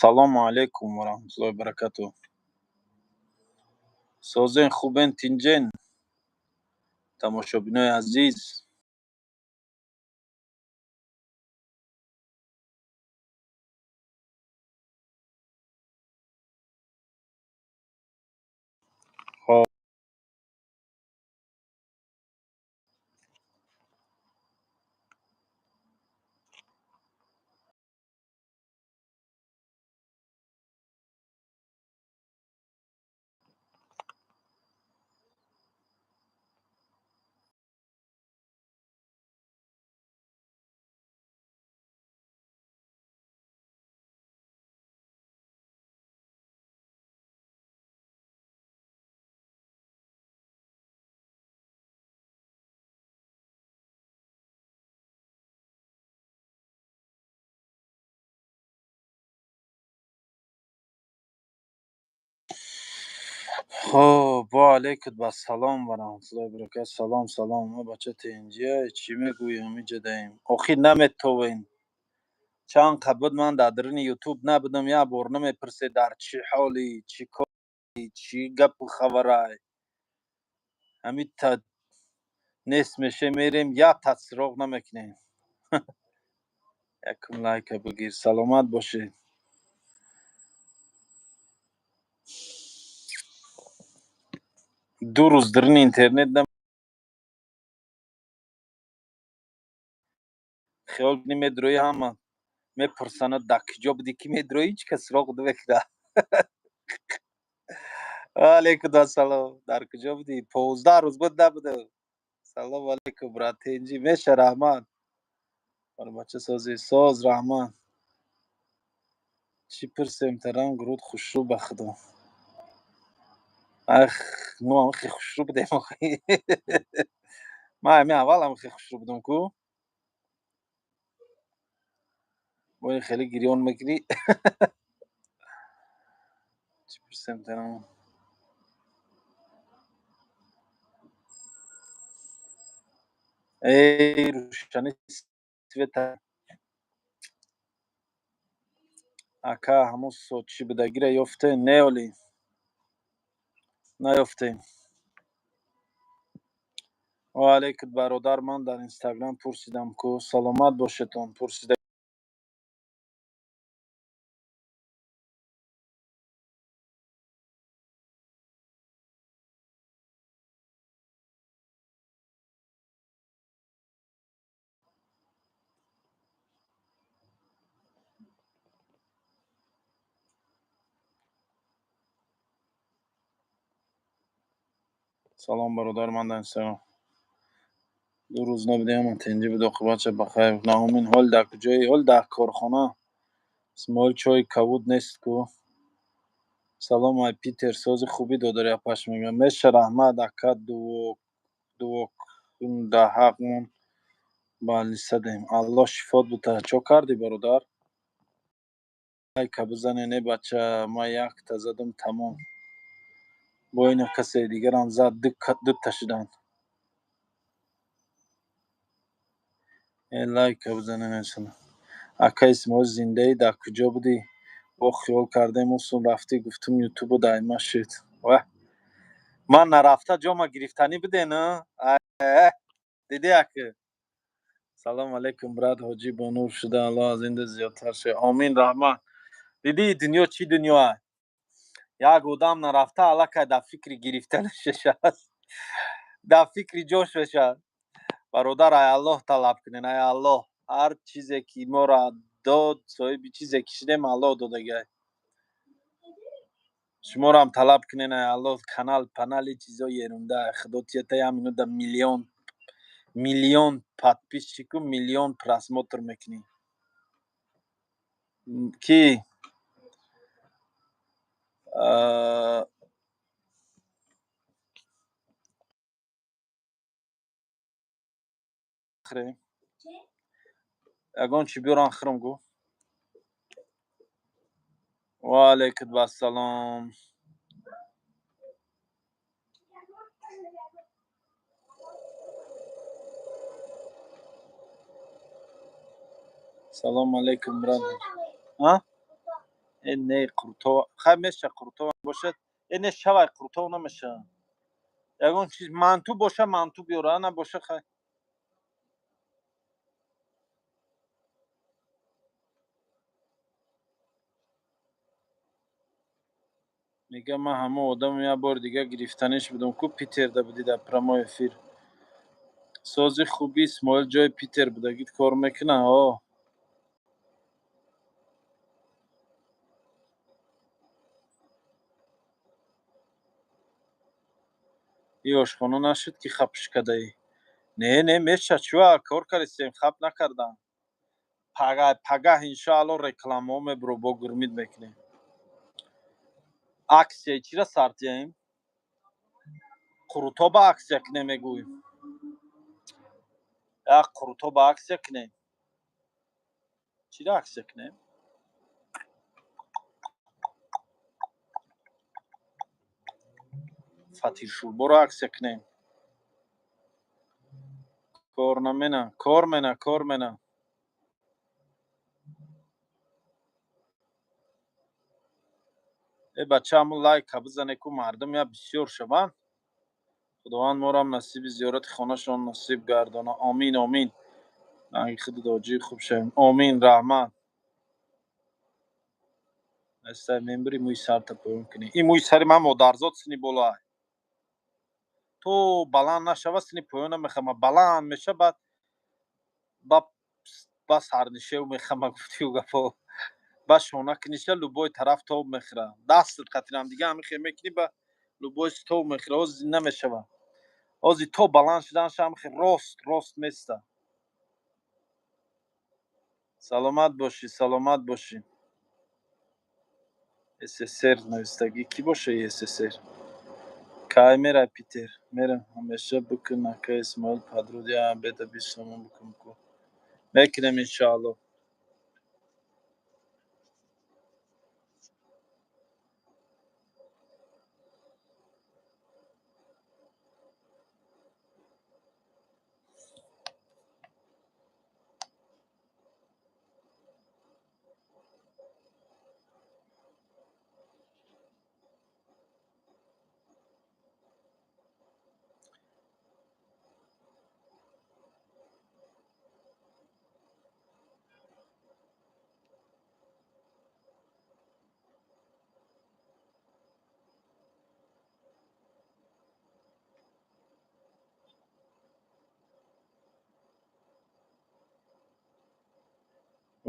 Салому алейкум ва раҳматуллоҳи ва баракатуҳ. Созен, хубен, тинҷен, тамошобинои азиз. Хоб, ва алейкум ассалом ва раҳматуллоҳи ва баракатуҳ. Салом, салом. Мо бача тинҷия, чӣ мегӯем иҷадаем? Охир наметовен. Чанд қабд буд ман дар даруни Ютуб набудам, як бор намепурсед дар чӣ ҳолӣ, чӣ кори, чӣ гапу хабарай. Ҳамин та нест меше мерем, як та суроғ намекунем. Якум лайка бигир. Саломат бошед. Ду рӯз даруни интернет нам хиёл медрои, ҳама мепурсанд дар куҷо будӣ, ки медрои, ҳеҷ кас суроғ намекунад. Ва алейкум ассалом. Дар куҷо будӣ? 15 рӯз буд набудам. Салом алейкум, брат, тинҷӣ меша, раҳмат. Бача созӣ, соз, раҳмат. Чӣ пурсем, таранг руд хушрӯ, ба худо. Ах, мо ҳам хеле хушрӯ будем охи. Ман ҳамин аввал ҳам хеле хушрӯ будам ку. Бо ин хеле гирён мекунӣ. Чӣ пурсем, таранг? Эй, рӯшани света. Ака, ҳамон чӣ будагиро ёфте? Не, оли. Наёфтем. Ва алейкум, бародар, ман дар Инстаграм пурсидам ку. Саломат бошедон, пурсида. Салом, бародар, ман дар Инстаграм. Ду рӯз набудем, ҳама тинҷӣ буд, оқибатша бахайр. Наҳумин, ҳол дар куҷоӣ? Ҳол дар корхона. Исмоил, чойи кабуд нест ку. Салом, ай Питер, сози хубӣ, додари апаш мегӯям. Меша, раҳмат, ака, дувокундаҳақмон балисадем. Аллоҳ шифот бута. Чо кардӣ, бародар? Лайка бизане, не бача, ман якта задам, тамом. Бо ина касе дигарам зад, дута шуданд. Э, лайка бизане, несана. Ака Исмоил, зиндаӣ, дар куҷо будӣ? Бо хиёл кардем, усун рафтӣ, гуфтум ютубу дайма шуд. Ваҳ. Ман нарафта ҷома гирифтанӣ буден, а? Дидӣ ака? Салом алейкум, брат, ҳоҷӣ бонур шуда, Аллоҳ аз инда зиёдтар шуд. Омин, раҳмат. Дидӣ дунё чӣ дунё аст? Як одам нарафта аллакай дар фикри гирифтанаш аст. Дар фикри ҷош мешавад. Бародар, ай Аллоҳ талаб кунен, ай Аллоҳ. Ҳар чизе ки моро дод, соҳиби чизе ки шудем, Аллоҳ додагиай. Шуморо ҳам талаб кунен, ай Аллоҳ, канал, панали чизо ерунда. Худо тията як минута миллион, миллион подписчику миллион просмотр мекунӣ. Ки? Хӯрем. Ягон чӣ биёрам хӯрам гу. Ва алейкум ассалом. Салом алейкум, брат. А? Э, не, қурутова хай меша, қурутова бошад. Э, не, шавай, қурутова намеша. Ягон чиз манту боша, манту биёра, набоша, хай. Мегам, ман ҳама одам як бори дига гирифтаниш будам ку, Питерда будӣ дар прямой эфир. Сози хуби, Исмоил, ҷои Питер будагит кор мекуна? О, и ошхона нашуд ки хапш кадаӣ? Не, не, меша, чуа кор кардистем, хап накардам. Пагаҳ, иншоалло, рекламаҳо мебуро, бо гурмид мекунем. Аксияи чира сартиям? Қурутоба аксия кунем, мегӯй? Як қурутоба аксия кунем. Чира аксия кунем? Фатиршӯрборо аксия кунем. Кор намена, кор мена, кор мена. Э, бача, ҳамун лайка бизане ку, мардум я бисёр шаванд. Худованд морам насиби зиёрати хонашон насиб гардона. Омин, омин. Ранги худи доҷии хуб шавем. Омин, раҳмат. Аста мембири, мӯи сарта поён кунӣ. Ин мӯи сари ман, модарзод, сини болоай. То баланд нашава, сини поён намехама. Баланд меша, баъд ба сарнишев мехама, гуфтиу гапо. Ба шона книша, любой тараф тоб мехӯра. Дастат қатирам дига ҳами хел мекунӣ, ба любой тоб мехӯра. Ози намешава. Ози то баланд шуданша ҳами хел рост рост места. Саломат бошӣ, саломат бошӣ. СССР навистагӣ кӣ боша? СССР кай мерай Питер? Мерам, ҳамеша бикун, ака Исмоил, падруд я обеда 20 сомон бикун ку. Мекунем, иншоалло.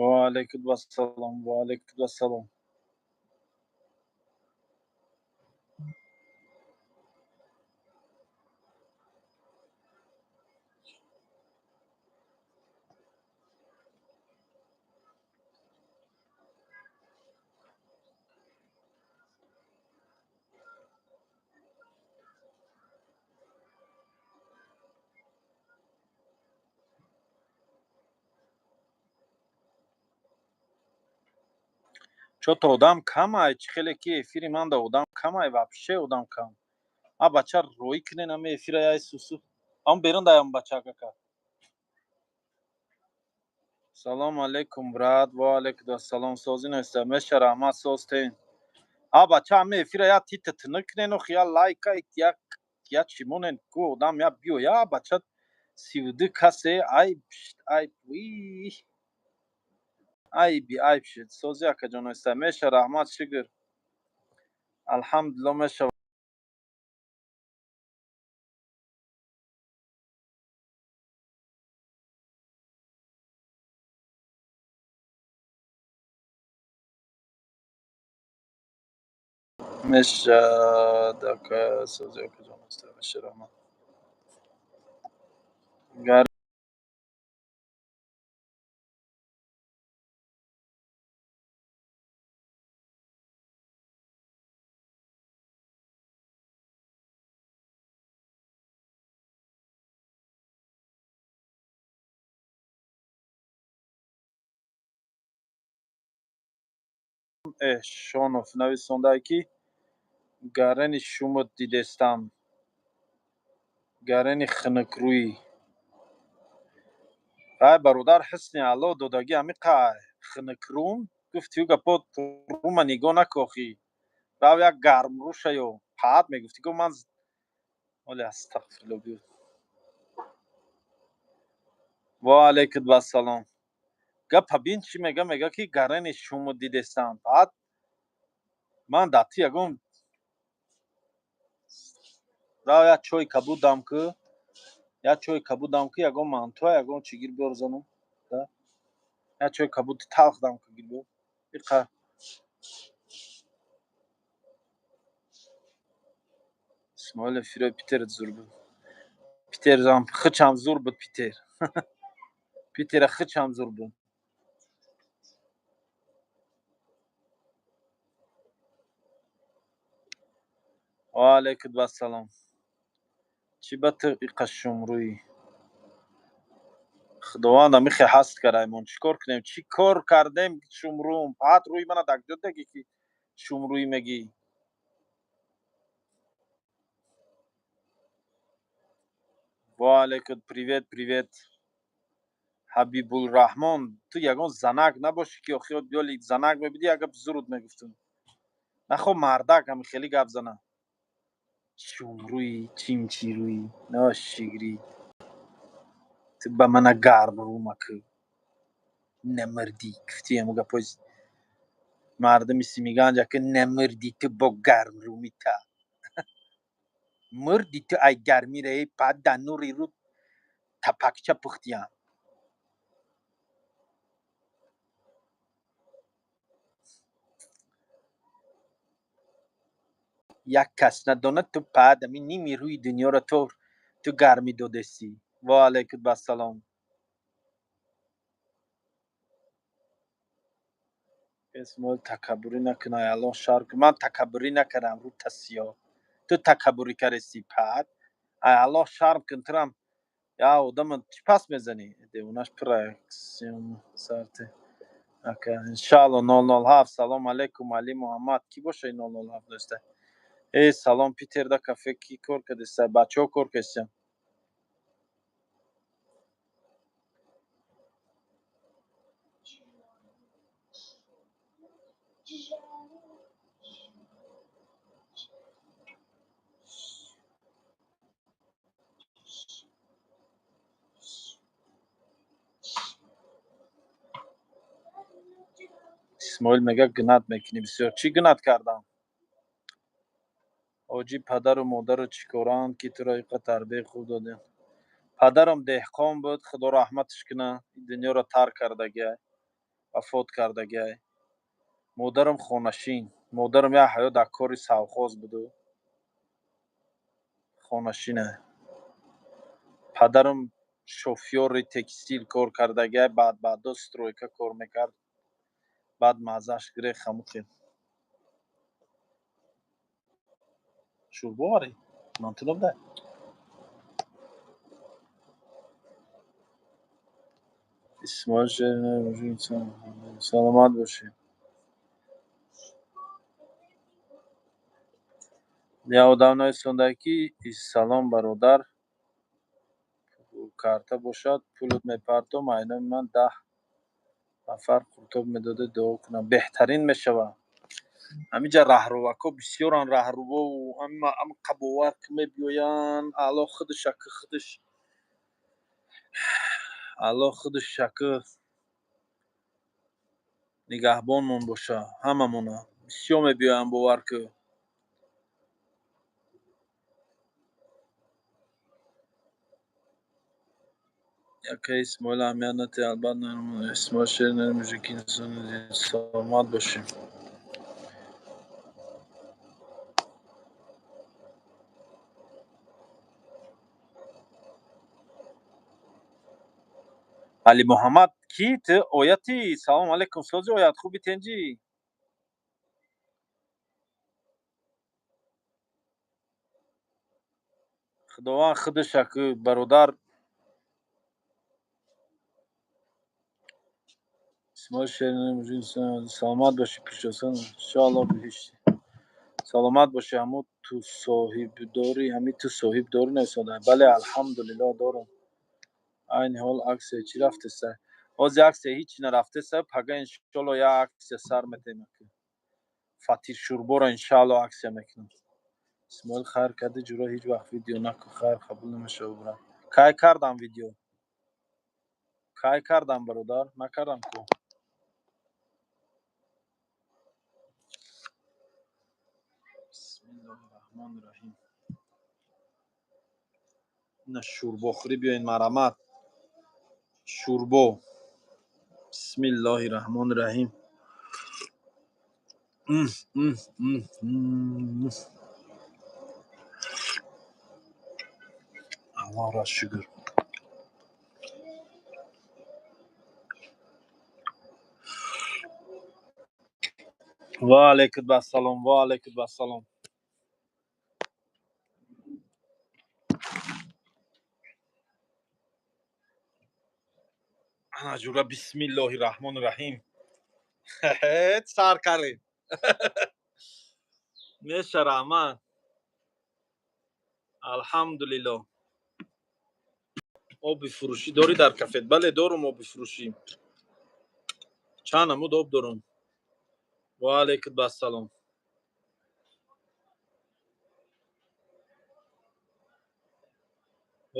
Ва алайкум ассалом, ва алайкум ассалом. Чё-то одам камай, чӣ хеле ки эфири манда одам камай, вообще одам кам. А бача, роӣ кунен ами эфира яй сусу. Ам берун даям, бача кака. Салом алейкум, брат. Ва алейкум ассалом. Сози неста. Меша, раҳмат, созтен. А бача, ами эфира я тита тинак кунен, ох, я лайка, я чӣ монен ку, одам я биё, я бача, 32 касе, айб, айб, вии. Айби айб шуд. Сози, акаҷон, неста. Меша, раҳмат, шукр. Алҳамдулилло, меша. Меша, ака, сози, акаҷон, неста. Меша, раҳмат. Гар Эҳшонов нависондае ки гарени шумот дидестам. Гарени хунукрӯӣ. Ай бародар, ҳусни Аллоҳ додагӣ ҳами қай хунукрӯм. Гуфти ӯ гапо рума нигоҳ накохӣ. Рав як гармрӯ шаё. Паат мегуфтӣ. Гуфт ман оли астағфирулло биё. Ва алайкум вассалом. Гапа бин чӣ мега? Мега ки гарани шумо дидестам. Паат ман дар ту ягон рав як чойи кабуд дам ку, як чойи кабуд дам ку, ягон мантуа, ягон чӣ гир биёр занум. Да? Як чойи кабуди талх дам ку гир биёр. Иқа Исмоил эфирои Питер зур буд. Питерам хичам зур буд Питер. Питера хичам зур буд. Ва алайкум вассалом. Чӣ ба ту иқа шумрӯӣ? Худованд амихе ҳаст караймон. Чӣ кор кунем? Чӣ кор кардем шумрӯм? Паат рӯи мана дар куҷо дагӣ ки шумрӯӣ мегӣ? Ва алайкум привет, привет. Ҳабибулраҳмон, ту ягон занак набошӣ ки охир биёли занак мебидӣ, як гап зурут мегуфтум. Нахо мардак ҳами хеле гап зана. Шумрӯӣ, чимчирӯӣ, ношигрӣ. Ту ба мана гарм рӯ макӯ. Намурдӣ. Гуфтӣ ҳамун гапҳои мардуми Симиганҷа ки намурдӣ ту бо гарм рӯ мита. Мурдӣ ту ай гармӣ раи пад дар нури рӯ тапакча пухтиям. Як кас надонад ту пад ами ними рӯи дунёро ту гармӣ додестӣ. Ва алайкум вассалом. Исмоил такаббурӣ накун, ай Аллоҳ шар кун. Ман такаббурӣ накардам, рӯ тасиё. Ту такаббурӣ кардестӣ пад. Ай Аллоҳ шарм кун, турам я одама чӣ пас мезанӣ? Девонаш пура сарте. Ака иншаалло 007. Салом алейкум Али Муҳаммад. Кӣ боша 007 дӯста? Э салом Питер да кафе кӣ кор кардеста? Бачаҳо кор кардестиям. Исмоил мега гунат мекунӣ бисёр. Чӣ гунат кардам? Ҳоҷӣ падару модару чӣ коранд ки туро иқа тарбияи хуб додем? Падарам деҳқон буд, худо раҳматаш куна, дунёро тарк кардагиай, вафот кардагиай. Модарам хонашин. Модарам як ҳаёт дар кори совхоз буду хонашина. Падарам шофёри текстил кор кардагиай, баъд баъдо стройка кор мекард. Баъд маззаш гирех хамухел. Шӯрбо варӣ? Манту набуда? Исмоил саломат бошӣ. Як одам нависонда ки салом бародар, карта бошад пулут мепартом, айноми ман 10 нафар қуртоб медода дуо кунам. Беҳтарин мешавад. Ҳаминҷа раҳрувакҳо бисёранд, раҳрувову ҳама қабовар ки мебиёянд, Аллоҳ худаш аки худаш, Аллоҳ худаш аки нигаҳбонмон боша ҳамамона. Бисёр мебиёянд, бовар ку. Яке Исмоил аҳамият надиҳ, албатта Исмоил шер мужики инсон саломат бошем. Али Муҳаммад ки ту ояти? Салом алейкум, сози оят хуби тенҷӣ? Худованд худаш аку бародар Исмоил шер саломат бошӣ пиршосан, иншоаллоҳ биҳишт. Саломат бошӣ. Ҳамо ту соҳибдорӣ, ҳами ту соҳиб дорӣ нависонда? Бале, алҳамдулиллоҳ дорам. Айни ҳол аксия чӣ рафтеста? Ҳозир аксия ҳеч нарафтеса, пага иншоалло як аксия сар метем. Фатир шӯрборо иншоалло аксия мекунам. Исмоил, хайр кардӣ, ҷуро, ҳеҷ вақт видео накун, хайр қабул намешавад, брат. Кай кардам видео? Кай кардам, бародар? Накардам ку. Бисмиллоҳи раҳмони раҳим. Ина шӯрбохӯрӣ, биёин, марамат. Шӯрбо. Бисмиллоҳи раҳмони раҳим. Аллоҳро шукр. Ва алайкум ассалом, ва алайкум ассалом. Ана ҷура, бисмиллоҳи раҳмони раҳим. Сар кардем. Меша, раҳмат. Алҳамдулилло. Оби фурӯшӣ дорӣ дар кафет? Бале, дорум оби фурӯшӣ. Чанд намуд об дорум. Ва алайкум ассалом.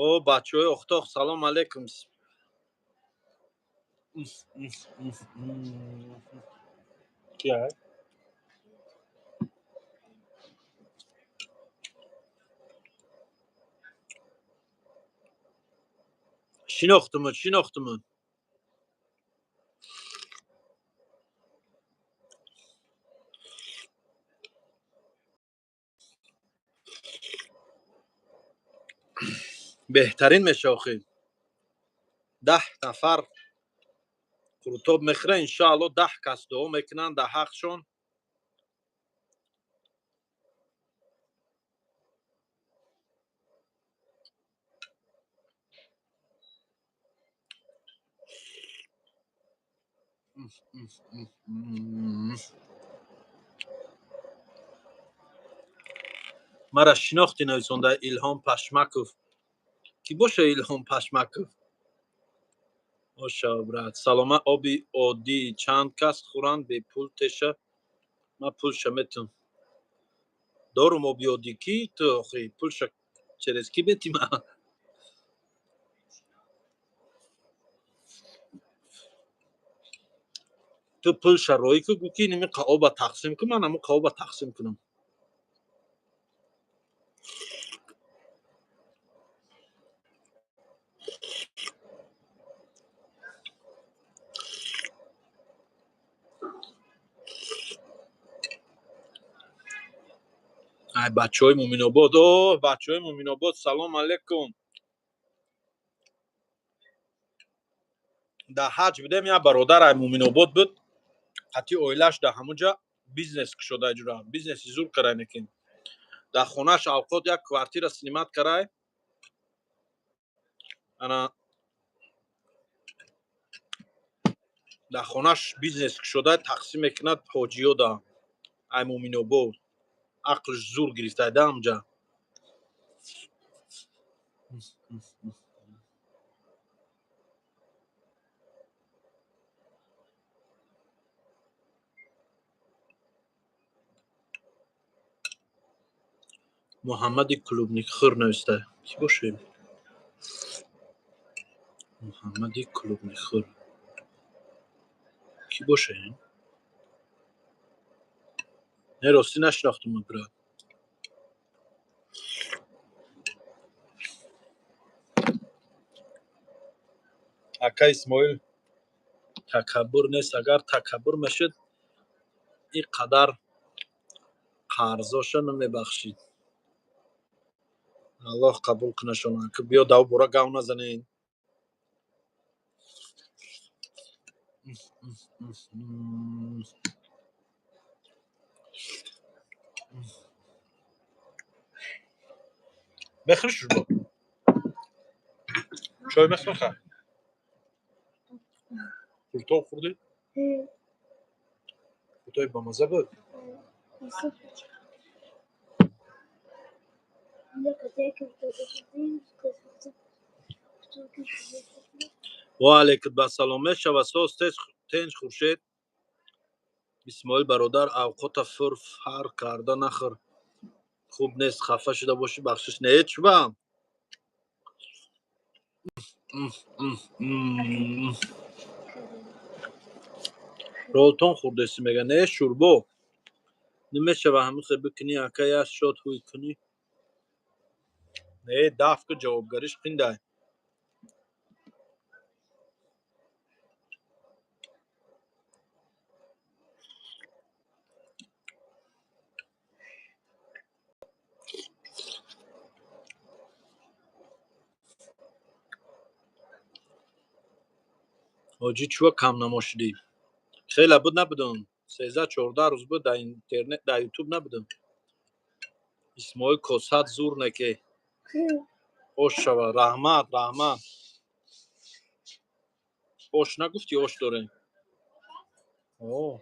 О, бачаҳои Охтоқ, салом алейкум. Кия? Шинохтумуд, шинохтумуд. Беҳтарин меша охир. 10 нафар қурутоб мехӯра, иншоалло 10 кас дуо мекунанд дар ҳақшон. Мара шинохтӣ, нависонда Илҳом Пашмаков. Кӣ боша Илҳом Пашмаков? Оша, брат. Салома, оби оддӣ чанд кас хӯранд бепул теша? Ман пулша метум. Дорум оби оддӣ, ки ту охи пулша через ки бетӣ ман? Ту пулша роӣ ку, гӯ ки иними оба тақсим кун, ман ҳамун оба тақсим кунам. Ай бачаҳои Муминобод, о бачаҳои Муминобод, салом алейкум. Дар ҳаҷ будем, як бародар ай Муминобод буд, қатъи оилааш дар ҳамунҷа бизнес кушода, ҷура бизнеси зур карай, некин дар хонааш авқот як квартира снимать карай. Ана дар хонааш бизнес кушода, тақсим мекунад ҳоҷиёда. Ай Муминобод, ақлш зур гирифта да ҳамҷа. Муҳаммади клубникхӯр нависта. Кӣ бошем? Муҳаммади клубникхӯр. Кӣ бошем? Не, ростӣ нашинохтум, брат. Ака Исмоил, такаббур нест, агар такаббур мешуд, ин қадар қарзоша намебахшид. Аллоҳ қабул кунашон. Биё дав бора гав назанед. Мехӯрӣ шӯрбо? Чой мехӯрӣ? Қурутоб хӯрдӣ? Қурутоби бамазза буд? Ва алайкум ассалом. Мешава соз тез тенҷ Хуршед. Исмоил бародар, авқота фур фар карда нахӯр. Хуб нест, хафа шуда бошӣ, бахшиш. Не, чӯбам. Ролтон хӯрдеси мега. Не, шӯрбо. Намешава ҳамихе бикунӣ, ака як шот ҳуй кунӣ. Не, даф ку ҷавобгариш қиндай. Ҳоҷӣ чӯва камнамо шудӣ? Хеле буд набудам. 13-14 рӯз буд дар интернет, дар ютуб набудам. Исмоил косат зур неке. Ош шава. Раҳмат, раҳмат. Ош нагуфтӣ ош дорем? О.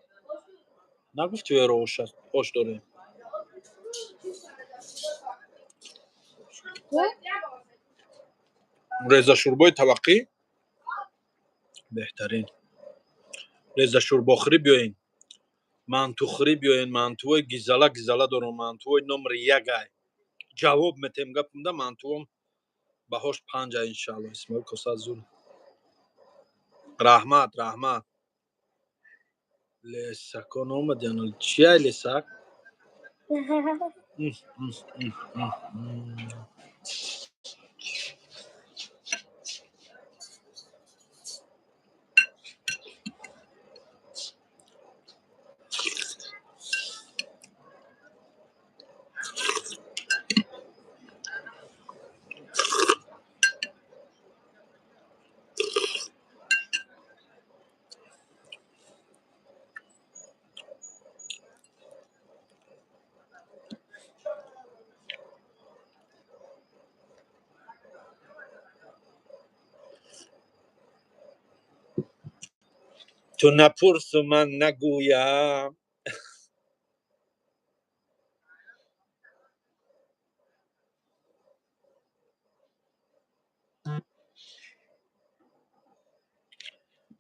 Нагуфтӣ эро ош аст, ош дорем. Реза шӯрбои таваққӣ беҳтарин. Реза шӯрбохӯрӣ биёен. Мантухӯрӣ биёен. Мантуои гизала гизала дорам. Мантуои номери ягай. Ҷавоб метем гапумда мантуом баҳош панҷа иншаалло. Исмоил косат зур. Раҳмат, раҳмат. Лесакон омадян. Чияй лесак? Ту напурсу ман нагӯям.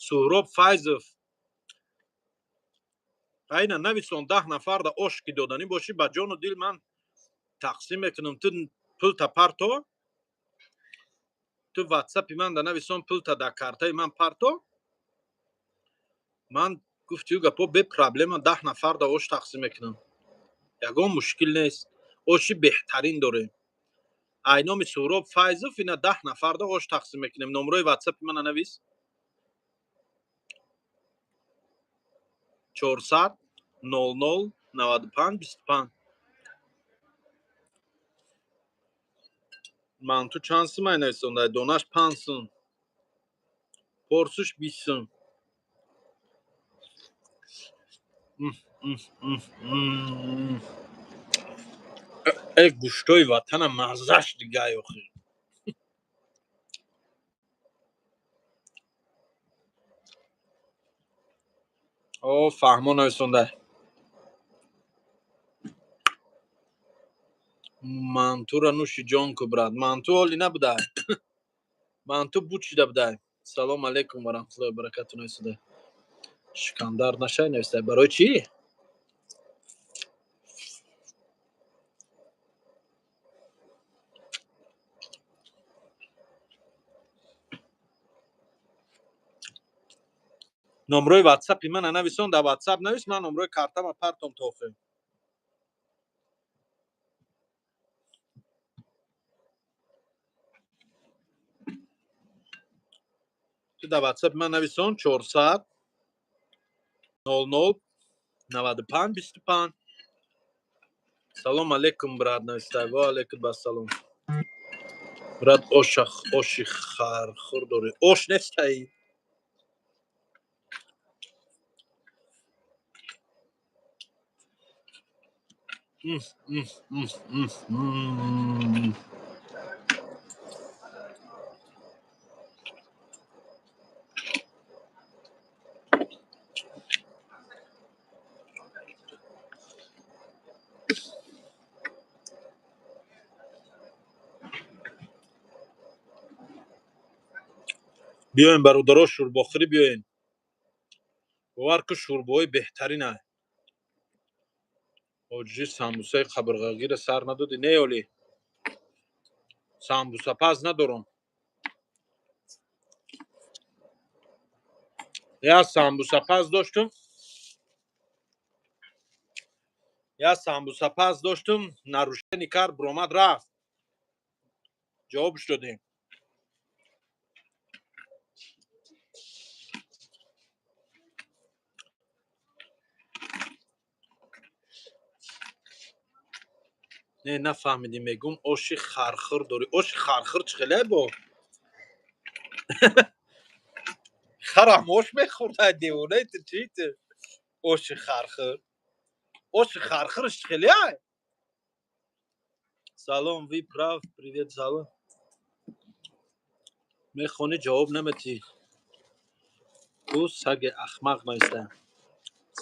Суҳроб Файзов. Айна нависон 10 нафарда ош ки доданӣ бошӣ ба ҷону дил ман тақсим мекунам. Ту пулта парто. Ту ватсапи ман да нависон пулта дар картаи ман парто. Ман гуфтию гапо бе проблема 10 нафарда ош тақсим мекунам. Ягон мушкил нест. Оши беҳтарин дорем. Айноми Суҳроб Файзов ина 10 нафарда ош тақсим мекунем. Номрои ватсапи мана навис. 400 00 95 25. Манту чанд сум ай нависондай? Донаш 5 сум. Порсуш 20 сум. Э гӯштои ватана маззаш дигай охир. О, фаҳмо нависондай. Мантура нӯши ҷон ку брат. Манту ҳоли набудай. Манту буд шида будай. Салом алейкум ва раҳматуллоҳи ва баракату нависондай. Шикандар нашай навистай. Барои чӣ? Номрои ватсапи мана нависон, дар ватсап навис, ман номрои картама партом то охир. Ту дар ватсапи ман нависон 400 00 95 25. Салом алейкум брат навистай. Ва алейкум ассалом. Брат оши хархур дорӣ. Ош нестай. Биёем, бародаро, шӯрбохӯрӣ биёен. Бовар ку, шӯрбоҳои беҳтарина. Ҳоҷӣ, самбусаи қабирғагира сар надодӣ? Не, олӣ самбусапаз надорам. Я самбусапаз доштум, я самбусапаз доштум, нарушение кард, биромад, рафт, ҷавобш додем. Не, нафаҳмидӣ. Мегум, оши хархир дорӣ? Оши хархир чӣ хеле бо харам ош мехӯрда? Девонаи ту, чӣ ту? Оши хархир, оши хархирш чӣ хеле ай? Салом, вы прав, привет, салом. Мехонӣ, ҷавоб наметӣ. Ӯ саги ахмақ нависта.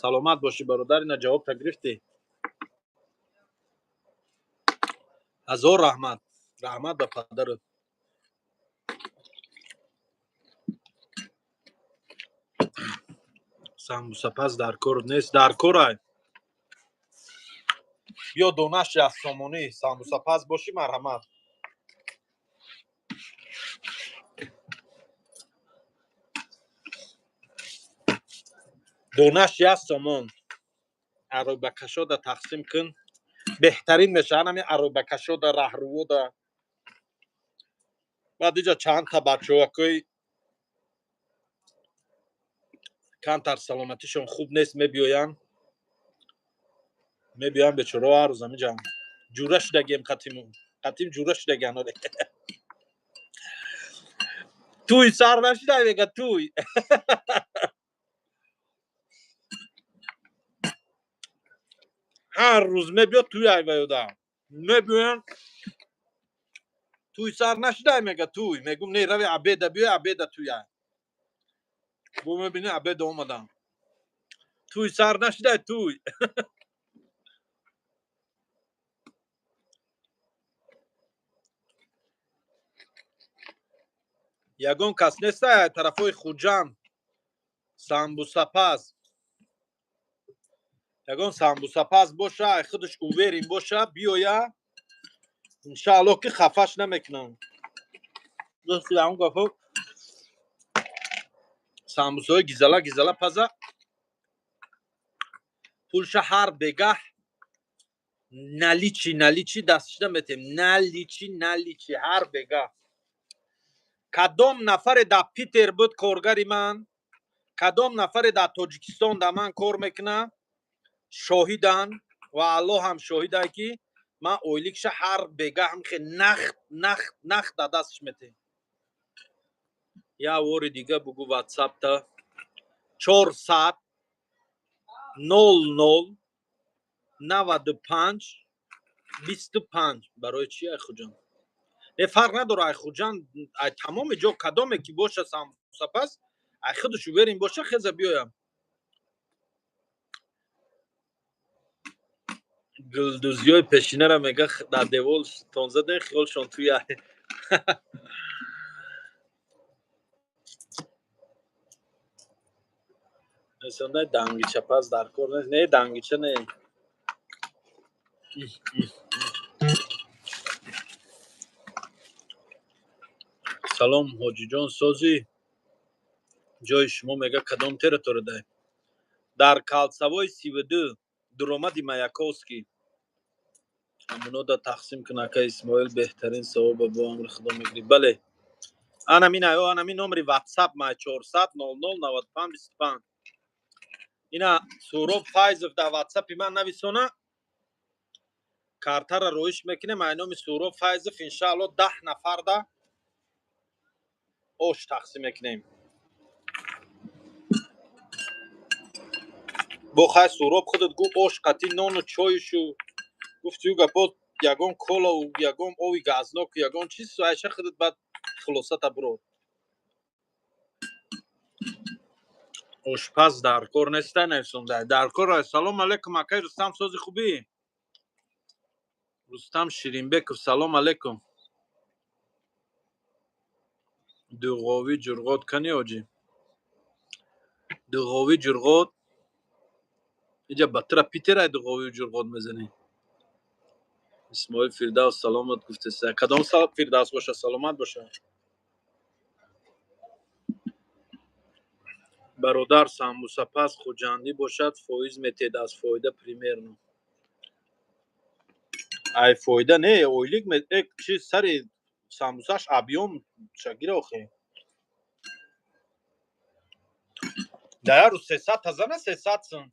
Саломат бошӣ, бародар, ина ҷавобта гирифтӣ. Ҳазор раҳмат, раҳмат ба падарат. Самбусапаз дар кор нест? Дар корай. Биё, донаш аз сомонӣ самбусапаз бошӣ, марҳамат. Донаш 1 сомон. Аробакашода тақсим кун, беҳтарин мешавад. Ҳами аробакашода, раҳрувода. Баъд иҷа чандта бачаҳакои камтар саломатишон хуб нест, мебиёянд, мебиёянд, бечорао. Ҳар рӯз ҳамиҷа ҷура шудагием, қатиму қатим ҷура шудагиан. Туй сар нашуда, мега, туй. Ҳар рӯз мебиёд, туй айваёда мебиёянд. Туй сар нашуда, мега, туй. Мегум, не, рави обеда биёй, обеда туя. Бо мебини, обеда омадам. Туй сар нашуда, туй. Ягон кас неста тарафҳои Хуҷанд самбусапаз? Ягон самбусапаз боша, худаш уверен боша, биёя, иншааллоҳ, ки хафаш намекунам. Дӯсти, ҳамн гапо, самбусаҳои гизала гизала паза, пулша ҳар бегаҳ наличный, наличный дастшида метем, наличный, наличный, ҳар бегаҳ. Кадом нафаре дар Питер буд коргари ман, кадом нафаре дар Тоҷикистон дар ман кор мекунад, шоҳиданд ва Аллоҳ ҳам шоҳида, ки ман ойликша ҳар бегаҳ ҳамхе нахт, нахт, нахт дар дастш метем. Я вори дига бугу, ватсапта 400 00 95 25. Барои чи ай Хуҷанд? Не, фарқ надора, ай Хуҷанд, ай тамоми ҷо, кадоме ки боша, самбусапаз, ай худаш уверен боша, хеза биёям. Гулдузиҳои пешинара, мега, дар девол тонзаден, хиёлшон туя. Несондай, дангичапаз дар кор нест? Не, дангича не. Салом, ҳоҷиҷон, созӣ? Ҷои шумо, мега, кадом территорияда? Дар Кольцевой 32, дуромади Маяковский. Ҳамунода тақсим кун, ака Исмоил, беҳтарин савоба бо амри Худо мегирӣ. Бале, анамин аё, анамин номери ватсап ма 400 00 95 25. Ина Суҳроб Файзов дар ватсапи ман нависона, картара роиш мекунем. Ай номи Суҳроб Файзов, иншаалло, 10 нафарда ош тақсим мекунем. Бо хай, Суҳроб, худат гӯ, ош қатӣ нону чойшу гуфтию гапо, ягон колау, ягон ови газноку, ягон чиз. Айша, худат баъд хулосата биро. Ошпаз дар кор неста, нависонда? Дар кор. Салом алейкум, акай Рустам, сози, хубӣ? Рустам Ширинбеков, салом алейкум. Дуғовӣ ҷурғот кани, оҷӣ? Дуғовӣ ҷурғот иҷа батра Питерай, дуғовӣ ҷурғот мезанӣ. Исмоил Фирдавс саломат гуфтеса. Кадом Фирдавс боша, саломат боша. Бародар, самбусапаз хуҷандӣ бошад, фоиз метед аз фоида примерно? Ай фоида не, ойлик чи сари самбусаш объём шагира охе. Дар як рӯз 300 та зана, 300 сум.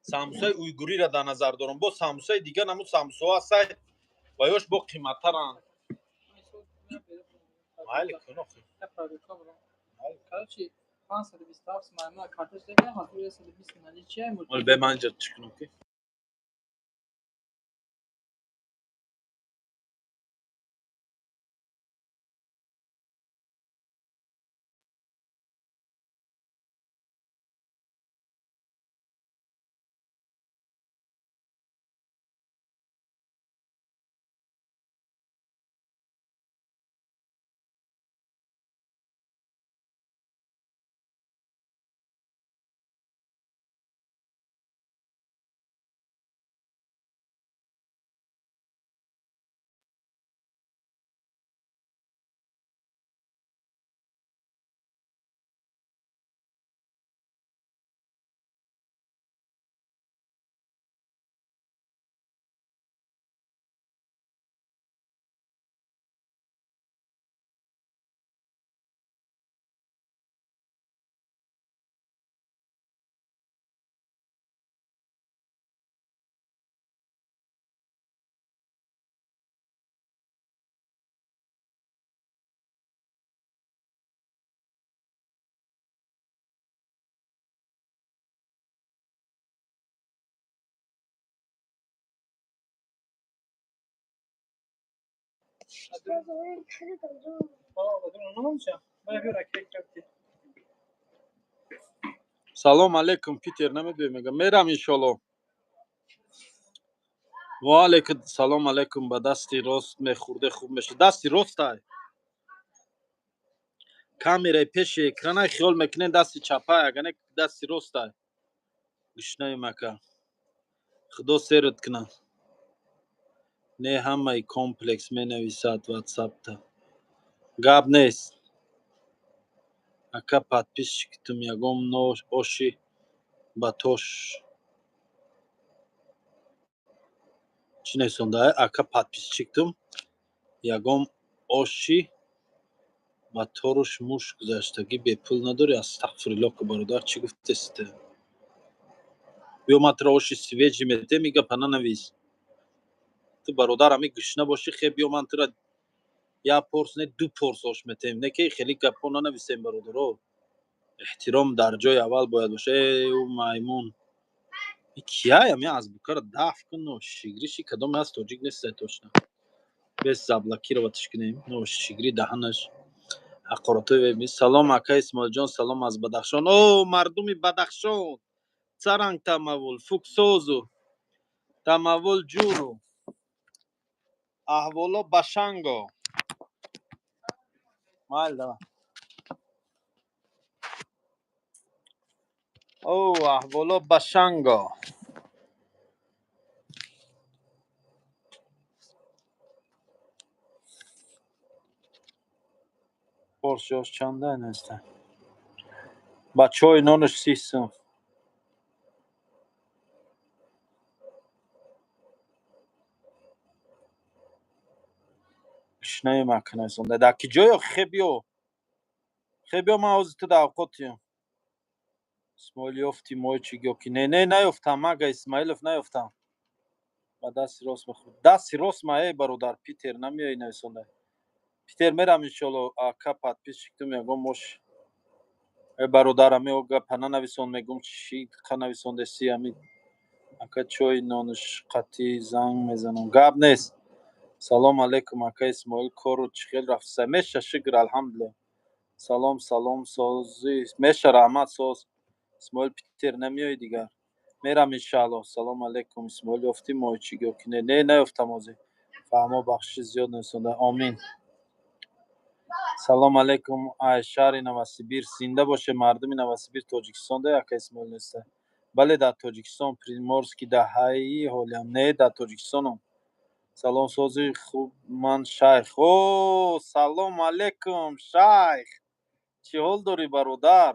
Самбусаи уйгуриро дар назар дорам. Бо самбусаи дигар намуд самбусаҳо ҳастай ва ёш бо қиматтаранд. Майли, кун охе. Короче, 527 маймуна карточка 1120 наличие. Оли бе, ман инҷа чӣ кунам ки? Салом алейкум, Питер намебиёй? Мега, мерам, иншолло. Ва алейкум салом алейкум. Ба дасти рост мехӯрде, хуб мешад. Дасти ростай, камераи пеши экранай, хиёл мекунем дасти чапай, агар не, дасти ростай. Гушнаи мака, худо серат кунад. Не, ҳамаи комплекс менависад ватсапта, гап нест. Ака, подписчиктум, ягон оши ба тош чӣ нависонда? Ака, подписчиктум, ягон оши ба торуш муш гузаштагӣ бепул надорӣ? Астағфируллоҳ ку, бародар, чӣ гуфтесите? Биё, ман туро оши свежий метем, и гапа нанавис. Ту, бародар, ами гушна бошӣ, хе, биё, ман тура як порс не, ду порс ош метем. Не ки хеле гапҳо нанависем, бародаро, эҳтиром дар ҷои аввал бояд боша. Э, ӯ маймун кияй? Ами азбукаро даф кун, шигриши кадоме аст, тоҷик нестай точно. Бес заблокироватьш кунем, шигри даҳанаш ҳақоратои. Салом, ака Исмоилҷон, салом аз Бадахшон. О, мардуми Бадахшон, царанг тамавул фуксозу тамавул ҷуру аҳволо башанго. Майли, давай. О, аҳволо башанго. Порсиёш чанда неста? Ба чой нонаш 30 сум. Гушнаи макунасонда. Дар ки ҷоё? Хе, биё, хе, биё, ман ҳозир ту дар авқотиям. Исмоил, ёфти мойчик ё ки не? Не, наёфтам, мага Исмаилов, наёфтам. Ба дасти рост мехӯрд, дасти рост ма. Эй, бародар, Питер намеои? Нависонда. Питер мерам, иншолло. Ака, подписчиктум, ягон мош. Э, бародар, ами гапа нанависон, мегум, чӣ қа нависондаси ами. Ака, чой нонушқатӣ занг мезанам, гап нест. Салом алейкум, ака Исмоил, кору чӣ хел рафтса? Меша, шукр, алҳамдулилла. Салом, салом, созӣ? Меша, раҳмат, соз. Исмоил, Питер намеои дигар? Мерам, иншаалло. Салом алейкум, Исмоил, ёфтӣ мойчик ё ки не? Не, наёфтам ҳозир. Фаҳмо, бахшиши зиёд нависонда. Омин. Салом алейкум, ай шаҳри Новосибирск. Зинда боше мардуми Новосибирск. Тоҷикистон да, ака Исмоил неста? Бале, дар Тоҷикистон, Приморский даҳаи ҳолиам. Не, дар Тоҷикистонам. Салом, сози хуб, ман Шайх. О, салом алейкум, Шайх, чӣ ҳол дорӣ, бародар?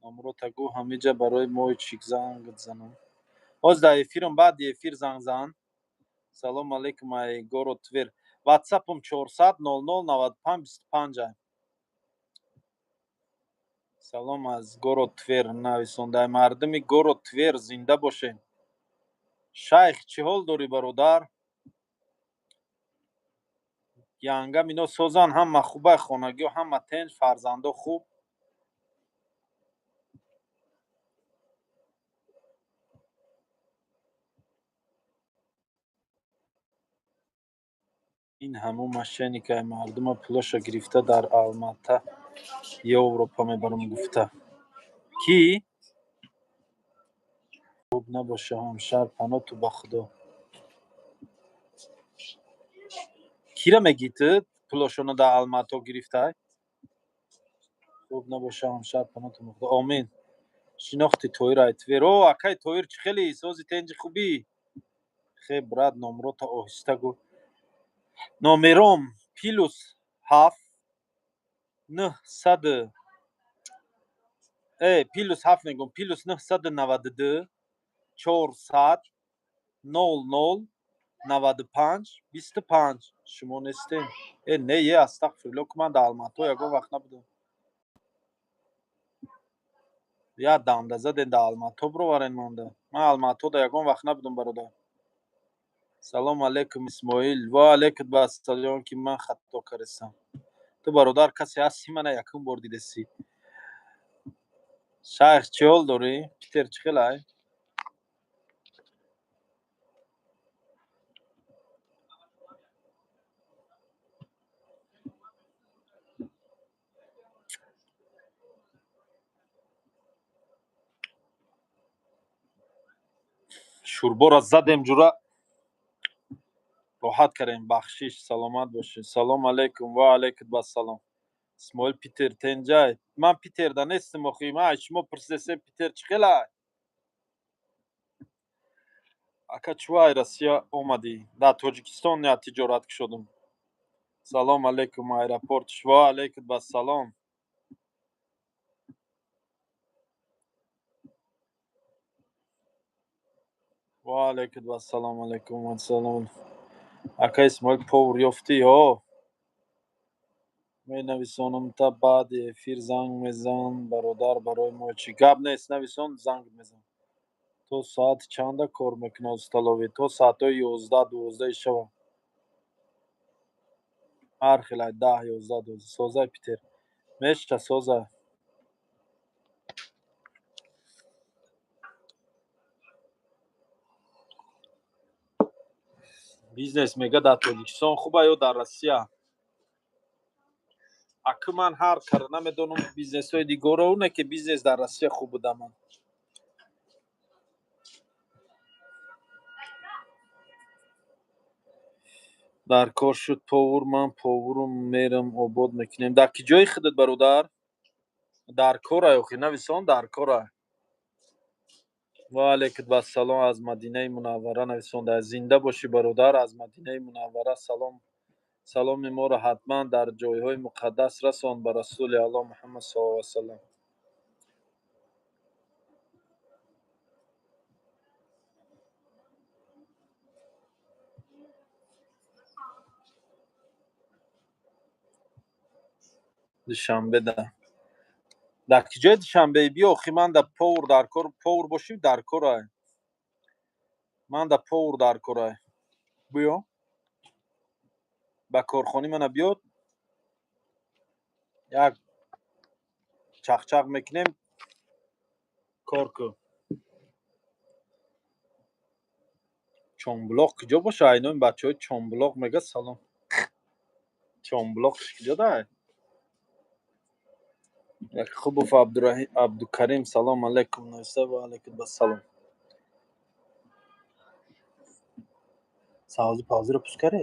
Номрота гӯ, ҳамиҷа барои мойчик занг занам. Ҳоз дар эфирам, баъди эфир занг зан. Салом алейкум, ай город Твер. Ватсапам 400 00 95 25. Салом аз город Твер нависонда. Мардуми город Твер, зинда бошед. Шайх, чӣ ҳол дорӣ, бародар? Янгам ино созан, ҳама хубай, хонагиҳо ҳама тенҷ, фарзандо хуб. Ин ҳамун мошенникай, мардума пулоша гирифта, дар Алмата, Европа мебарам гуфта. Кӣ хуб набоша, ҳамшаҳр, паноту ба Худо. Кира мегӣ ту, пулошоно дар Алмато гирифтай? Хуб набоша, ҳамшаҳр, паноту ба Худо. Омин. Шинохти Тоир ай Твер. О, акай Тоир, чӣ хели сози, тенҷи, хубӣ? Хе, брат, номрота оҳиста гӯ. Номером +7 900, +7 мегӯм, +992 400 00 95 25. Шумо нестем? Э, не, е, астағфирулло, ку ман дар Алмато ягон вақт набудам. Я данда заден, дар Алмато бироварен монда. Ман Алматода ягон вақт набудам, бародар. Салом алейкум, Исмоил. Ва алейкум басалом, ки ман хато кардастам. Ту, бародар, касе ҳасти, мана якум бор дидасӣ. Шайх, чӣ ҳол дорӣ? Питер чӣ хелай? Шӯрборо задем, ҷура, роҳат кардем. Бахшиш, саломат бошед. Салом алейкум. Ва алейкум басалом. Исмоил, Питер тенҷай? Ман Питерда нестам охи. Ман аз шумо пурсидесем, Питер чӣ хелай? Ака, чӯ ай Россия омадӣ? Дар Тоҷикистон я тиҷорат кушодум. Салом алейкум, аэропорт. Ва алейкум басалом. Ва алейкум вассалом, алейкум ассалом. Ака Исмоил, повар ёфтӣ? Ҳо, менависонам, та баъди эфир занг мезан, бародар, барои мо чӣ гап нест, нависон, занг мезан. То соати чанда кор мекунад столовый? То соатҳои 11, 12-и шава, ҳар хелай, 10, 11, 12. Созай, Питер меша, соза. Бизнес мега дар Тоҷикистон хуба ё дар Россия? Акы, ман ҳар кара намедонам бизнесҳои дигоро, не ки бизнес дар Россия хуб буда ман. Дар кор шуд повар, ман поварум, мерам, обод мекунем. Дар ки ҷои худат, бародар, дар корай охи, нависон, дар корай. Ва алейкум вассалом, аз Мадинаи Мунаввара нависонда. Зинда бошӣ, бародар, аз Мадинаи Мунаввара салом. Саломи моро ҳатман дар ҷойҳои муқаддас расон ба Расули Аллоҳ Муҳаммад саллаллоҳу алайҳи васаллам. Душанбеда дар ки ҷои Душанбе? Биё охи, ман да повар дар кор, повар бошӣ, дар корай. Ман да повар дар корай. Биё ба корхони мана, биёд, як чақчақ мекунем, кор кун. Чомбулоқ куҷо боша? Айнои бачаҳои Чомбулоқ мега салом. Чомбулоқш куҷо дай? Якубов Абдукарим, салом алейкум нависта. Ва алейкум ассалом. Савзи павзиро пӯст каре?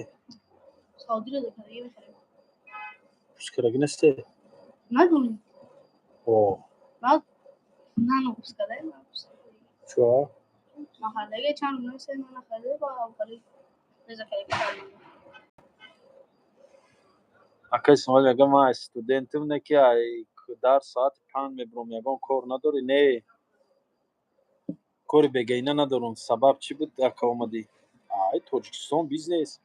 Саудиро дакараги мехарем. Пӯст караги несте? Надонем. О. Нано пӯст кардаем, на пӯст кардаги. Чо? Нахардаги чанд рӯз се на нахарда ба аввали резакараги кардем. Ака Исмоил мега, ман ай студентам, не ки ай дар соати 5 мебурам, ягон кор надорӣ? Не. Кори бегаина надорам. Сабаб чӣ буд, ака, омадӣ? Ай Тоҷикистон бизнес.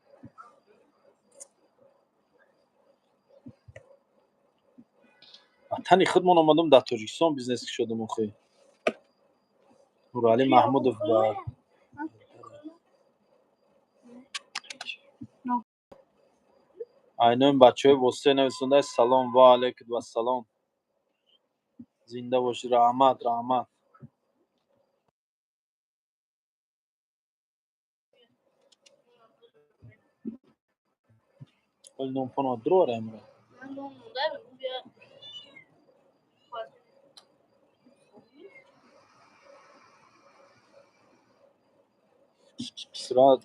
Ватани худмон омадам, дар Тоҷикистон бизнес кушодам охи. Нуралӣ Маҳмудов ба айнои бачаҳои воситаи нависондаи салом ва алайкум вассалом. Зинда бошӣ, раҳмат, раҳмат. Оли номпоно дур амра. Ман ном монда, мегӯм бия.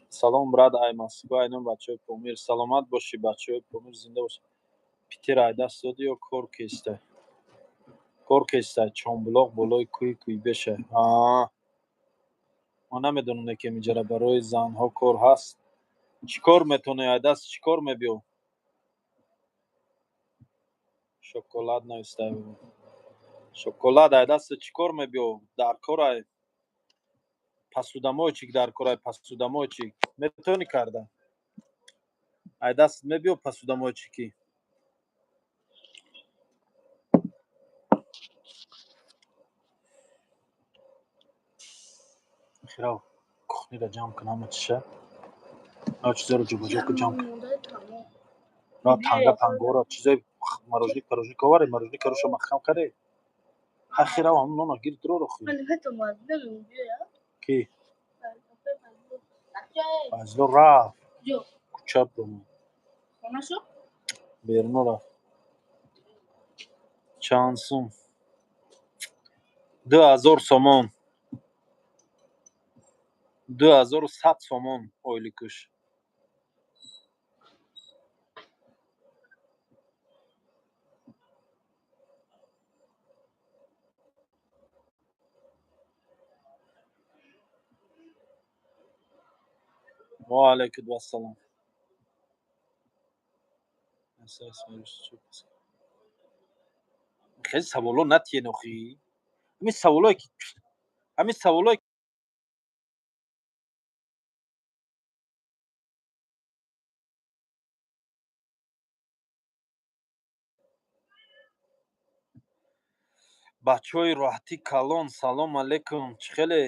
Салом, брат, ай Москва, айнои бачаҳои Помир. Саломат бошӣ, бачаҳои Помир, зинда бошӣ. Питер ай даст додӣ ё кор кестай? Кор кестай, Чомбулоқ болои кӯҳи Кӯйбеша. Аа. Ман намедонам, не ки инҷара барои занҳо кор ҳаст. Чӣ кор метавонӣ ай даст, чӣ кор мебиё? Шоколад навистай. Шоколад ай даст чӣ кор мебиё? Дар кор ай посудомойщик, дар кор ай посудомойщик. Метавонӣ карда? Ай даст мебиё посудомойщик ӣ? Хирав, кухни ра ҷамъ кун ҳама чиша. Ҳама чизаро ҷобаҷо кун, ҷамъ кун. Монда тамом. Ра танга пангора, чизои мороженик парожник оваре, мороженик кароша маҳкам каре. Ҳа, хирав, ҳамн нона гир дур охи. Ман наметавонам, намегӯм бия. Ки? Фазло рафт. Ҷо. Кӯча бромад. Хона шуд? Беруно рафт. Чанд сум? 2000 сомон. 2100 сомон ойликуш. Ва алайкум вассалом. Хеле саволо натиен охи. Ҳамин саволое ки ҳамин саволое. Бачаҳои роҳати калон, салом алейкум. Чӣ хеле?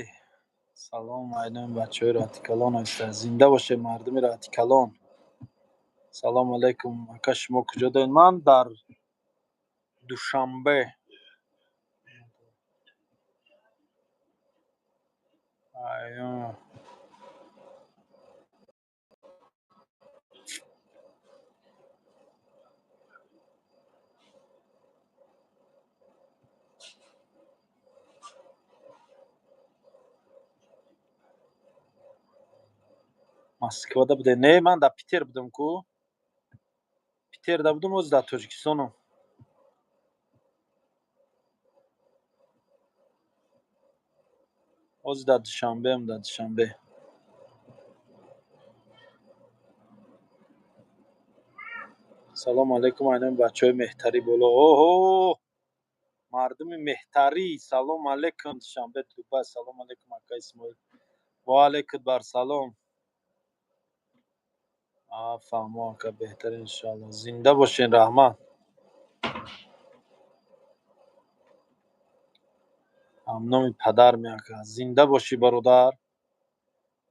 Салом, айнои бачаҳои роҳати калон ҳастанд. Зинда бошед, мардуми роҳати калон. Салом алейкум, ака, шумо куҷо доред? Ман дар Душанбе. Айё. Москвада буде? Не, ман дар Питер будам ку. Питерда будам, ҳозир дар Тоҷикистонам. Ҳозир дар Душанбеам, дар Душанбе. Салом алейкум, айнои бачаҳои меҳтарӣ боло. Оҳо! Мардуми меҳтарӣ, салом алейкум, Душанбе, Дубай. Салом алейкум, ака Исмоил. Ва алейкум бар салом. А, фаҳмо, ака, беҳтарин, иншоалло. Зинда бошен, раҳмат. Ҳамноми падар меака. Зинда бошӣ, бародар.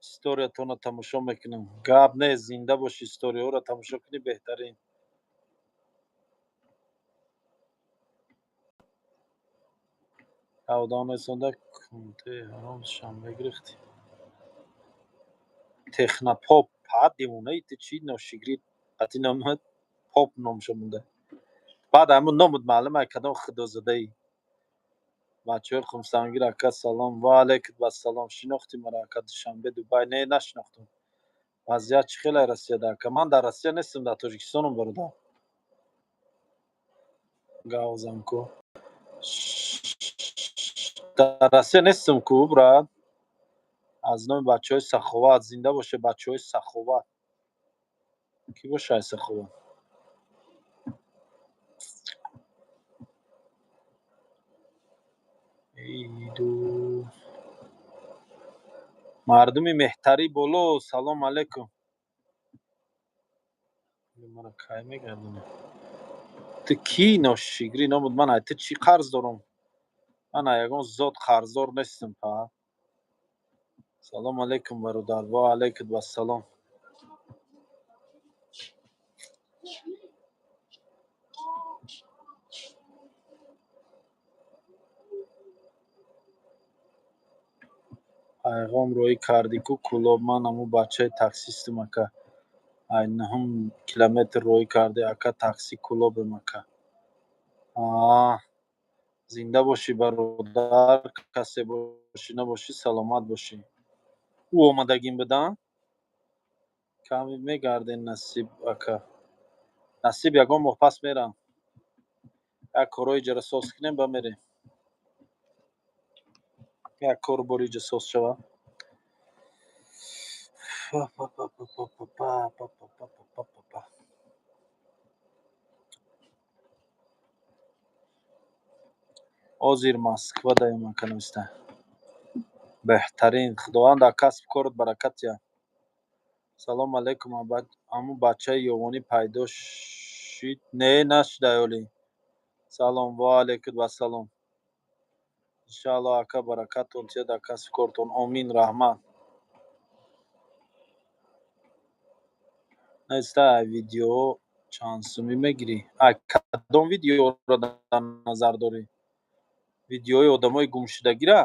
Историятонро тамошо мекунам. Гап нест, зинда бошӣ, историҳоро тамошо кунӣ, беҳтарин. Тавдонесонда кунте ҳаром шанбе гирифтӣ. Технопоп, ҳа, девонаи ту чӣ ношигрӣ? Ати номат поп номшо монда. Баъд ҳамун номут маълум ай кадом худозодаӣ. Бачаҳои Хумсангир, ака, салом. Ва алайкум вассалом. Шинохтӣ маро, ака, Душанбе, Дубай? Не, нашинохтам. Вазъият чӣ хелай Россияда, ака? Ман дар Россия нестам, дар Тоҷикистонам, бародар. Гавзам ку. Дар Россия нестам ку, брат. Аз номи бачаҳои Саховат, зинда боше бачаҳои Саховат. Кӣ боша ай Саховат? Эй дӯст. Мардуми меҳтарӣ боло, салом алейкум. Мара кай мегардонӣ? Ту кӣ ношигрӣ номуд? Ман ай ту чӣ қарз дорам? Ман ай ягон зот қарздор нестам, па. Салом алейкум, бародар. Ва алейкум вассалом. Пайғом роӣ кардӣ ку Кӯлоб, ман ҳамун бачаи таксистам, ака. Ай нӯҳум километр роӣ кардӣ, ака, такси Кӯлобем, ака. Аа, зинда бошӣ, бародар, касе бошӣ набошӣ, саломат бошӣ. Ӯ омадагим будан? Каме мегардем, насиб, ака. Насиб, ягон моҳ пас мерам. Як корҳои иҷара соз кунем, ба мерем. Як кору бори иҷа соз шава. Ҳозир Москва даем, ака, нависта. Беҳтарин. Худованд дар касбу корат баракат диҳад. Салом алейкум, ҳамун бачаи ёвонӣ пайдо шид? Не, нашудай ҳолӣ. Салом, ва алейкум вассалом. Иншааллоҳ, ака, баракатон диҳад дар касбу кортон. Омин, раҳмат. Наиста, ай видео чанд сумӣ мегирӣ? Ай кадом видеоро дар назар дорӣ? Видеои одамои гумшудагира?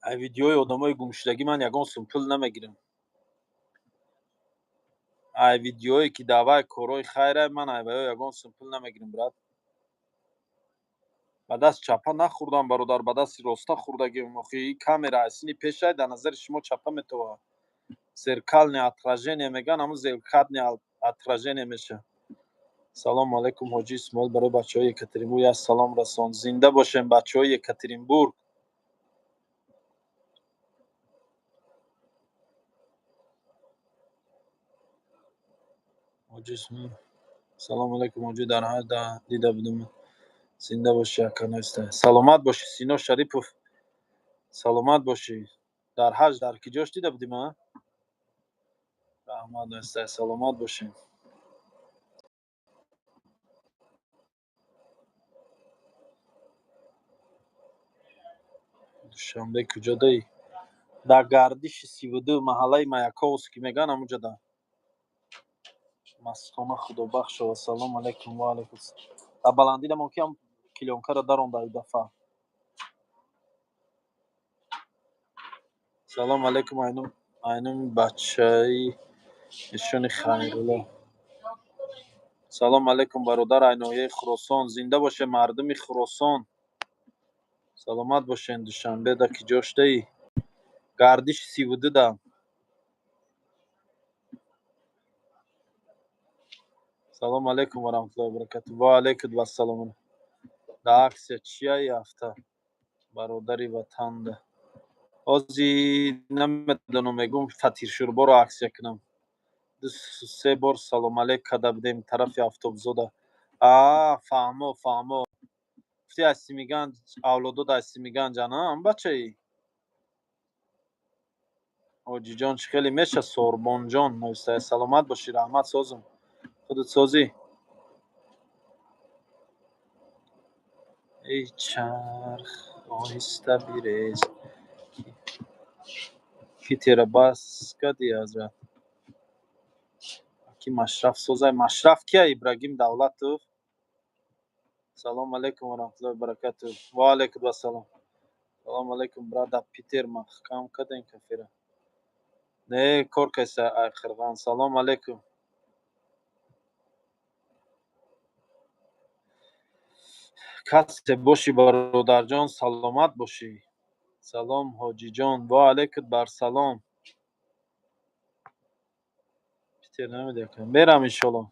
Ай видеои одамои гумшудагӣ ман ягон сум пул намегирам. Ай видеое ки даъваи корҳои хайра, ман ай ваё ягон сум пул намегирам, брат. Ба даст чапа нахӯрдам, бародар, ба дасти роста хӯрдагиам. Охи камера ай сини пешай, дар назари шумо чапа метовад. Зеркальное отражение мегӯянд, ҳамун зеркальное отражение мешавад. Салому алейкум, ҳоҷи Исмоил, барои бачаҳои Екатеринбург як салом расон. Зинда бошем, бачаҳои Екатеринбург. Ҳоҷи Исмоил. Салому алейкум, ҳоҷи, дар ҳар дида будем. Зинда бошӣ, ака, нависта. Саломат бошӣ, Сино Шарипов. Саломат бошӣ. Дар ҳаҷ дар киҷош дида будем, а? Раҳмат, нависта. Саломат бошӣ. Душанбе куҷодаӣ? Дар гардиши 32, маҳаллаи Маяковский мегӯянд, ҳамунҷода. Мастона Худобахшова, салом алейкум, ва алейкум. Дар баландӣ дамон ки ҳам клёнкаро даронда ай дафъа. Салом алейкум, айнуми бачаи нишони Хайрулло. Салом алейкум, бародар, ай ноҳияи Хуросон. Зинда боше мардуми Хуросон. Саломат бошен. Душанбе да киҷо шудаӣ? Гардиши 32 да. Салом алейкум ва раҳматуллоҳи ва баракатуҳ. Ва алейкум вассалом. Дар аксия чия ҳафта? Бародари ватанда. Ҳози намедонам, мегӯм фатиршӯрборо аксия кунам. Ду се бор салом алейк карда будем тарафи Афтобзода. Аа, фаҳмо, фаҳмо. Гуфти аз Симиганҷ, авлодод аз Симиганҷан, а, ҳам бачаи? Ҳоҷиҷон, чӣ хеле меша, Сорбонҷон нависта. Саломат бошӣ, раҳмат, созам. Худат созӣ? Эй чарх, оҳиста бирез. Питера бас кардӣ, ҳазрат? Ки Машраф созай? Машраф кия? Ибрагим Давлатов. Салом алейкум ва раҳматуллоҳи ва баракатуҳ. Ва алейкум вассалом. Салом алейкум, брат, дар Питер маҳкам кардем кафера. Не, кор кайса ай Қирған. Салом алейкум. Касе бошӣ, бародарҷон, саломат бошӣ. Салом, ҳоҷиҷон. Ва алейкум бар салом. Питер намеди ака. Мерам иншолло.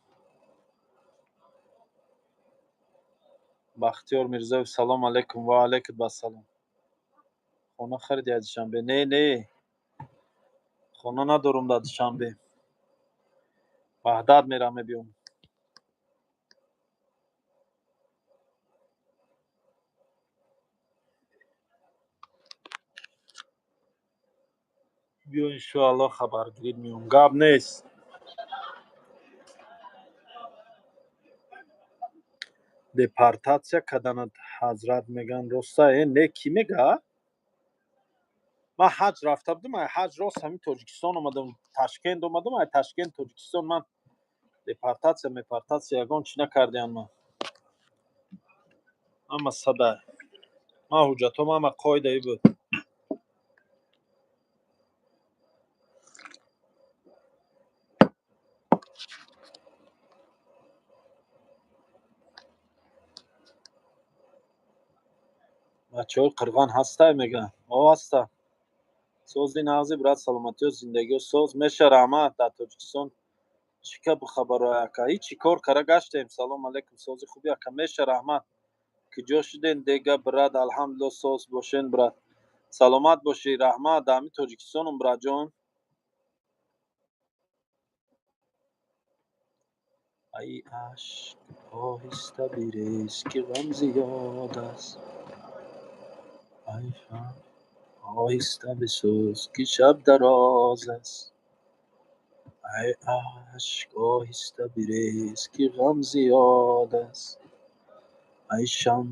Бахтиёр Мирзоев, салом алейкум. Ва алейкум ассалом. Хона хариди аз Душанбе? Не, не. Хона надорум дар Душанбе. Ваҳдат мерам, мебиём. Биё, иншоалло, хабаргирӣ меём. Гап нест. Депортатсия каданат ҳазрат меган, роста? Э, не, кӣ мега? Ман ҳаҷ рафта будам, ай ҳаҷ рост ҳамин Тоҷикистон омадам, Ташкент омадам, ай Ташкент Тоҷикистон. Ман депортатсия, мепортатсия ягон чӣ накардиам ман. Ҳама сада. Ман ҳуҷҷатҳом ҳама қоидаӣ буд. Бачаҳои Қирғон ҳастай мегӯянд. О, ҳаста. Сози нағзи, брат, саломатиё, зиндагиё соз меша, раҳмат. Дар Тоҷикистон чӣ кабу хабаро, ака? Ҳичи, кор кара гаштем. Салом алейкум, сози хуби, ака, меша, раҳмат. Куҷо шуден дега, брат? Алҳамдулилло, соз бошен, брат. Саломат бошӣ, раҳмат. Дар ҳамин Тоҷикистонум, братҷон. Ай ашк, оҳиста бирез, ки ғам зиёд аст. Ай шам, оҳиста бисӯз, ки шаб дароз аст. Ай ашк, оҳиста бирез, ки ғам зиёд аст. Ай шам,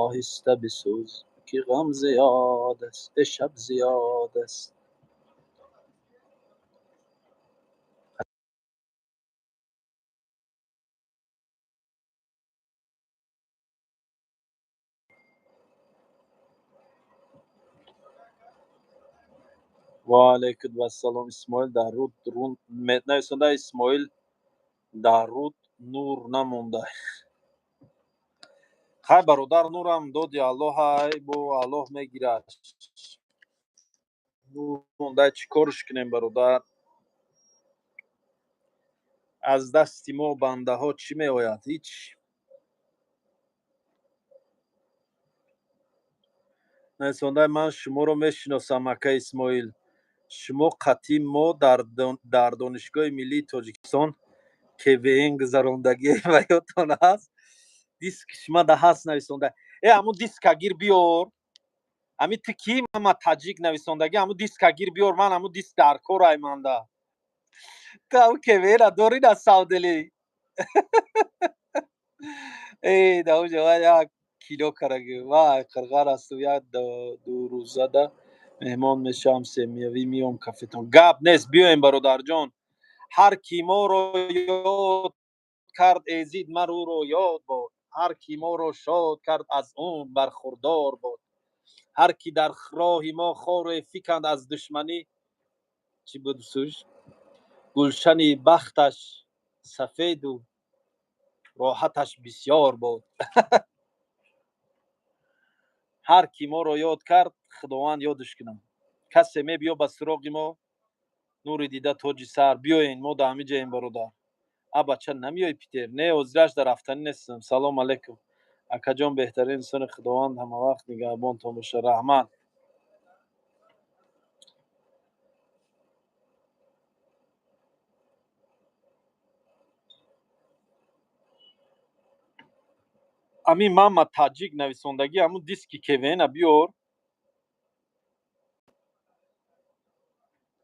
оҳиста бисӯз, ки ғам зиёд аст. Э, шаб зиёд аст. Ва алайкум ассалом. Исмоил дар руд рун нависонда, Исмоил дар руд нур намонда. Хай, бародар, нурам доди Аллоҳ, ай бо Аллоҳ мегирад. Нур монда, чӣ корш кунем, бародар? Аз дасти мо бандаҳо чӣ меояд? Ҳеҷ. Нависонда, ман шуморо мешиносам, ака Исмоил. Шумо қатъи мо дар Донишгоҳи миллии Тоҷикистон КВН гузарондагӣ ва ёдтон ҳаст? Диск шумада ҳаст, нависонда. Э, ҳамун диска гир биёр. Ҳами ту кӣ, мама таҷик нависондагӣ, ҳамун диска гир биёр, ман ҳамун диск дар кор айманда. Ту ҳамун КВН-а дорӣ на савдели? Э, дар онҷо як кино карагӣ. Вай, қирғар асту, як дурӯзада меҳмон мешавам, семиявӣ миём кафетон. Гап нест, биёем, бародарҷон. Ҳар ки моро ёд кард, эзид мар ӯро ёд бод. Ҳар ки моро шод кард, аз он бархурдор бод. Ҳар ки дар роҳи мо хоре фиканд, аз душманӣ чӣ буд суш? Гулшани бахташ сафеду роҳаташ бисёр бод. Ҳар ки моро ёд кард, Худованд ёдаш кунад. Касе мебиё ба суроғи мо, нури дида, тоҷи сар, биёен, мо дар ҳамин ҷоем, бародар. А бача, намеёй Питер? Не, ҳозираш дар рафтанӣ нестам. Салом алейкум. Акаҷон, беҳтарин инсони, Худованд ҳамавақт нигаҳбонтон бошад. Раҳмат. Ҳамин мама таҷик нависондагӣ, ҳамун диски КВН-а биёр.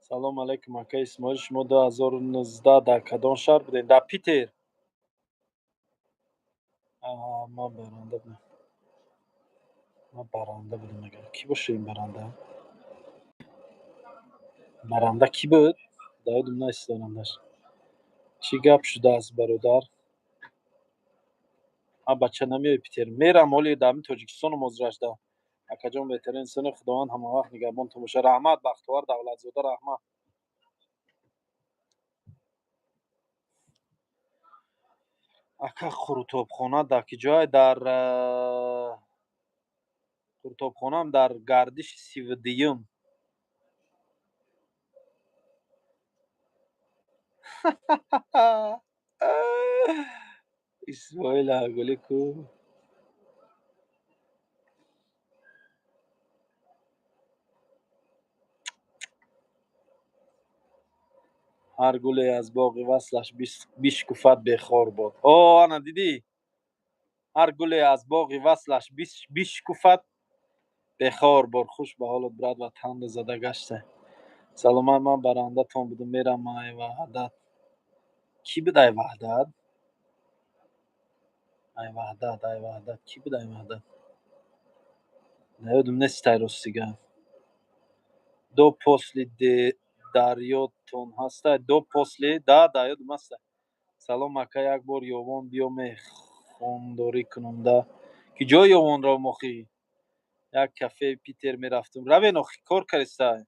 Салом алейкум, ака Исмоил. Шумо 2019 дар кадом шаҳр будед? Дар Питер. Ман баранда будам. Ман баранда будам, мегӯям. Кӣ боша ин баранда? Баранда кӣ буд? Даёдум нест барандаш. Чӣ гап шудааст, бародар? А бача, намеёй Питер? Мерам, ҳоли дар ҳамин Тоҷикистонам ҳозираш да. Акаҷон, беҳтарин инсони, Худованд ҳамавақт нигаҳбонтон бошад. Раҳмат, Бахтовар Давлатзода, раҳмат. Ака, Қурутобхона дар ки ҷой? Дар Қурутобхонаам дар гардиши 32-юм. Исмоил Ҳаргулӣ ку? Ҳар гуле аз боғи васлаш бишкуфад, бехор бод. О, ана дидӣ, ҳар гуле аз боғи васлаш бишкуфад, бехор бод. Хуш ба ҳолат, брат, ватанда зада гашта. Саломат, ман барандатон будум, мерам ай Ваҳдат. Кӣ буд ай Ваҳдат? Ай Ваҳдат, ай Ваҳдат, кӣ буд ай Ваҳдат? Наёдум нестай, ростига. До после дарётон ҳастай? До после да, да, ёдум ҳастай. Салом, ака, як бор Ёвон биё, мехондорӣ кунам да. Ки ҷои Ёвонро мохӣ? Як кафеи Питер мерафтум. Равен охи, кор кардистай.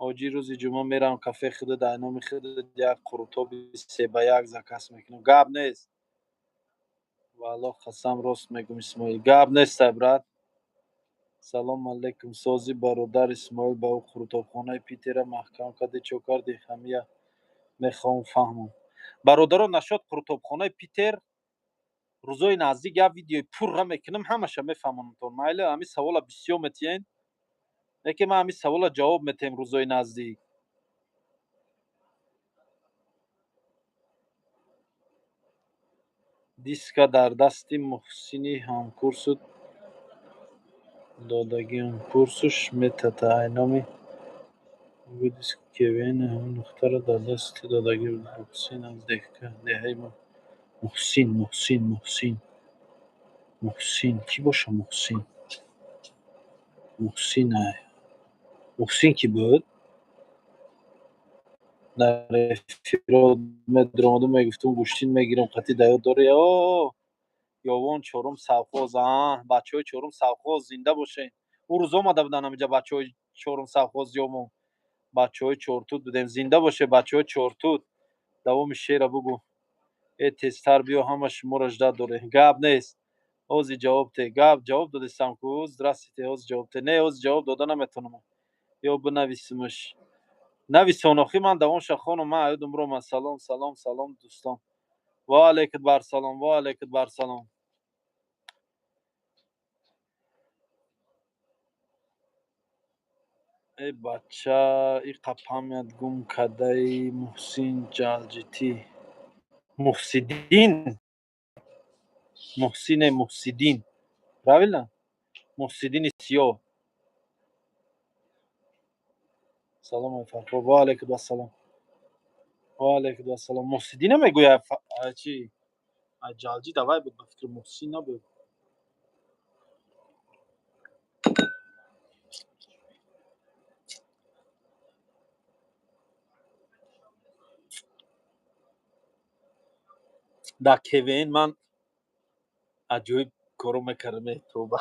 Ҳоҷӣ, рӯзи ҷумъа мерам кафе худат, ай номи худат як қурутоби се ба як заказ мекунам. Гап нест. Валлоҳ, қасам, рост мегӯм, Исмоил. Гап нестай, брат. Салом алейкум, сози, бародар Исмоил, ба ӯ қурутобхонаи Питера маҳкам кардӣ, чо кардӣ? Ҳамия мехоҳам фаҳмам. Бародарон, нашод қурутобхонаи Питер, рӯзои наздик як видеои пурра мекунам, ҳамаша мефаҳмонамтон. Майли, ҳамин савола бисёр метиҳен, лекин ман ҳамин савола ҷавоб метиҳем рӯзои наздик. Диска дар дасти Муҳсини ҳамкурсу додагиам, курсуш метата ай номи диски КВН, ҳамин нуқтаро дар дасти ту додагӣ буд. Муҳсин аз деҳаи мо. Муҳсин, Муҳсин, Муҳсин, Муҳсин кӣ боша? Муҳсин, Муҳсин, ай Муҳсин кӣ буд? Дар эфирот медиромадум, мегуфтум, гӯштин мегирам қатӣ, да ёд дорӣ? О, Ёвон, чорум совхоз, а бачаҳои чорум совхоз, зинда бошед. Ӯ рӯз омада буданд ҳаминҷа бачаҳои чорум совхоз, Ёвон. Бачаҳои Чортуд будем. Зинда бошед, бачаҳои Чортуд. Давоми шеъра бугӯ. Э, тезтар биё, ҳама шуморо ждать дорем. Гап нест. Ҳозир ҷавоб те. Гап ҷавоб додистам ку. Здравствуйте, ҳозир ҷавоб те. Не, ҳозир ҷавоб дода наметавонам. Ё бинависимаш. Нависон охи, ман давомша хонум, ман аёдум ромад. Салом, салом, салом, дӯстон. Ва алайкум барсалом, ва алайкум барсалом. Э, бача, иқа память гум кардаи. Муҳсин Ҷалҷитӣ. Муҳсиддин. Муҳсине, Муҳсиддин. Правильно? Муҳсиддини Сиёҳ. Салом, ай Фарҳод. Ва алайкум ассалом. Ва алайкум ассалом. Муҳсиддина мегӯяд чи? Ай Ҷалҷӣ давай буд, ба фикри Муҳсин набуд. Дар КВН ман аҷоиб коро мекардам, э тоба.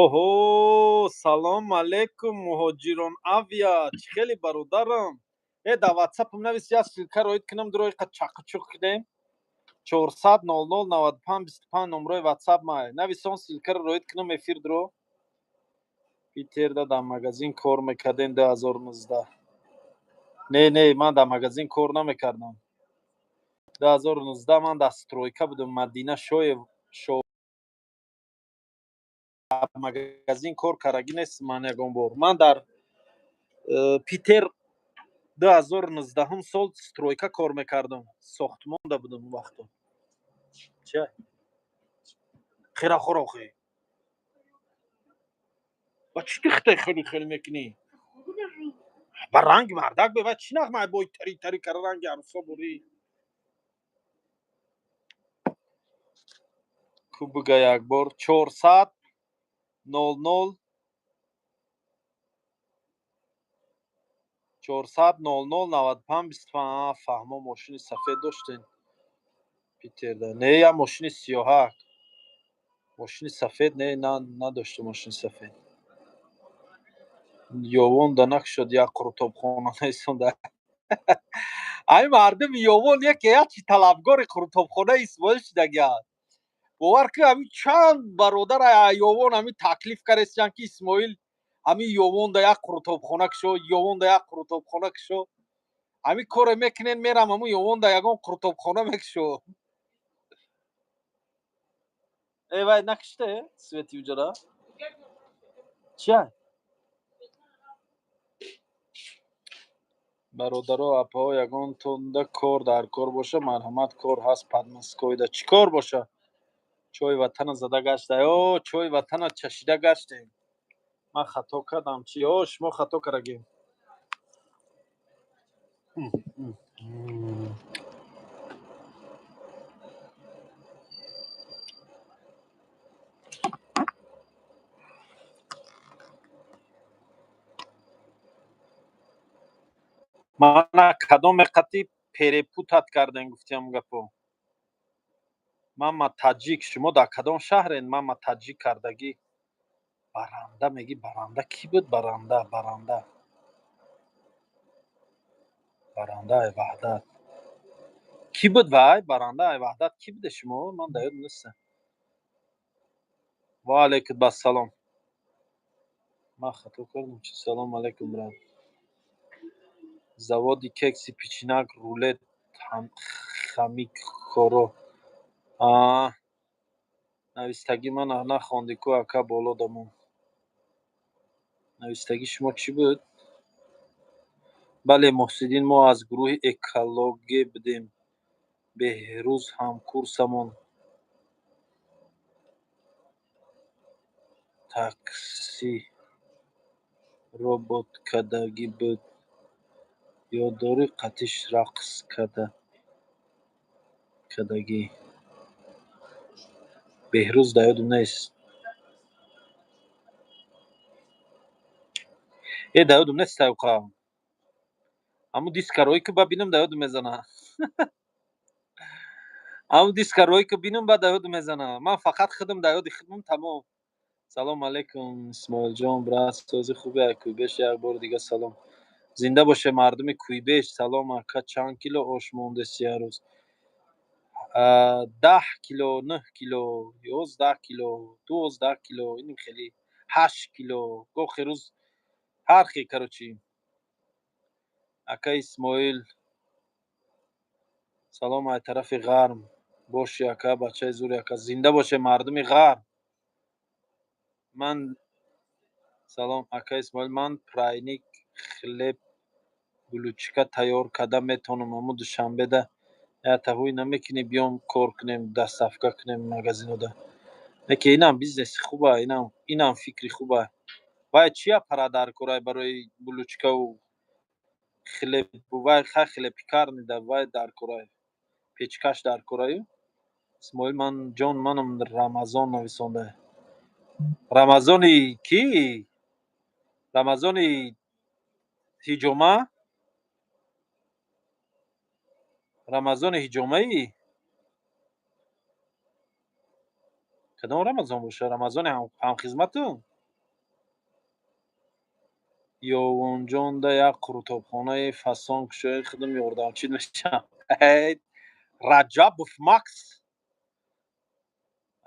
Оҳо, салом алейкум, муҳоҷирон авиа, чӣ хеле, бародарам? Э, дар ватсапам навис, як ссылка роид кунам, дуро иқа чақчуқ кунем. 400 00 95 25 номрои ватсап май. Нависон, ссылкаро роид кунам, эфир дуро. Питерда дар магазин кор мекардем 2019. Не, не, ман дар магазин кор намекардам. 2019 ман дар стройка будам, Мадина Шоев шо магазин кор кардагӣ нест ман ягон бор. Ман дар Питер 2019 сол стройка кор мекардам. Сохтмонда будам он вақто. Ча? Хира хӯр охи. Ва чӣ тихтай хеле хеле мекунӣ? Ба ранги мардак бе, ва чӣ нағма бой тари тари кара ранги арӯсо бурӣ? Ку бига як бор 400 00 400 00 95 25. Фаҳмо, мошини сафед доштен Питерда? Не, я мошини сиёҳак. Мошини сафед не, надошта мошини сафед. Ёвон да накушод як қурутобхона несонда. Ай мардуми Ёвон яке як чи талабгори қурутобхонаи Исмоил шудагианд. Бовар ки, ҳами чанд бародар Ёвон ҳами таклиф карестиян, ки Исмоил, ҳами Ёвонда як қурутобхона кушо, Ёвонда як қурутобхона кушо. Ҳами коре мекунен, мерам ҳаму Ёвонда ягон қурутобхона мекушо. Э, вай накиште свети уҷара чия? Бародаро, апаҳо, ягонтонда кор дар кор боша, марҳамат, кор ҳаст Подмосковьеда. Чӣ кор боша? Чойи ватана зада гашта, о чойи ватана чашида гаштем. Ман хато кардам чи? О, шумо хато кардагем. Мана кадоме қати перепутать кардем, гуфтиам гапо. Мама таҷик, шумо дар кадом шаҳрен? Мама таҷик кардагӣ, баранда мегӣ, баранда кӣ буд? Баранда, баранда, баранда ай Ваҳдат кӣ буд? Вай баранда ай Ваҳдат кӣ буде? Шумо ман дар ёд нестам. Ва алайкум ассалом. Ман хато кардам чи? Салом алайкум, брат. Заводи кекси, печенак, рулет, хамикоро навистагӣ ман нахондӣ ку, ака, боло дамон. Навистагӣ шумо чӣ буд? Бале, Муҳсиддин, мо аз гурӯҳи экологе будем. Беҳрӯз ҳамкурсамон такси робот кардагӣ буд, ёд дорӣ, қатиш рақс кардагӣ. Беҳрӯз дар ёдам нест. Э, дар ёдам нест тавқа. Ҳамун диска рӯй ки, ба бинам, дар ёдам мезана. Ҳамун диска рӯй ки бинам, ба дар ёдам мезана. Ман фақат худам дар ёди худам, тамом. Салом алейкум, Исмоилҷон, брат, сози хуби? Ай Кӯйбеш як бори дига салом. Зинда боше мардуми Кӯйбеш. Салом, ака, чанд кило ош мондест як рӯз? 10 кило, 9 кило, 11 кило, 12 кило, иним хеле, 8 кило, гохе рӯз ҳар хел, короче. Ака Исмоил, салом ай тарафи ғарм. Боши, ака, бачаи зури, ака. Зинда боше мардуми ғарм. Ман салом, ака Исмоил, ман пряник, хлеб, булочка тайёр карда метавонам. Аммо Душанбеда ятаҳӯй намекунӣ, биём кор кунем, доставка кунем магазинода. Неки инам бизнеси хуба, инам фикри хуба. Вай чия пара дар корай барои булочкаву хлеб? Вай хай хлебпекарнида, вай дар корай, печкаш дар кораю. Исмоил ман ҷон, манам Рамазон нависонда. Рамазони кӣ? Рамазони ҳиҷома? Рамазони ҳиҷомаӣ? Кадом Рамазон боша? Рамазони ҳамхизмату? Ёвонҷонда як қурутобхонаи фасон кушои, худам ёрдамчӣ мешавам. Раҷабов Макс.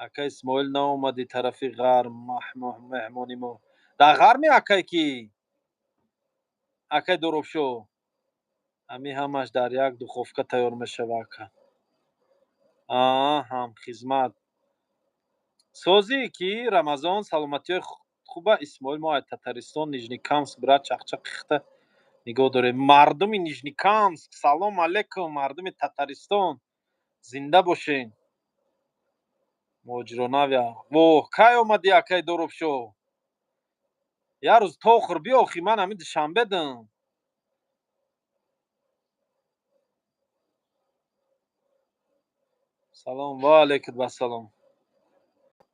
Ака Исмоил, наомадӣ тарафи ғарм меҳмони мо? Дар ғарми акай ки? Акай Доробшо, ҳамин ҳамаш дар як духовка тайёр мешава, ака. Ҳамхизмат созӣ ки? Рамазон, саломатиҳои хуба, Исмоил? Мо ай Татаристон, Нижнекамск, брат, чақчақ хихта нигоҳ дорем. Мардуми Нижнекамск, салом алейкум. Мардуми Татаристон, зинда бошен. Муҳоҷиронавия воҳ, кай омадӣ, акай Доробшо? Як рӯз тохур биё, охи, ман ҳамин Душанбе дам. Салом, ва алайкум ассалом.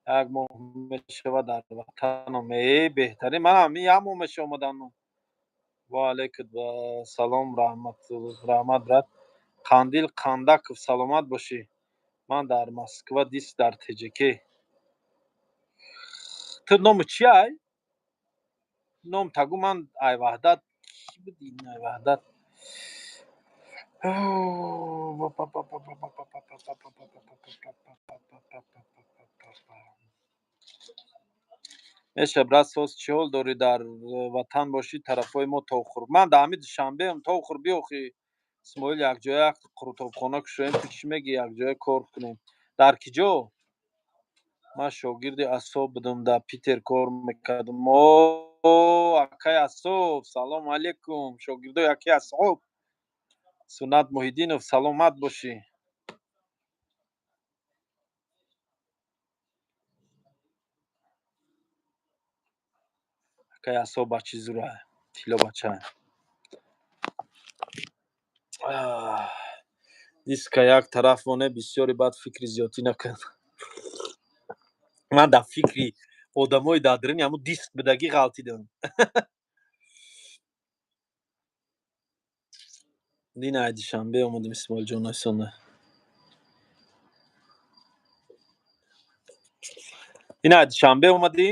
Як моҳ мешавад дар ватанам. Э, беҳтарин, ман ҳамин як моҳ меша омадан. Ва алайкум салом, раҳмат, брат. Қандил Қандаков, саломат бошӣ. Ман дар Москва, диск дар ТЖК. Ту номи чи ай? Ном тагу, ман ай Ваҳдат кӣ буди? Ай Ваҳдат. Меша, брат, соз, чӣ ҳол дорӣ? Дар ватан бошӣ, тарафҳои мо товхӯр. Ман дар ҳамин Душанбеам. Товхӯр, биёхи Исмоил, якҷоя як қурутобхона кушоем. Ту чӣ мегӣ, якҷоя кор кунем? Дар ки ҷо? Ман шогирди Асоб будам, дар Питер кор мекардам. О, акай Асоб, салому алейкум. Шогирдои акай Асоб. Суннат Муҳиддинов, саломат бошӣ. Акай Асоб бачи зура, тилло бача. Диска як тараф моне, бисёри баъд фикри зиёдтӣ накард. Ман дар фикри одамои дар даруни ҳамун диск будагӣ ғалтидам. Дина ай Душанбе омадем, Исмоилҷон Айсона. Дина ай Душанбе омадӣ?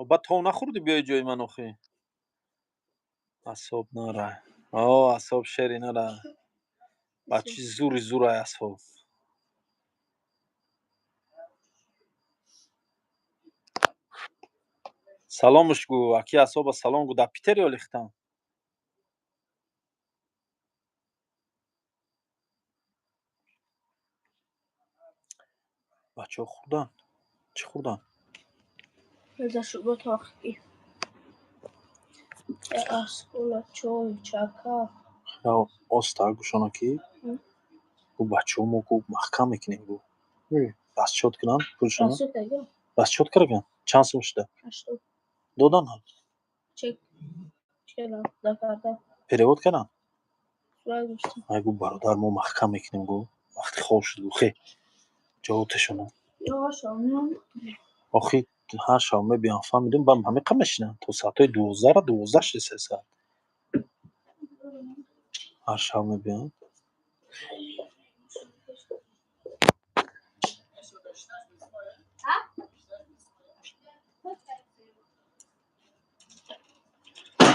Баъд тов нахӯрдӣ, биёи ҷои ман охӣ? Асоб нара. О, асоб шери нара. Бачи зури зурай асоб. Саломуш гӯ, аки Асоба салом гӯ. Дар Питер ё лихтан? Бачаҳо хӯрдан? Чӣ хӯрдан? За шӯрбо тохи. Аскола, чой, чака. Оста гӯшона ки гӯ, бачаҳо, мо гӯ маҳкам мекунем, гӯ. Расчёт кунанд пулшона? Расчёт карда? Расчёт кардаган? Чанд сум шуда? 80. Додан? Чек. Чера, да карда. Перевод карданд? Сурат гирифтам. Ай, гӯ, бародар, мо маҳкам мекунем, гӯ. Вақти хоб шуд, гӯ, хе. Ҷавобташона. Ё шомиён. Охи ҳар шаб мебиям, фаҳмидум, ба ҳамиқа мешинам то соатҳои 12-ра, 12 шуд, се соат. Ҳар шаб мебиям.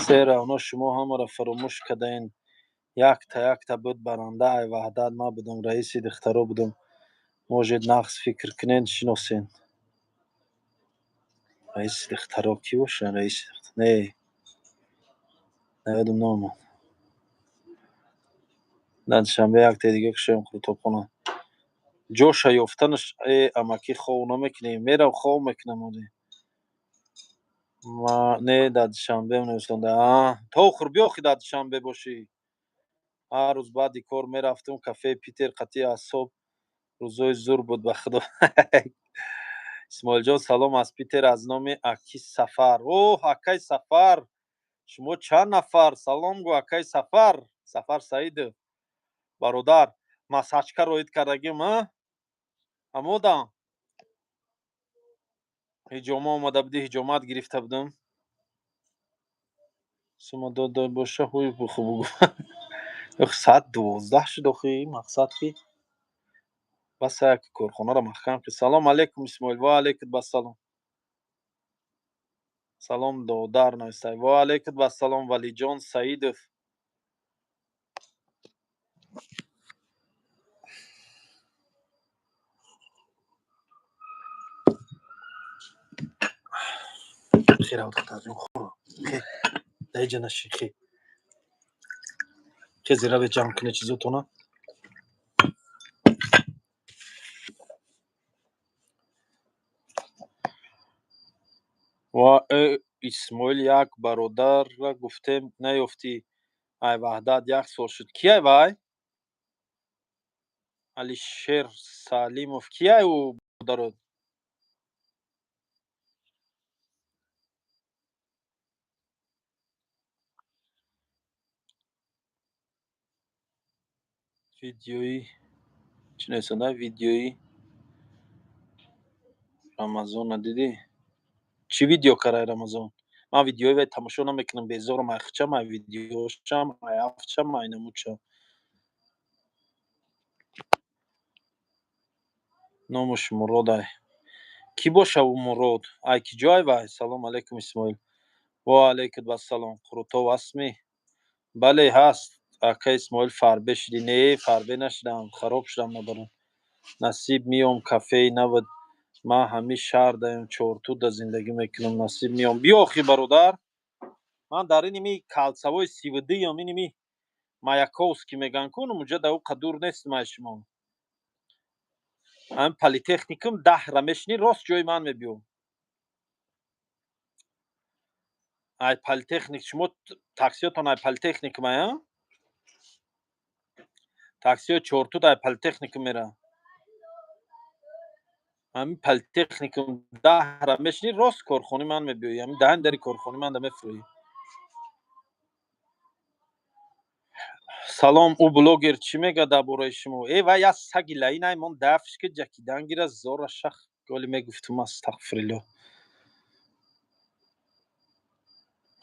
Сера, оно шумо ҳамаро фаромӯш кардаен. Якта якта буд баранда, ай Ваҳдат ман будам, раиси духтаро будам. Может, нағз фикр кунен, шиносен. Раиси духтаро кӣ бошад? Раиси не, наёдам наомад. Дар Душанбе яктаи дига кушоем қурутобхона. Ҷоша ёфтанаш э амакӣ, хов намекунем. Мерав, хов мекунам оди. Ма не, дар Душанбе нависонда. А, товхӯр, биёхи, дар Душанбе бошӣ. Ҳар рӯз баъди кор мерафтум кафеи Питер қатъи Асоб. Рӯзои зур буд, ба худо. Исмоилҷон, салом аз Питер, аз номи аки Сафар. Оҳ, акай Сафар, шумо чанд нафар? Салом гӯ, акай Сафар. Сафар Саидов. Бародар, масачка роид кардагим, а? Ҳамодам. Ҳиҷома омада будӣ, ҳиҷомат гирифта будам. Сума дода боша, ҳуй буху бугӯ. Ох, соат 12 шуд, охи, мақсад ки бас як корхонаро маҳкам ки. Салом алейкум, Исмоил. Ва алейкум бассалом. Салом, додар, навистай. Ва алейкум бассалом, Валиҷон Саидов. Хе, рав, духтарҷон, хӯро. Хе, даиҷа нашин, хе. Хе, зираве ҷамъ куне чизотона. Ва э Исмоил, як бародарра гуфтем, наёфтӣ. Ай Ваҳдат як сол шуд. Ки ай вай? Алишер Салимов. Ки ай ӯ бародарот? Видеои чӣ нависонда? Видеои Рамазонро дидӣ? Чӣ видео карай Рамазон? Ман видеои вай тамошо намекунам, безорам, ай хичам, ай видеошам, ай афчам, ай намучам. Номуш Мурод ай. Кӣ боша ӯ Мурод? Ай ки ҷо ай вай? Салом алейкум, Исмоил. Ва алейкум ассалом. Қурутов ҳастми? Бале, ҳаст. Ака Исмоил, фарбе шудӣ? Не, фарбе нашудам, хароб шудам набарон. Насиб, миём кафеи набуд. Ман ҳамин шаҳр даем, Чортуда зиндагӣ мекунам, насиб меом. Биё охи, бародар. Ман дар иними кольцевой 32-ям, иними Маяковский меган ку, унҷа да уқа дур нестам аз шумо. Ҳамин политехникум 10-ра мешинӣ, рост ҷои ман мебиё. Ай политехник шумо таксиётон ай политехникум ая? Таксиё Чортуд ай политехникум мера. Ҳамин политехникум 10-ра мешинӣ, рост корхонаи ман мебиёӣ. Ҳамин даҳани дари корхонаи ман да мефурӯӣ. Салом, ӯ блогер чӣ мегӯяд дар бораи шумо? Э, вай як саги лаинай мон дафш ки ҷакидан гира зора шах голи мегуфтум, астағфириллоҳ.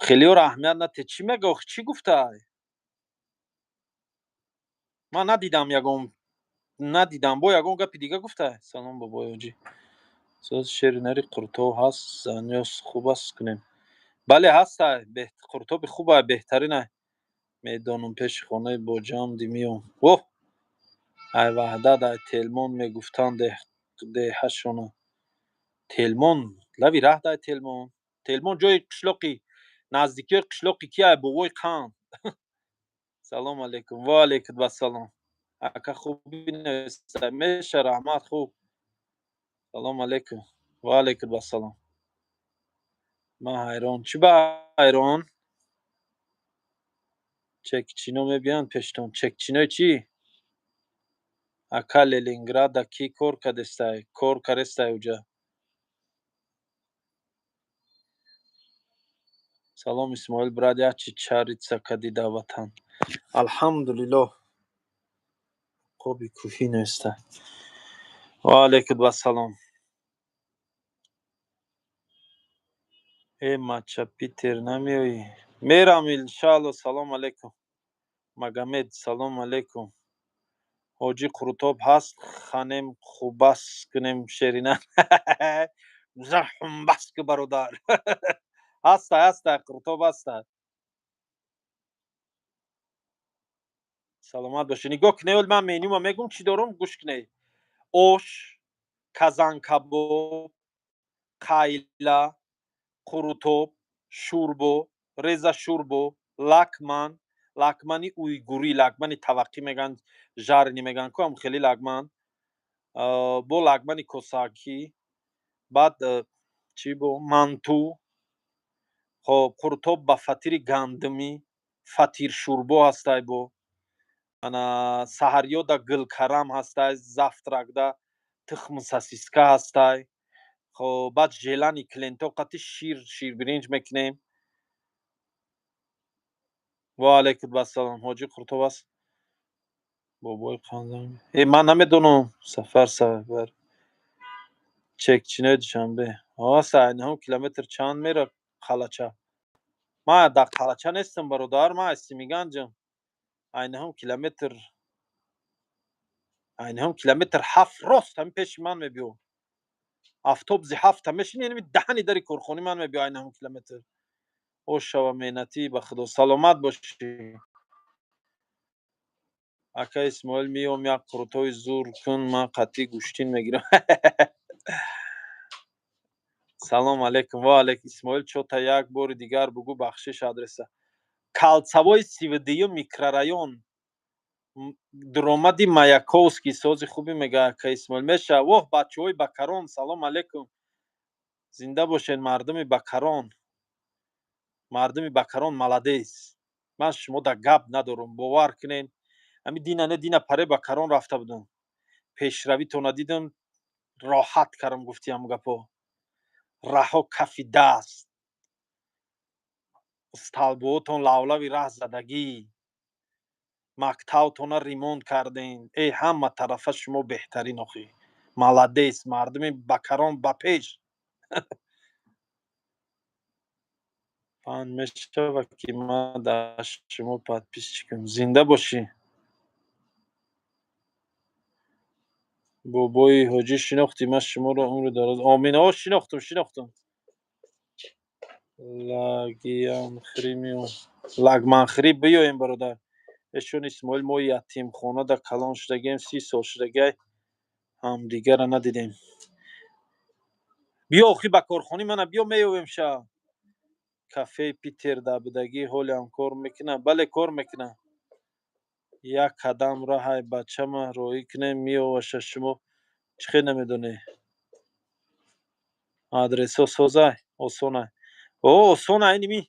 Хелиёро аҳамият нате. Чӣ мега охи, чӣ гуфтай? Ман надидам ягон, надидам, бо ягон гапи дига гуфтай? Салом, бобои ҳоҷӣ. Соз шери нари қуртоб ҳаст, занёс хуб аст кунем. Бале, ҳастай, қуртоби хубай, беҳтаринай. Медонам, пеши хонаи боҷамди миём. Воҳ! Ай Ваҳдат, ай Телмон мегуфтанд деҳашона. Телмон, лави раҳ дай Телмон. Телмон ҷои қишлоқи, наздикиёи қишлоқи ки ай бобои қанд. Салом алейкум. Ва алейкум вассалом. Ака, хубӣ навистай. Меша, раҳмат, хуб. Салом алейкум. Ва алейкум вассалом. Ман ҳайрон. Чӣ ба ҳайрон? Чекчино мебиёянд пештон. Чекчинои чӣ? Ака, Ленинграда кӣ кор кардестай? Кор карестай уҷа? Салом, Исмоил брат, як чи чарица кадӣ дар ватан. Алҳамдулиллоҳ. Қоби кӯҳӣ навистай. Ва алейкум вассалом. Э, мача Питер намеоӣ? Мерам, иншаалло. Салом алейкум. Магомед, салом алейкум. Ҳоҷӣ, қурутоб ҳаст, ханем хубас кунем шерина. Зар хумбас ку, бародар. Ҳастай, ҳастай, қурутоб ҳастай. Саломат бошед. Нигоҳ кунед, оли ман менюма мегӯм, чӣ дорум, гӯш кунед. Ош, казанкабоб, қайла, қурутоб, шӯрбо, реза шӯрбо, лакман, лакмани уйгурӣ, лакмани таваққӣ мегӯянд, жареный мегӯянд ку, ҳам хеле лагман. Бо лагмани косакӣ, баъд чӣ бо манту, хоб, қурутоб ба фатири гандумӣ, фатиршӯрбо ҳастай бо. Ана саҳарёда гулкарам ҳастай, завтракда тухму сосиска ҳастай. Хоб, баъд желани клиентҳо қати шир, ширбиринҷ мекунем. Ва алейкум вассалом. Ҳоҷӣ, қурутоб аст? Бобои қанзам. Э, ман намедонам. Сафар сафар. Чекчинои Душанбе. Ҳа, айнаҳум километр чанд мера Қалача? Ман дар Қалача нестам, бародар, ман аз Симиганҷам. Айнаҳум километр, айнаҳум километр 7 рост ҳамин пеши ман мебиё. Автобуси 7-та мешини, яъне даҳани дари корхонаи ман мебиё айнаҳум километр. Ош шава, меҳнатӣ, ба худо, саломат бошӣ. Ака Исмоил, меом, як қурутои зур кун, ман қатъӣ гӯштин мегирам. Салом алейкум. Ва алейкум. Исмоил, чота як бори дигар бугӯ, бахшиш, адреса. Кольцевой 32-юм микрорайон. Дуромади Маяковский. Сози хубӣ мега ака Исмоил. Меша. Воҳ, бачаҳои Бакарон, салом алейкум. Зинда бошед, мардуми Бакарон. Мардуми Бакарон молодец. Ман шумо да гап надорам, бовар кунед. Ҳамин дина не дина паре Бакарон рафта будам. Пешравитона дидам, роҳат кардам, гуфти ҳам гапо. Раҳо кафи даст. Столбҳоотон лавлави раҳ задагӣ. Мактабтона ремонт кардем. Э, ҳама тарафа шумо беҳтарин охӣ. Молодец, мардуми Бакарон ба пеш. Панд мешавад ки ман дар шумо подписчикам. Зинда бошӣ. Бобои ҳоҷӣ, шинохтӣ ман шуморо, умри дароз. Омин. О, шинохтум, шинохтум. Лагиянхӯрӣ меом. Лагманхӯрӣ биёем, бародар. Эшон Исмоил, мо ятимхона да калон шудагием, 30 сол шудагиай, ҳамдигарро надидем. Биё, охи, ба корхони мана биё, меёвем ша. Кафеи Питер дар будагӣ ҳолиам кор мекунад? Бале, кор мекунад. Як қадам раҳай, бачама роҳӣ кунем, меёваша. Шумо чӣ хел намедонед? Адресҳо созай, осонай. О, осонай, иними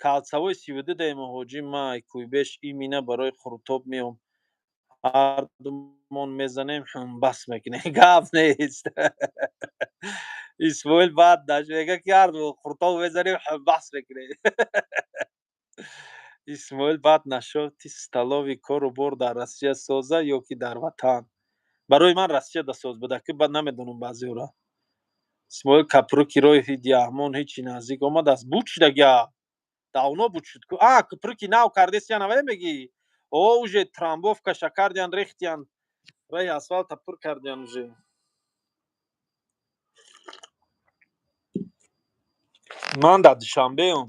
кольцевой 32 даем, ҳоҷӣ. Ман ай Куйбеш имина барои Қурутоб меом, ҳардумон мезанем, бас мекунем, гап нест. Исмоил баъд даш мега, ки ҳарду Қурутоб мезанем, бас мекунем. Исмоил, баъд нашоти столовый кору бор дар Россия соза ё ки дар ватан? Барои ман Россия да соз буда, ки баъд намедонам баъзеҳоро. Исмоил, капруки роҳи Диаҳмон ҳечи наздик омадааст? Буд шудагия, давно буд шуд. А, купруки нав кардесиян, авае мегӣ? О, уже трамбовкаша кардиян, рехтиян, раи асфалта пур кардиян уже. Ман дар Душанбеам.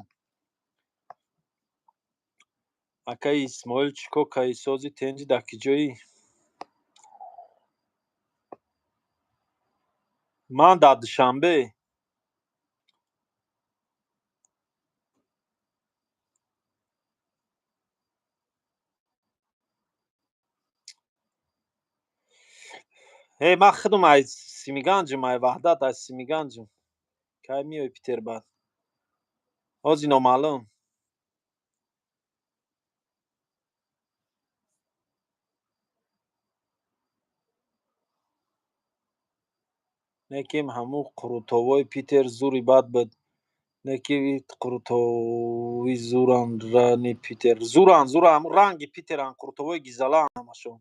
Акаи Исмоил, чӣ кор каи? Сози, тенҷи, дар ки ҷоӣ? Ман дар Душанбе. Э, ман худам ай Симиганҷам, ай Ваҳдат, ай Симиганҷам. Кай меои Питер баъд? Ҳози номаълум. Неким ҳамун қурутобҳои Питер зури бад буд. Неки қурутоби зуран, рани Питер зуран, зура, ҳамун ранги Питеран, қурутобҳои гизалаан ҳамашон.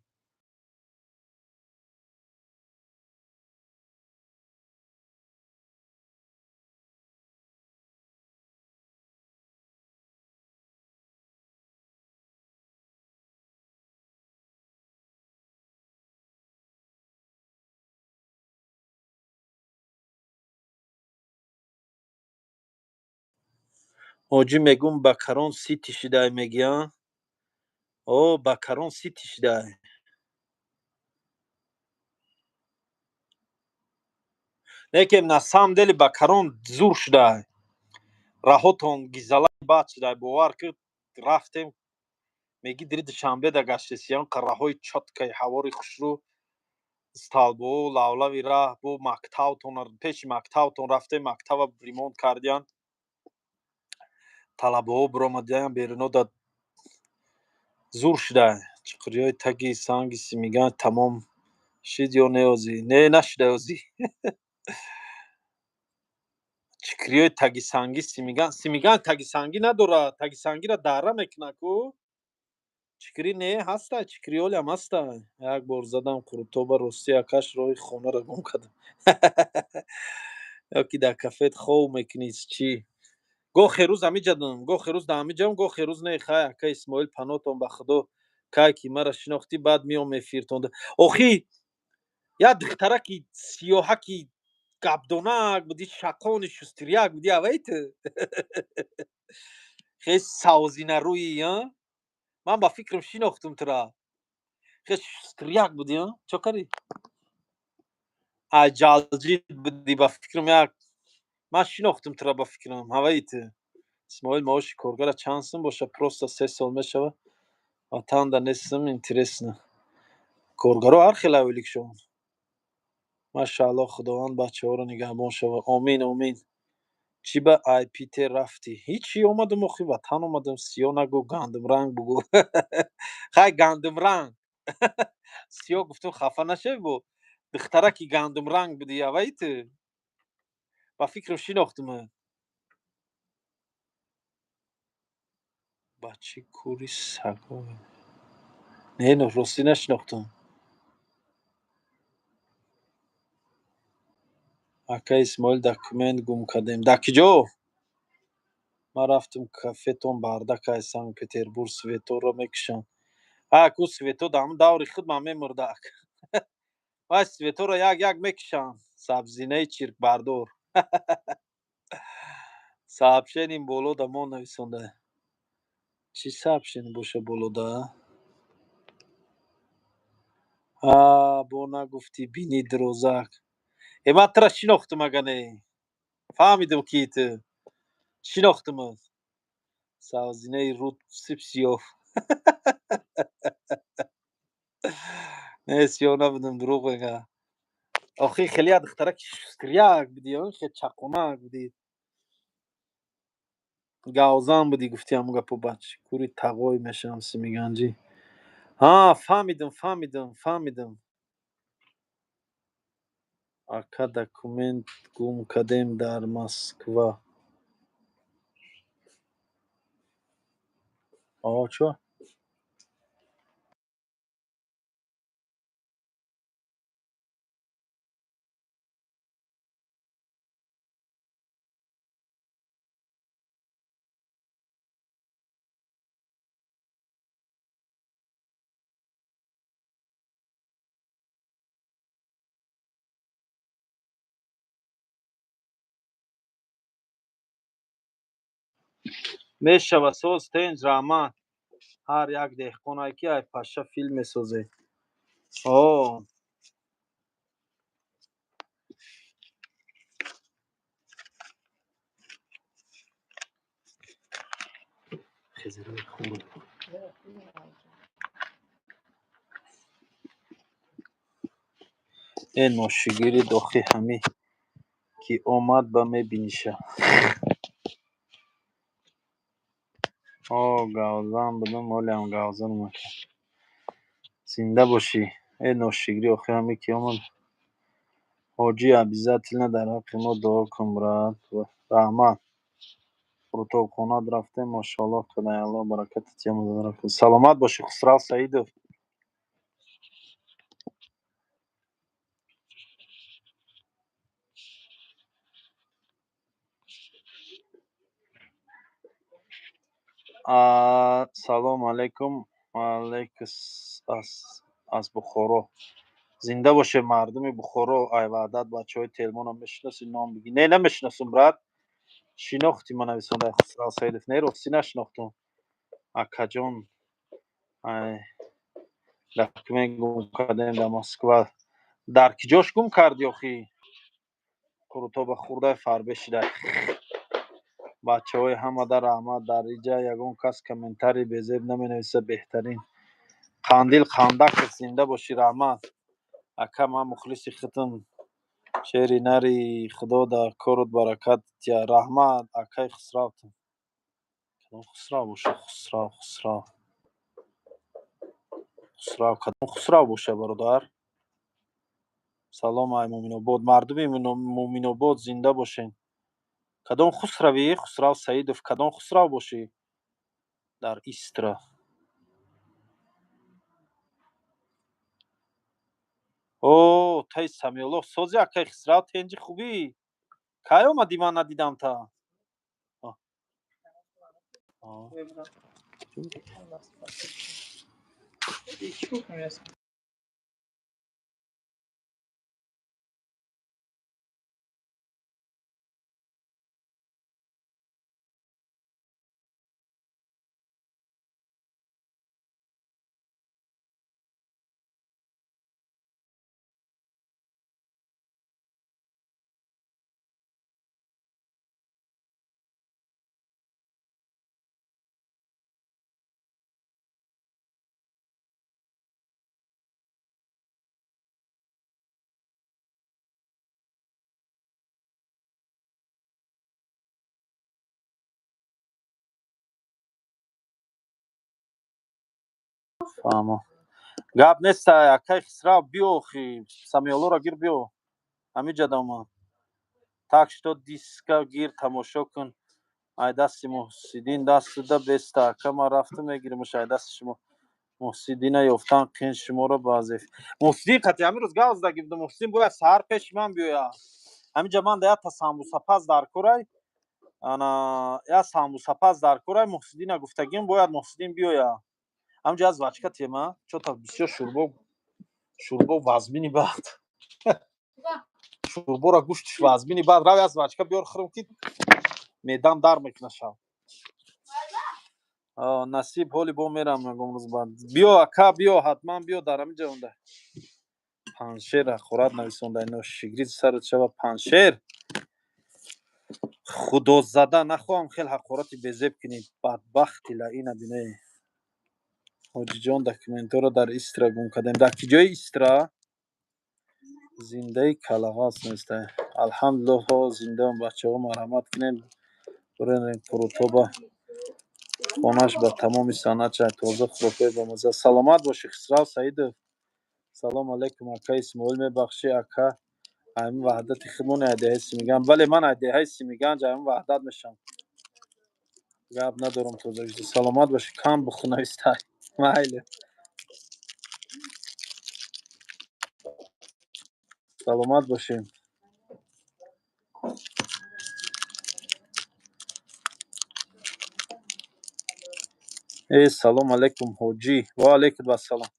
Ҳоҷӣ, мегум, ба Карон Сити шидай мегӣ, а? О, ба Карон Сити шидай. Лекин на самом деле ба Карон зур шудай, раҳотон гизалаи бад шудай. Бовар ки, рафтем, меги дири Душанбе да гаштесиям, раҳои чёткий, ҳавори хушрӯ, столбо, лавлави раҳ, бо мактабтон, пеши мактабтон рафтем, мактаба ремонт кардиян, талабаҳо биромадиян беруно, да зур шудай. Чуқуриҳои таги санги Симиган тамом шид ё не озӣ? Не, нашуда озӣ чуқуриҳои таги санги Симиган. Симиган таги сангӣ надорад, таги сангиро дара мекунад ку. Чикрӣ не, ҳастай, чикрӣ ҳолиам ҳастай. Як бор задам Қурутоба, ростӣ, акаш, роҳи хонаро гум кардам. Ё ки дар кафет хов мекунӣ, чӣ? Гоҳ херӯз ҳамиҷадам, гоҳ херӯз дар ҳамиҷам, гоҳ херӯз не. Хай, ака Исмоил, панотон ба Худо, кай ки мара шинохтӣ, баъд меом эфиртон. Охи, як духтараки сиёҳаки гапдонак буди, шақони шустрияк буди, авай ту хел савзинарӯи, а? Ман ба фикрам шинохтум тура, хел шустрияк буди, а? Чо кардӣ? Ай ҷалҷид буди, ба фикрам, як ман шинохтум тура, ба фикрам, ҳаваи ту. Исмоил, маоши коргара чанд сум боша? Просто 3 сол мешава, ватанда нестам, интересно. Коргаро ҳар хел авликшон. Машаалло, Худованд бачаҳоро нигаҳбон шава. Омин, омин. Чӣ ба ай Питер рафтӣ? Ҳичи, омадам, охи, ватан омадам. Сиёҳ нагӯ, гандумранг бугӯ. Хай, гандумранг, сиёҳ гуфтум, хафа нашавӣ. Бо духтараки гандумранг буди, аваи ту, ба фикрам шинохтума. Ба чӣ кури саго? Не, ростӣ нашинохтум. Ака Исмоил, документ гум кардем. Дар киҷо? Ман рафтум кафетон, бардак. Ай Санкт Петербург светоро мекушанд. Аку свето дар ҳамн даври худ ман мемурдак. Вай светоро як як мекушанд, сабзинаи чиркбардор. Сообщение боло да мо нависонда. Чӣ сообщение боша болода? А, бо нагуфтӣ, бини, дирозак. Э, ман тура шинохтум, ага не? Фаҳмидам, ки ту шинохтумат. Савзинаи руд сип сиёҳ. Не, сиёҳ набудам, дурӯғ мега. Охи, хеле як духтараки шустряк будӣ, хеле чаққонак будӣ. Гавзан будӣ, гуфти ҳамун гапо, бач кури тағой мешавам, Симиганҷӣ. Ҳа, фаҳмидам, фаҳмидам, фаҳмидам. Ака, документ гум кардем дар Москва. О, чо? Мешава, соз, тенҷ, раҳмат. Ҳар як деҳқоне, ки ай паша филм месозе. О, хезарои хуб. Э, ношигири дохи, ҳамӣ ки омад, ба мебиниша. О, гавзан будам, ҳолиам гавзанам, ака. Зинда бошӣ. Э, ношигирӣ, охи, ҳаме ки омад. Ҳоҷӣ, обязательно дар ҳаққи мо дуо кун, брат. Раҳмат. Қурутобхонат рафтем, мошоаллоҳ кадай, Аллоҳ баракати тиям. Саломат бошӣ, Хусрав Саидов. Салом алейкум, алейкус, аз Бухоро. Зинда боше мардуми Бухоро. Ай Ваҳдат, бачаҳои Телмонам мешиноси? Ном бигӣ. Не, намешиносум, брат. Шинохти ма нависонда Хусрав Саидов. Не, ростӣ нашинохтум. Акаҷон, ай документ гум кардем дар Москва. Дар киҷош гум кардӣ, охи? Қурутоба хурдай, фарбе шидай. Бачаҳои ҳамада раҳмат. Дар иҷа ягон кас комментарий безеб наменависа, беҳтарин. Қандил Қандаков, зинда бошӣ, раҳмат. Ака, ман мухлиси хитм, шери нари, Худо дар корут баракат тия. Раҳмат, акаи Хусрав. Кадом Хусрав боша? Хусрав, Хусрав, Хусрав, кадом Хусрав боша, бародар? Салом ай Муъминобод. Мардуми Муъминобод, зинда бошен. Кадом Хусравӣ? Хусрав Саидов, кадом Хусрав бошӣ? Дар Истра. О, тай Самиоллоҳ, сози, акаи Хусрав, тенҷи, хубӣ? Кай омадӣ, ман надидам та. А. Чӣ гуфтам? Фаҳмо, гап нест, акаи Хисрав, биё, охи, Самиоллоро гир, биё, ҳамиҷа омад. Так что диска гир, тамошо кун. Ай дасти Муҳсиддин дастуда беста, ака, ман рафтам, мегиримаш ай дасти шумо. Муҳсиддина ёфтан қин, шуморо баъзе Муҳсиддин қати ҳамин рӯз гап задаги будам. Муҳсиддин бояд саҳар пеши ман биёяд ҳаминҷа. Ман да якта самбусапаз дар корай, ана як самбусапаз дар корай. Муҳсиддина гуфтагим, бояд Муҳсиддин биёяд ҳаминҷа. Аз вачка тема чота бисёр шӯрбо, шӯрбо вазмини баъд, шӯрбора гӯштиш вазмини баъд. Рав, аз вачка биёр, хӯрм, ки медам дар мекуна шав. Насиб, ҳоли бо мерам ягон рӯз баъд. Биё, ака, биё, ҳатман биё, дар ҳаминҷа онда. Паншер ҳақорат нависонда, ино шигрид сарат шава, Паншер. Худозада, нахоҳам хел ҳақорати безеб кунӣ, бадбахти лаина бине. Ҳоҷиҷон, документҳоро дар Истра гум кардем. Дар ки ҷои Истра? Зиндаи калағас неста. Алҳамдулиллоҳ, зиндаам, бачаҳо, марҳамат кунед. Буренрем Қурутоба. Хонаш ба тамоми санъатша тоза, хӯрокҳои бамаза. Саломат бошӣ, Хисрав Саидов. Салом алайкум, ака Исмоил, мебахшӣ, ака. Ами ваҳдати худмон айдеҳаи Симиганҷ. Бале, ман айдеҳаи Симиганҷ, ами ваҳдат мешам. Гап надорам тозагӣ. Саломат бошӣ, кам бухӯ навистай. Майли. Саломат бошем. Э, салом алайкум, ҳоҷӣ. Ва алайкум ассалом.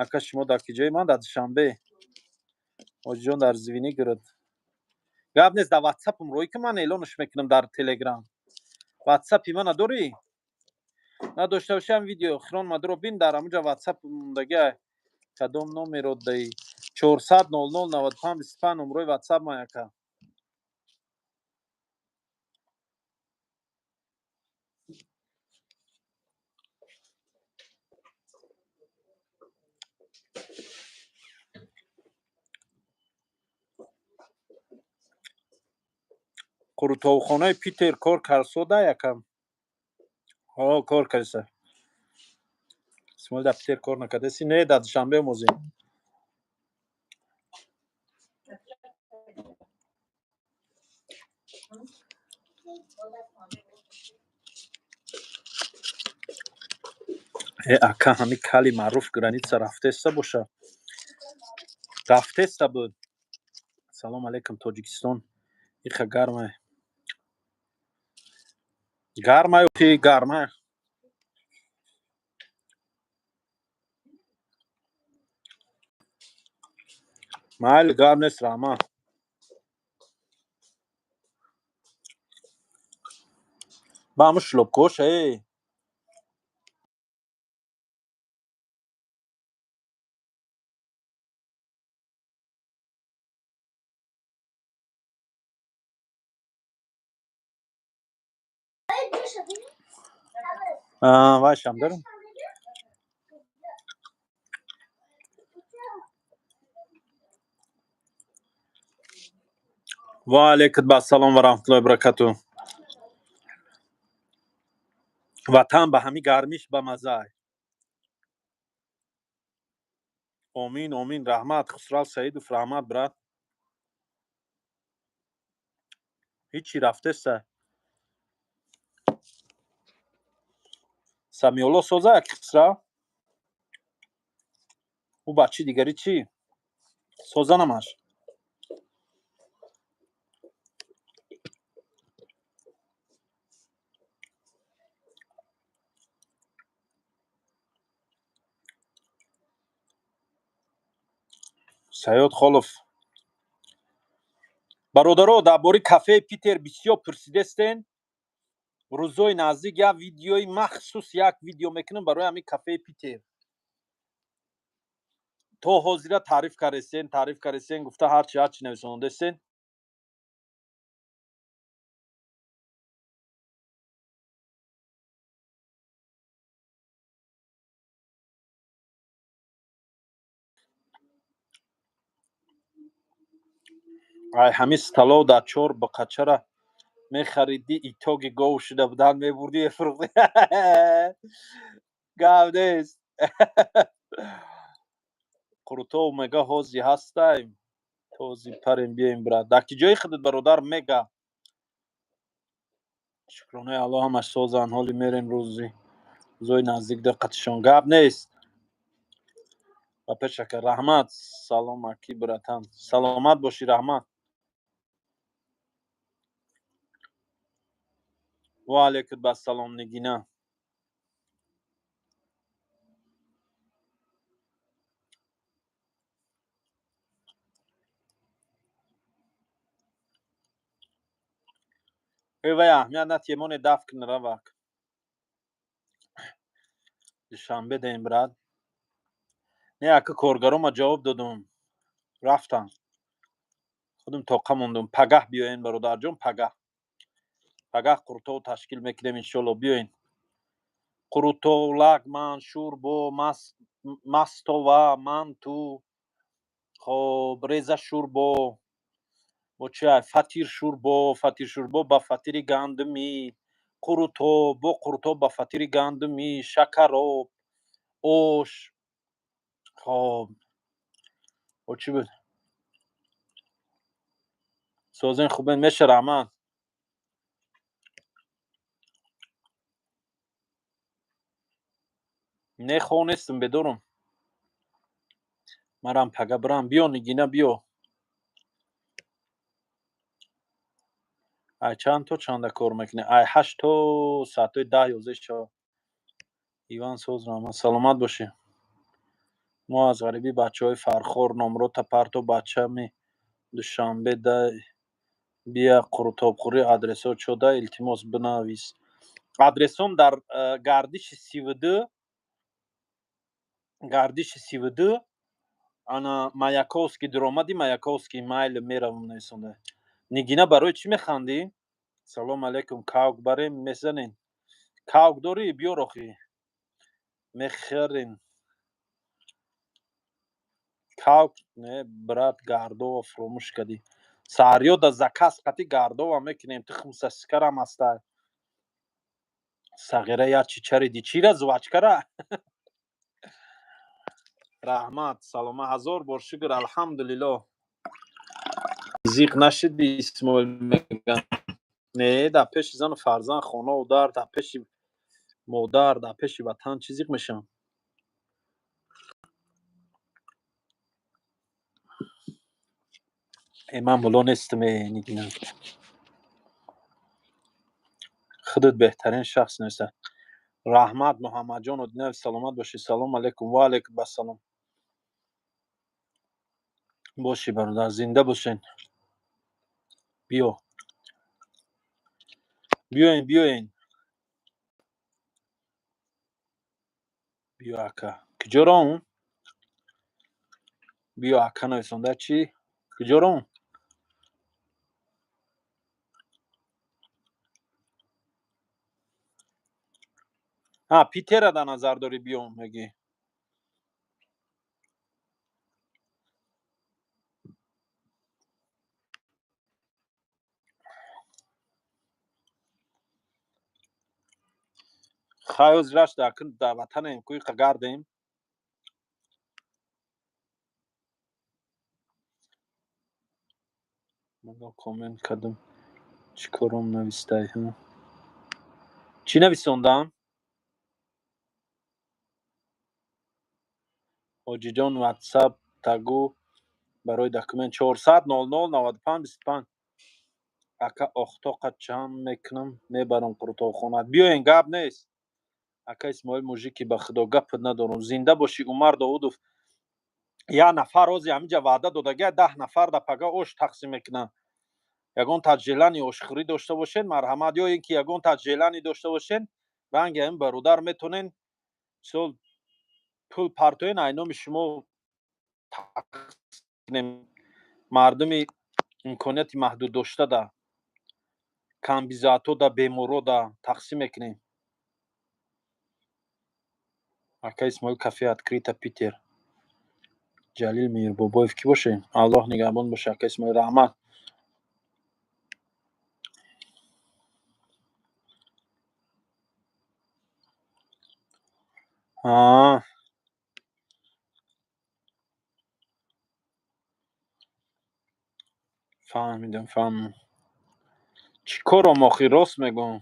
Ака, шумо дар киҷои? Ман дар Душанбе. Ҳоҷиҷон дар Звенигород. Гап нест, дар ватсапам рӯй ки, ман эълонаш мекунам дар Телеграм. Ватсапи мана дорӣ? Надошта бошӣ, ҳам видео охирон мадро бин, дар ҳамунҷа ватсап мондагӣ. Кадом номеро даи? 400 00 95 25 номрои ватсап ман, ака. Қурутобхонаи Питер кор карсода, якам? Ҳо, кор кардиса. Исмоил, дар Питер кор накардаси? Не, дар Душанбе омӯзем. Э, ака, ҳами кали маъруф граница рафтеста боша? Рафтеста буд. Салом алейкум, Тоҷикистон. Иха гармай. Гармай, охи гармай. Майли, гарм нест, раҳмат. Ба ҳамун шлёпкоша, э. Вайшам дорам. Ва алайкум ассалом ва раҳматуллоҳи ва баракатуҳ. Ватан ба ҳамин гармиш ба маззай. Омин, омин, раҳмат, Хусрав Саидов, раҳмат, брат. Ҳичи, рафтеста. Самиолло соза, Хисрав? Ӯ бачи дигари чӣ? Соза намаш. Саёд Холов. Бародаро, дар бораи кафеи Питер бисёр пурсидестен. Рӯзҳои наздик як видеои махсус, як видео мекунам барои ҳамин кафеи Питер. То ҳозира таъриф кардестен, таъриф кардестен, гуфта ҳарчи ҳарчи нависондестен. Ай ҳамин столов дар чор буқачара мехаридӣ, итоги гов шуда будан, мебурдӣ, мефурӯхтӣ. Гап нест. Қурутов мега ҳози ҳастай. Този парем биёем, брат. Дар ки ҷои худат, бародар, мега? Шукронаи Аллоҳ, ҳамаш созанд. Ҳоли мерем рӯзи рӯзои наздик да қатишон. Гап нест. Ба пешака, раҳмат. Салом, аки, братан. Саломат бошӣ, раҳмат. Ва алайкум ассалом, Нигина. Э, вай аҳамият натиҳе, моне дафт кун, равак. Душанбе даем, брат. Не, ака, коргарома ҷавоб додум. Рафтам. Худум тоқа мондум. Пагаҳ биёен, бародарҷон, пагаҳ. Пагаҳ қурутов ташкил мекунем, иншолло. Биёен. Қурутов, лагман, шӯрбо, мастова, манту, хоб, реза шӯрбо, бо чи, фатир шӯрбо, фатир шӯрбо ба фатири гандумӣ, қурутоб, бо қурутоб ба фатири гандумӣ, шакароб, ош. Хоб, бо чӣ буд? Созен, хубен, меша, раҳмат. Не, хов нестам, бедорам. Марам пага бирам. Биё, Нигина, биё. Ай чанд то чанда кор мекунӣ? Ай 8 то соатҳои 10, 11 шава. Иван соз, раҳмат, саломат бошӣ. Мо аз ғарибӣ бачаҳои Фархор, номрота парто, бачами Душанбе да бия қурутобхӯрӣ. Адресҳо чо да, илтимос, бинавис. Адресом дар гардиши 32, гардиши 32, ана Маяковский, дуромади Маяковский. Майли, меравам, нависонда. Нигина, барои чӣ механдӣ? Салом алейкум, кавк барем мезанен? Кавк дорӣ, биёр охӣ, мехӯрем. Кавк не, брат, гардова фуромӯш кардӣ. Саҳарёда заказ қати гардова мекунем, тухм сасикарам ҳаста. Сағира як чи чариди, чира, жвачка ра? Раҳмат, салома, ҳазор бор шукр, алҳамдулиллоҳ. Зиқ нашиди, Исмоил, меган. Не, дар пеши зану фарзанд, хонаву дар, дар пеши модар, дар пеши ватан чӣ зиқ мешавам? Э, ман мулло нестам, э, Нигина. Худат беҳтарин шахс неста. Раҳмат, Муҳаммадҷон Одинаев, саломат бошӣ. Салом алейкум, ва алейкум ассалом. Бошӣ, бародар, зинда бошен. Биё, биёен, биёен. Биё, ака. Куҷо равм? Биё, ака, нависонда чӣ? Куҷо равм? А, Питера дар назар дорӣ, биём мегӣ? Хай, ҳозир раш дар ватанем, куиқа гардем. Мано коммент кардам. Чӣ кором навистай, ҳа? Чӣ нависондам? Ҳоҷиҷон, ватсап тагу барои документ 400 00 95 25. Ака, охтоқа чанд мекунам, мебарам қурутобхона. Биёен, гап нест. Ака Исмоил, мужики, ба худо, гапат надорам. Зинда бошӣ, Умар Довудов. Як нафар ҳозир ҳаминҷа ваъда додагия, 10 нафар да пага ош тақсим мекунанд. Ягон таҷелани ошхӯрӣ дошта бошед, марҳамат, ё ин ки ягон таҷелани дошта бошед, ранги ҳамин бародар метонен, мисол, пул партоен, ай номи шумо тақсим, мардуми имконияти маҳдуд дошта да, камбизоато да, беморо да тақсим мекунем. Ака Исмоил, кафе открыто Питер. Ҷалил Мирбобоев кӣ боше? Аллоҳ нигаҳбон боше, ака Исмоил, раҳмат. А, фаҳмидам, фаҳмидам. Чӣ кором охир, рост мегӯм.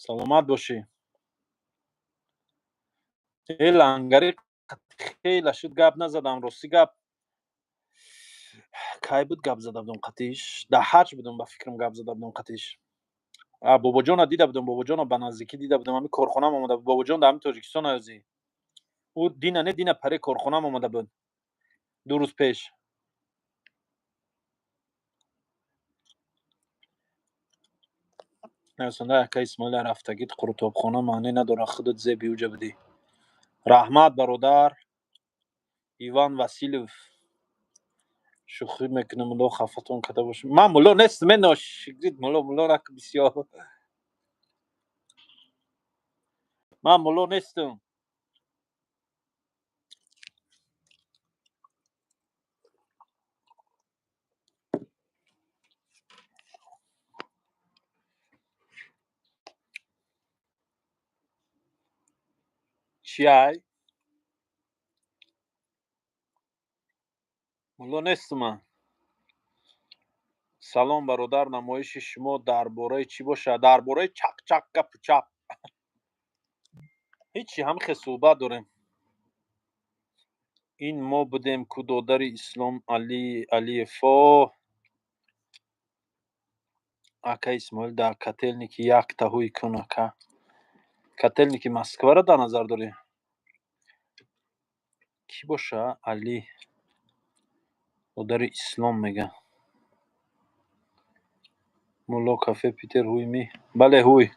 Саломат бошӣ. Э, лангари хеле шуд, гап назадам, рости гап. Кай буд гап зада будам қатиш? Дар ҳаҷ будам, ба фикрам, гап зада будам қатиш. А, бобоҷона дида будам, бобоҷона ба наздикӣ дида будам, ҳамин корхонаам омада буд. Бобоҷон дар ҳамин Тоҷикистон аёзӣ. Ӯ дина не, дина паре корхонаам омада буд. 2 рӯз пеш. Нависонда: ака Исмоил, рафтагит қурутобхона маъне надорад, худат зеби уҷа будӣ. Раҳмат, бародар Иван Василев. Шӯхӣ мекунам, мулло, хафатон карда бошам. Ман мулло нестам, ношигрид мулло мулло рак бисёр. Ман мулло нестам. Чиай? Мулло нестам ман. Салом, бародар, намоиши шумо дар бораи чӣ бошад? Дар бораи чақчақ, гапу чап. Ҳичи, ҳам хел суҳбат дорем. Ин мо будем ку, додари Ислом Али Алиев. О ака Исмоил, дар Котельники якта ҳуй кун, ака. Котельники Москваро дар назар дорӣ? Кӣ боша? Али додари Ислом мега. Мулло, кафе Питер ҳуй ми? Бале, ҳуй.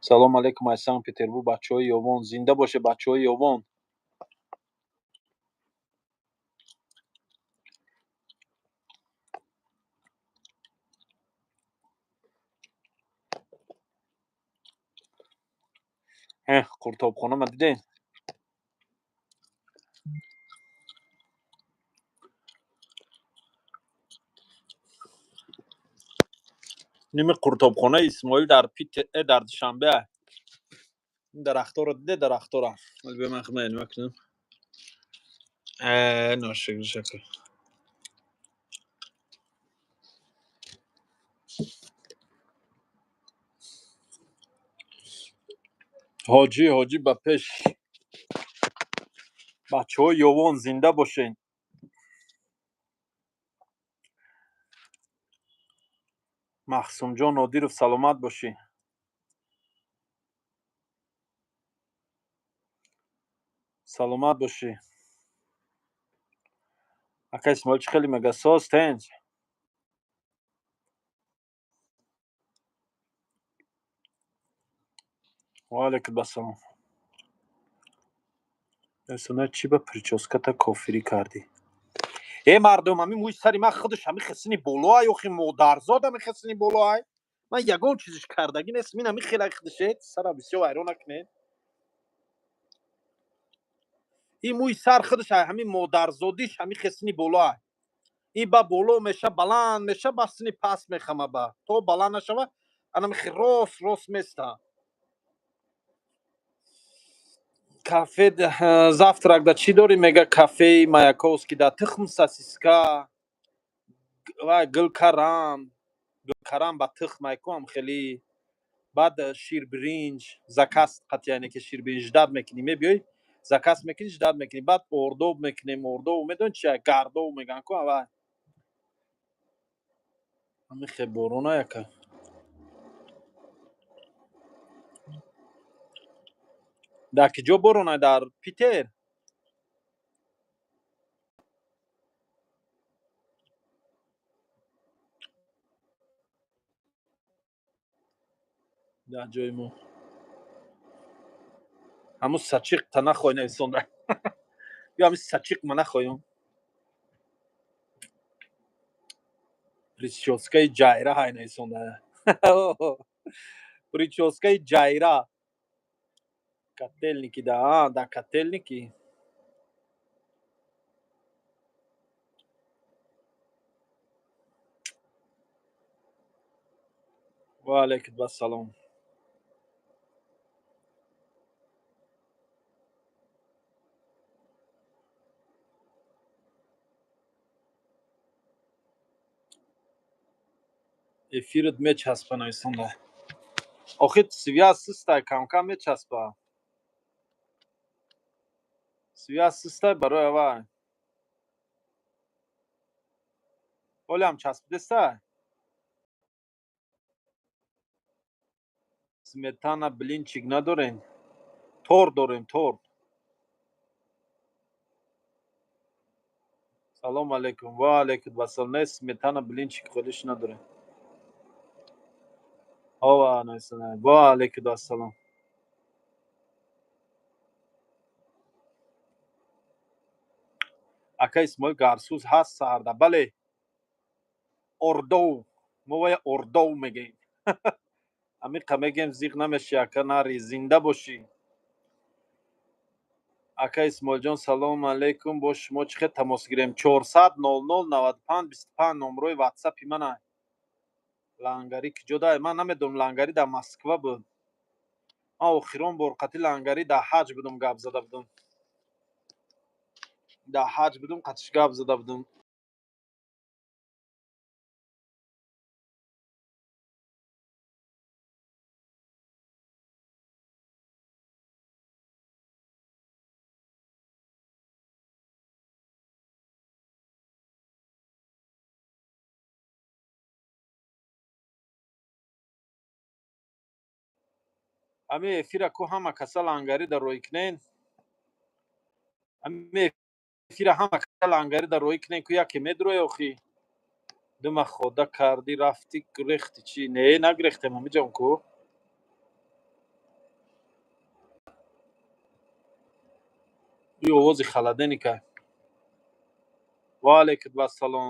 Салом алейкум аз Санкт Петербург, бачаҳои ёвон. Зинда боше, бачаҳои ёвон. Эҳ, қуртобхона ма дидем? Ними қуртобхонаи Исмоил дар Питер, дар Душанбе. Ин дарахторо диде, дарахтора. Биё, ман худам нигоҳ кунам. Ношукр шакр. Ҳоҷӣ, ҳоҷӣ ба пеш. Бачаҳои ёвон, зинда бошен. Маҳсумҷон Нодиров, саломат бошӣ. Саломат бошӣ. Ака Исмоил, чӣ хеле мега соз тенҷ? Ва алайкум ассалом. Эсона, чӣ ба прическата кофирӣ кардӣ? Э мардум, ҳамин мӯи сари ман худаш ҳамин хисини болоай, охи модарзод ҳамин хисини болоай. Ман ягон чизиш кардагӣ нестам, ин ҳамин хела худаше, сара бисёр вайрон накунед. Ин мӯи сар худаш ҳамин модарзодиш ҳамин хисини болоай. Ин ба боло меша, баланд меша, ба сини паст мехама, ба. То баланд нашава, анами рост рост места. Кафе завтрак да чӣ дорӣ, мега, кафеи Маяковский да тухм, сосиска ва гулкарам, гулкарам ба тухм айкуам хеле, баъд ширбиринҷ заказ қати, яъне ки ширбиринҷ ждать мекунӣ, мебиёй, заказ мекунӣ, ждать мекунӣ, баъд ордоб мекунем. Ордоб медонӣ чи? Гардоб меган ку ава ҳамин хе борона яка. Дар ки ҷо борона? Дар Питер? Дар ҷои мо ҳамун сачиқ та нахоҳӣ, нависонда, ё ҳамин сачиқ ма нахоҳем. Прическаи ҷайра ҳай, нависонда, прическаи ҷайра. Котельники да, да, Котельники. Ва алайкум ассалом. Эфират мечаспа, нависонда. Охир связь систай, камкам мечаспа. Связь систай, барои авай. Ҳолиам часпидестай? Сметана блинчик надорем? Торт дорем, торт. Салом алейкум. Ва алейкум ассалом. Не, сметана блинчик холиш надорем. Ова, ва алейкум ассалом. Ака Исмоил, гарсӯз ҳаст саҳарда? Бале, ордов, мо вая ордов мегӯем, амиқа мегӯем, зиқ намешӣ, ака, нари, зинда бошӣ. Ака Исмоилҷон, салому алейкум, бо шумо чӣ хел тамос гирем? 400 00 95 25 номрои ватсапи мана. Лангарӣ куҷо дай? Ман намедонам, Лангарӣ дар Москва буд. Ман охирон бор қати Лангарӣ дар ҳаҷ будум, гап зада будум. Дар ҳаҷ будум, қатиш гап зада будум. Ҳамин эфира ку ҳама каса Лангарӣ дар рӯй кунен. Ҳамин эфира ҳама каса Лангарӣ дар рӯй кунен, ку яке медурӯй охи. Дума хода кардӣ, рафтӣ, гурехтӣ чӣ? Не, нагурехтем, ҳамиҷон ку. И овози холодильника. Ва алейкум ассалом.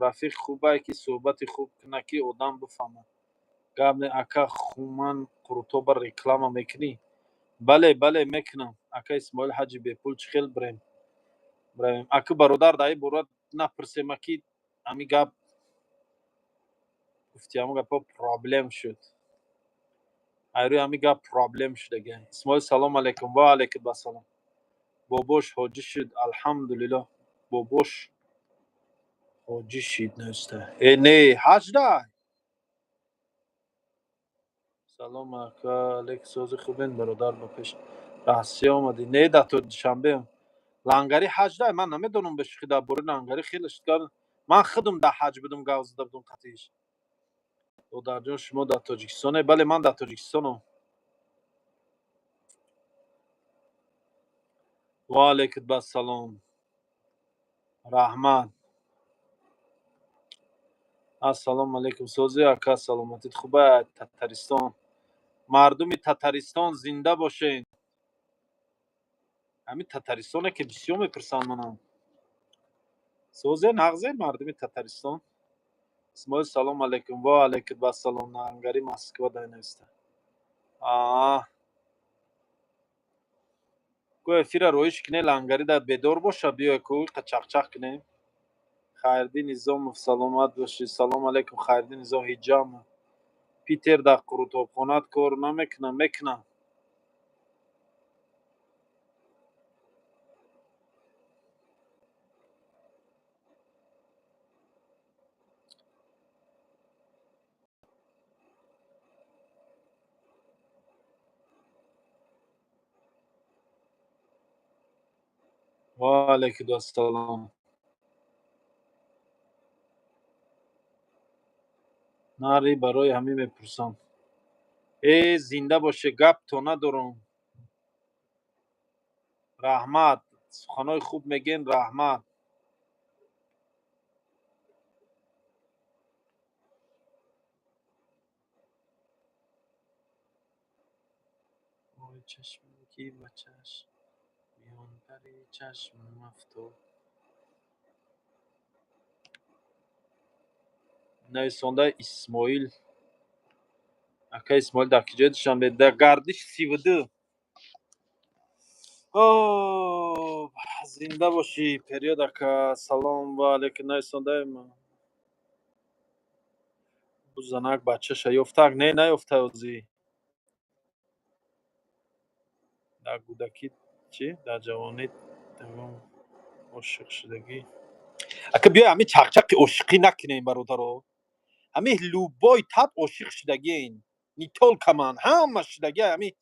Рафиқ хубае, ки суҳбати хуб куна, ки одам бифаҳмад. Гап не, ака, хуман қурутоба реклама мекунӣ? Бале, бале, мекунам. Ака Исмоил, ҳаҷи бепул чӣ хел бирем? Биравем. Аку бародар, дар ин бора напурсем, аки ҳамин гап гуфти, ҳамон гапҳо проблем шуд. Айрӯи ҳамин гап проблем шудага. Исмоил, салом алейкум. Ва алейкум ассалом. Бобош ҳоҷӣ шуд, алҳамдулиллоҳ. Бобош ҳоҷӣ шид, наста. Э, не, ҳаҷда. Салом, ака, алейк, сози хубен, бародар, ба пеш Россия омадӣ? Не, дар то Душанбе. Лангари ҳаҷда, ман намедонам, ба шӯхӣ дар бораи Лангари хеле шуд. Ман худам дар ҳаҷ будум, гап зада будум қатиш. Додарҷон, шумо дар Тоҷикистоне? Бале, ман дар Тоҷикистонам. Ва алейкум ассалом. Раҳмат. Ассалому алейкум, сози, ака, саломатит хуба? Татаристон, мардуми Татаристон, зинда бошед. Ҳамин Татаристоне ки бисёр мепурсанд манам. Созе, нағзе, мардуми Татаристон. Исмоил, салом алейкум. Ва алейкум ассалом. Лангари Москва дай нависта. Аа, ку эфира роиш кине, Лангари дар бедор боша, биёй ку чақчақ кинем. Хайрдин Низомов, саломат бошӣ. Салом алейкум, Хайрдин Низом. Ҳиҷам Питер дар қурутобхонат кор намекунам? Мекунам. Ва алейкум ассалом. Нари, барои ҳамин мепурсам. Э, зинда боше, гап то надорам. Раҳмат, суханҳои хуб мегӯен, раҳмат. Ой, чашме ки ба чашм миёнтари чашмам афтод. Нависонда Исмоил. Ака Исмоил, дар куҷои Душанбе? Дар Гардиш 32. О, зинда бошӣ, период ака. Салом ва алейкум, нависондаи бу занак бачаша ёфтак? Не, наёфта озӣ. Дар кӯдакӣ чӣ? Дар ҷавонӣ ошиқ шудагӣ? Ака, биёй ҳамин чақчақи ошиқӣ накунем, бародаро. Ҳамин любой тап ошиқ шудагиен. Не только ман, ҳама шудагӣ. Ҳамин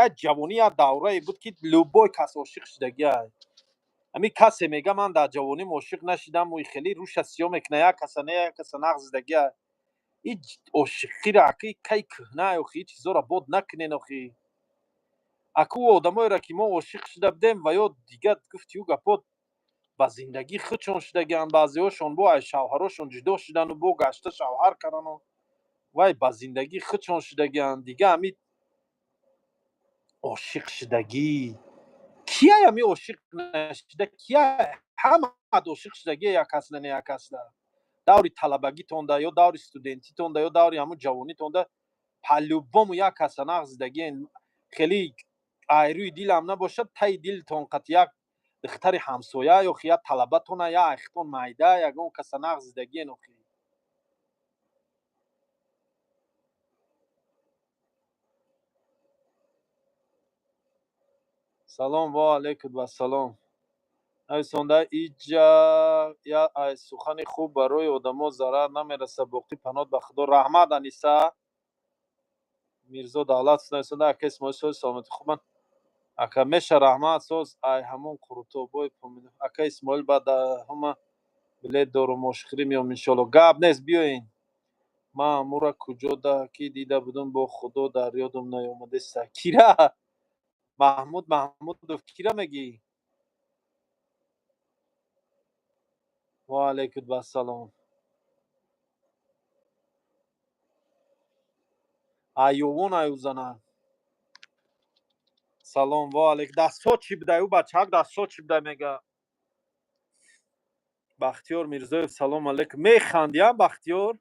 як ҷавонӣ, як даврае буд, ки любой кас ошиқ шудагиай. Ҳамин касе мега, ман дар ҷавоним ошиқ нашидам, ӯи хеле рӯша сиёҳ мекуна, як каса не, як каса нағз зидагиай. И ошиқиро аки кай кӯҳна, охи, чизоро бод накунен, охи. Аку одамоеро ки мо ошиқ шуда будем ва ё дигар гуфти ӯ гапо ба зиндагии худшон шудагианд, баъзеҳошон бо ай шавҳарошон ҷудо шудану бо гашта шавҳар кардану Вай ба зиндагии худшон шудагианд. Дига ҳами ошиқ шудагӣ, кияй ҳами ошиқ нашуда? Кия? Ҳамаат ошиқ шудагӣ як касла, не як касла, даври талабагитонда ё даври студентитонда ё даври ҳамун ҷавонитонда по-любому як каса нағз зидагӣ. Хеле айрӯи дилам набошад, таи дилтон қат як духтари ҳамсоя ё я талабатона, я айхтон майда, ягон каса нағз зидагиен охи. Салом, ва алайкум вассалом. Нависонда иҷа я ай сухани хуб барои одамо зарар намераса. Боқӣ паноҳ ба Худо. Раҳмат, Аниса. Мирзо Давлат нависонда: ака Исмоил, сози, саломатӣ, хубанд ака? Меша, раҳмат, соз. Ай ҳамон қурутобои помидор. Ака Исмоил, ба даҳума билет дорум, ошхӯрӣ меом, иншоалло. Гап нест, биёен. Ман амура куҷо да ки дида будум, бо Худо, дар ёдам наёмадеста. Кира? Маҳмуд Маҳмудов, кира мегӣ? Ва алайкум вассалом. Айёвон аюзана. Салом, ва алайк. Дастҳо чӣ будай? Ӯ бачаак дастҳо чӣ будай, мега. Бахтиёр Мирзоев, салом алайкум. Механди, а, Бахтиёр?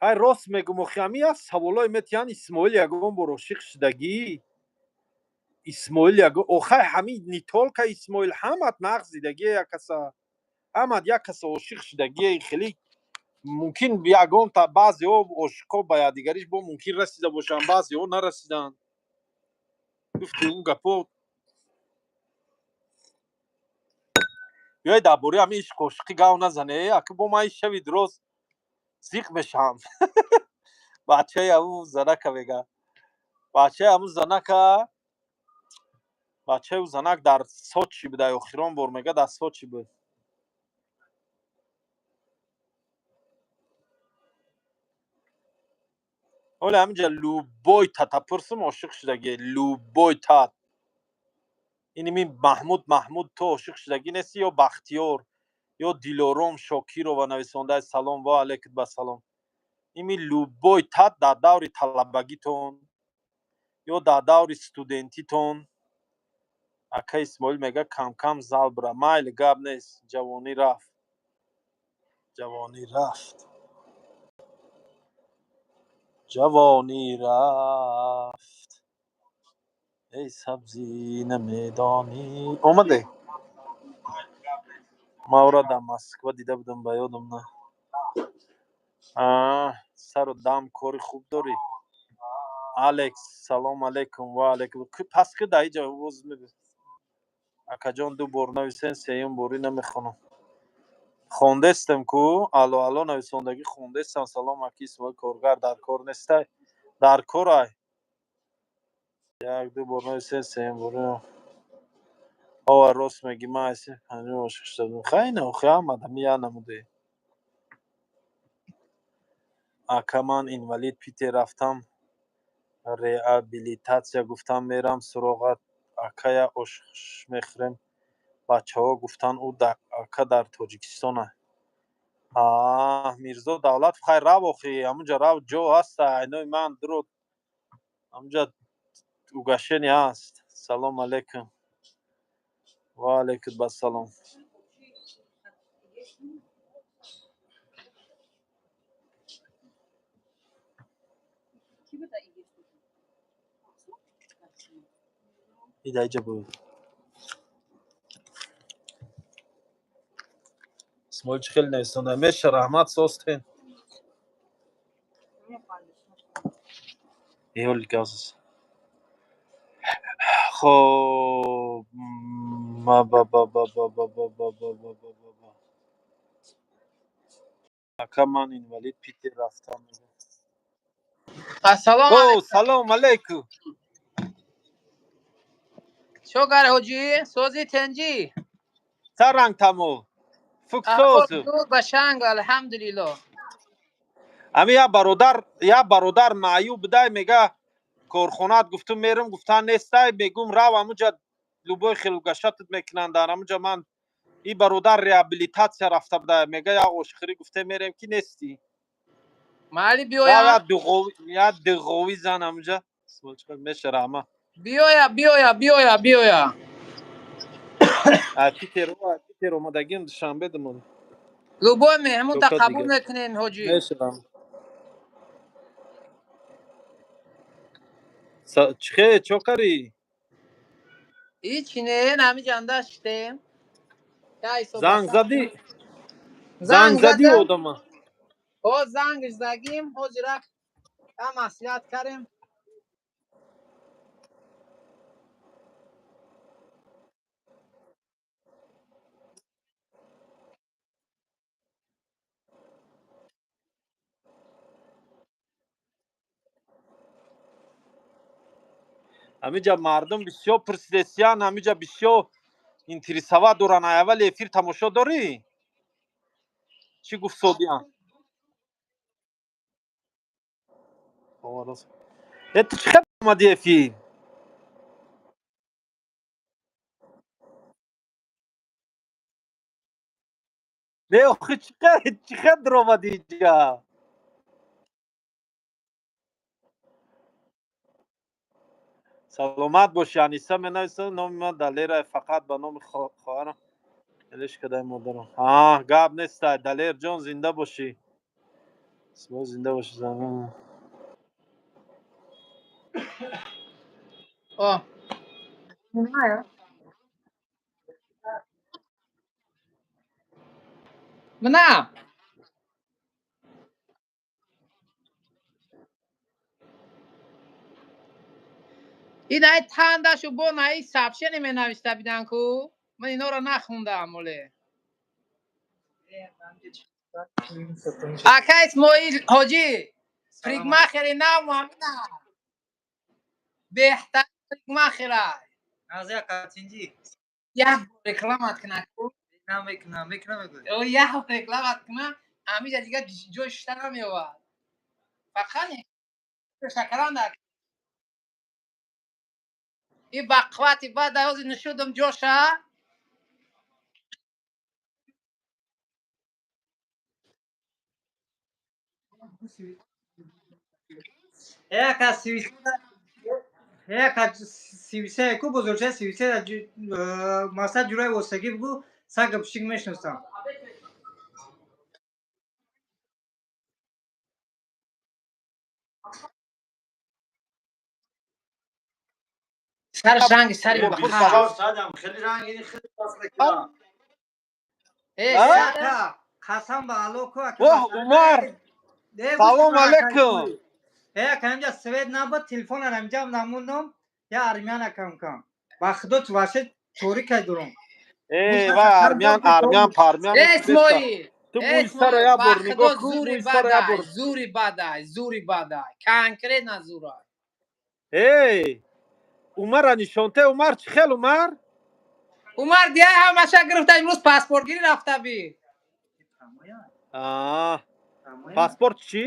Ай, рост мегум, охи, ҳами як саволое метиҳанд. Исмоил ягон бор ошиқ шудагӣ? Исмоил ягон, охай, ҳами не только Исмоил, ҳамат нағз дидагие як каса, ҳамат як каса ошиқ шудагие. Хеле мумкин ягон та баъзеҳо ошиқҳо ба якдигариш бо мумкин расида бошанд, баъзеҳо нарасиданд. Гуфти он гапо, биёй, дар бораи ҳамин ишқу ошиқӣ гав назане, ака, бо ман шави дуроз зиқ мешавам. Бачаи ҳамун занака, мега, бачаи ҳамун занака, бачаи ӯ занак дар Сочи буда, охирон бор, мега, дар Сочи буд. Ҳоле ҳаминҷа любой тата пурсум, ошиқ шудагӣ, любой тат. Иними Маҳмуд, Маҳмуд, ту ошиқ шудагӣ нестӣ? Ё Бахтиёр, ё Дилором Шокирова нависондаи, салом, ва алайкум басалом. Ими любой тат дар даври талабагитон ё дар даври студентитон. Ака Исмоил, мега, камкам зал бира. Майли, гап нест. Ҷавонӣ рафт, ҷавонӣ рафт, ҷавонӣ рафт. Эй сабзӣ, намедонӣ, омаде. Ман ӯро дар Москва дида будам, ба ёдам на. Сару дам кори хуб дорӣ. Алекс, салом алейкум, ва алейкум. Пас ки дар иҷа боз. Акаҷон, ду бор нависен, сеюм борӣ намехонам. Хондестем ку, алло, алло, нависондагӣ хондестам. Салом, аки Исмоил, коргар дар кор нестай? Дар корай. Як ду бор нависен, сеюм борӣ. Ова, рост мегӣ, ман айси панҷум ошиқ шуда будам. Хайна, охи, ҳамад ҳами як намуде. Ака, ман инвалид, Питер рафтам реабилитатсия, гуфтам мерам суроғат, акая ош мехӯрем. Бачаҳо гуфтанд, ӯ ака дар Тоҷикистона. Мирзо Давлатов, хайр, рав, охи, ҳамунҷа рав, ҷо ҳаста. Айнои ман дуро ҳамунҷа угощение ҳаст. Салом алейкум, ва алейкум басалом. Ида иҷа буд. Исмоил, чӣ хеле нависонда меша. Раҳмат, состен. Эҳоли гавзас. Хоб, ба ба ба ба ба ба ба ба ба ба ба ба ба. Ака, ман инвалид, Питер рафтам. Ассалому О, алайкум. Салом алейкум. Чо гар, ҳоҷӣ? Сози, тенҷӣ? Саранг тамо. Аҳвол Фуксозу. зур, башанг, алҳамдулиллоҳ. Ами як бародар маъюб будай, мега, корхонаат гуфтум мерум, гуфтан нестай. Мегум, рав, ҳамуҷа любой хел гашатат мекунанд дар ҳамуҷа. Ман и бародар реабилитатсия рафта буда, мега, як ошхӯрӣ гуфте мерем, ки нестӣ. Майли биёям. Я дуғовӣ зан ҳамунҷа. Исмоил чикор меша раҳма. Биёя, биёя, биёя, биёя. А Питер, а Питер омадагим Душанбе димон. Любой меҳмон та Чока қабул дига. мекунем, ҳоҷӣ. Меша раҳма. Чихе, чо карӣ? Ҳичи не, ҳами ҷанда шиштем. Занг задӣ? Занг задӣ одама? Ҳо, зангш задим, ҳозирак я маслиҳат кардем. Ҳамиҷа мардум бисёр пурсидесиян, ҳамиҷа бисёр интересовать доран. Аввали эфир тамошо дорӣ? Чӣ гуфт Содиан? Э, ту чӣ хел омадӣ эфир? Не, охи чӣ хел даромадӣ инҷа? Саломат бошӣ, Аниса менависад, номи ман Далера, фақат ба номи хоҳарам элеш кадай модарам. А, гап нестай, Далер ҷон, зинда бошӣ. Исмоил, зинда бошӣ. О. Мына. Ин ай тандашу бо наи сообщение менависта бидан ку. Ман иноро нахундаам оле. Ака Исмоил ҳоҷӣ, парикмахери нав ҳамина. Беҳтарин парикмахера. Назия Катинҷи. Як бор рекламат кунад ку. Намекунам, мекунам мегӯй. О, як бор рекламат кунад, ҳамиҷа дига ҷой шишта намеёвад. Фақат шакаран дар. И ба қуввати баъд ҳозир нишудам ҷоша. Яка яка 33 ку бузургча 33 маса ҷураи воситагӣ бугу сага пушик мешиносам. Сараш ранги сари баҳар. Садам хеле рангини хеле фаслакида. Э, қасам ба Алло ку. Воҳ, Умар! Салом алейкум. Э, камҷа свет набуд, телефонам инҷа намондам, я армяна кам кам. Ба худо ваше торика дурум. Э, вай армян, армян, пармян. Э, Исмоил. Ту мӯйсаро як бор нигоҳ кун, зури мӯйсаро як бор. бадай, зури бадай, зури бадай. Конкретно зурай. Эй, Умарра нишонте, Умар чӣ хел, Умар? Умар дия ҳамаша гирифта имрӯз паспортгирӣ рафта би. Аа, паспорт чӣ?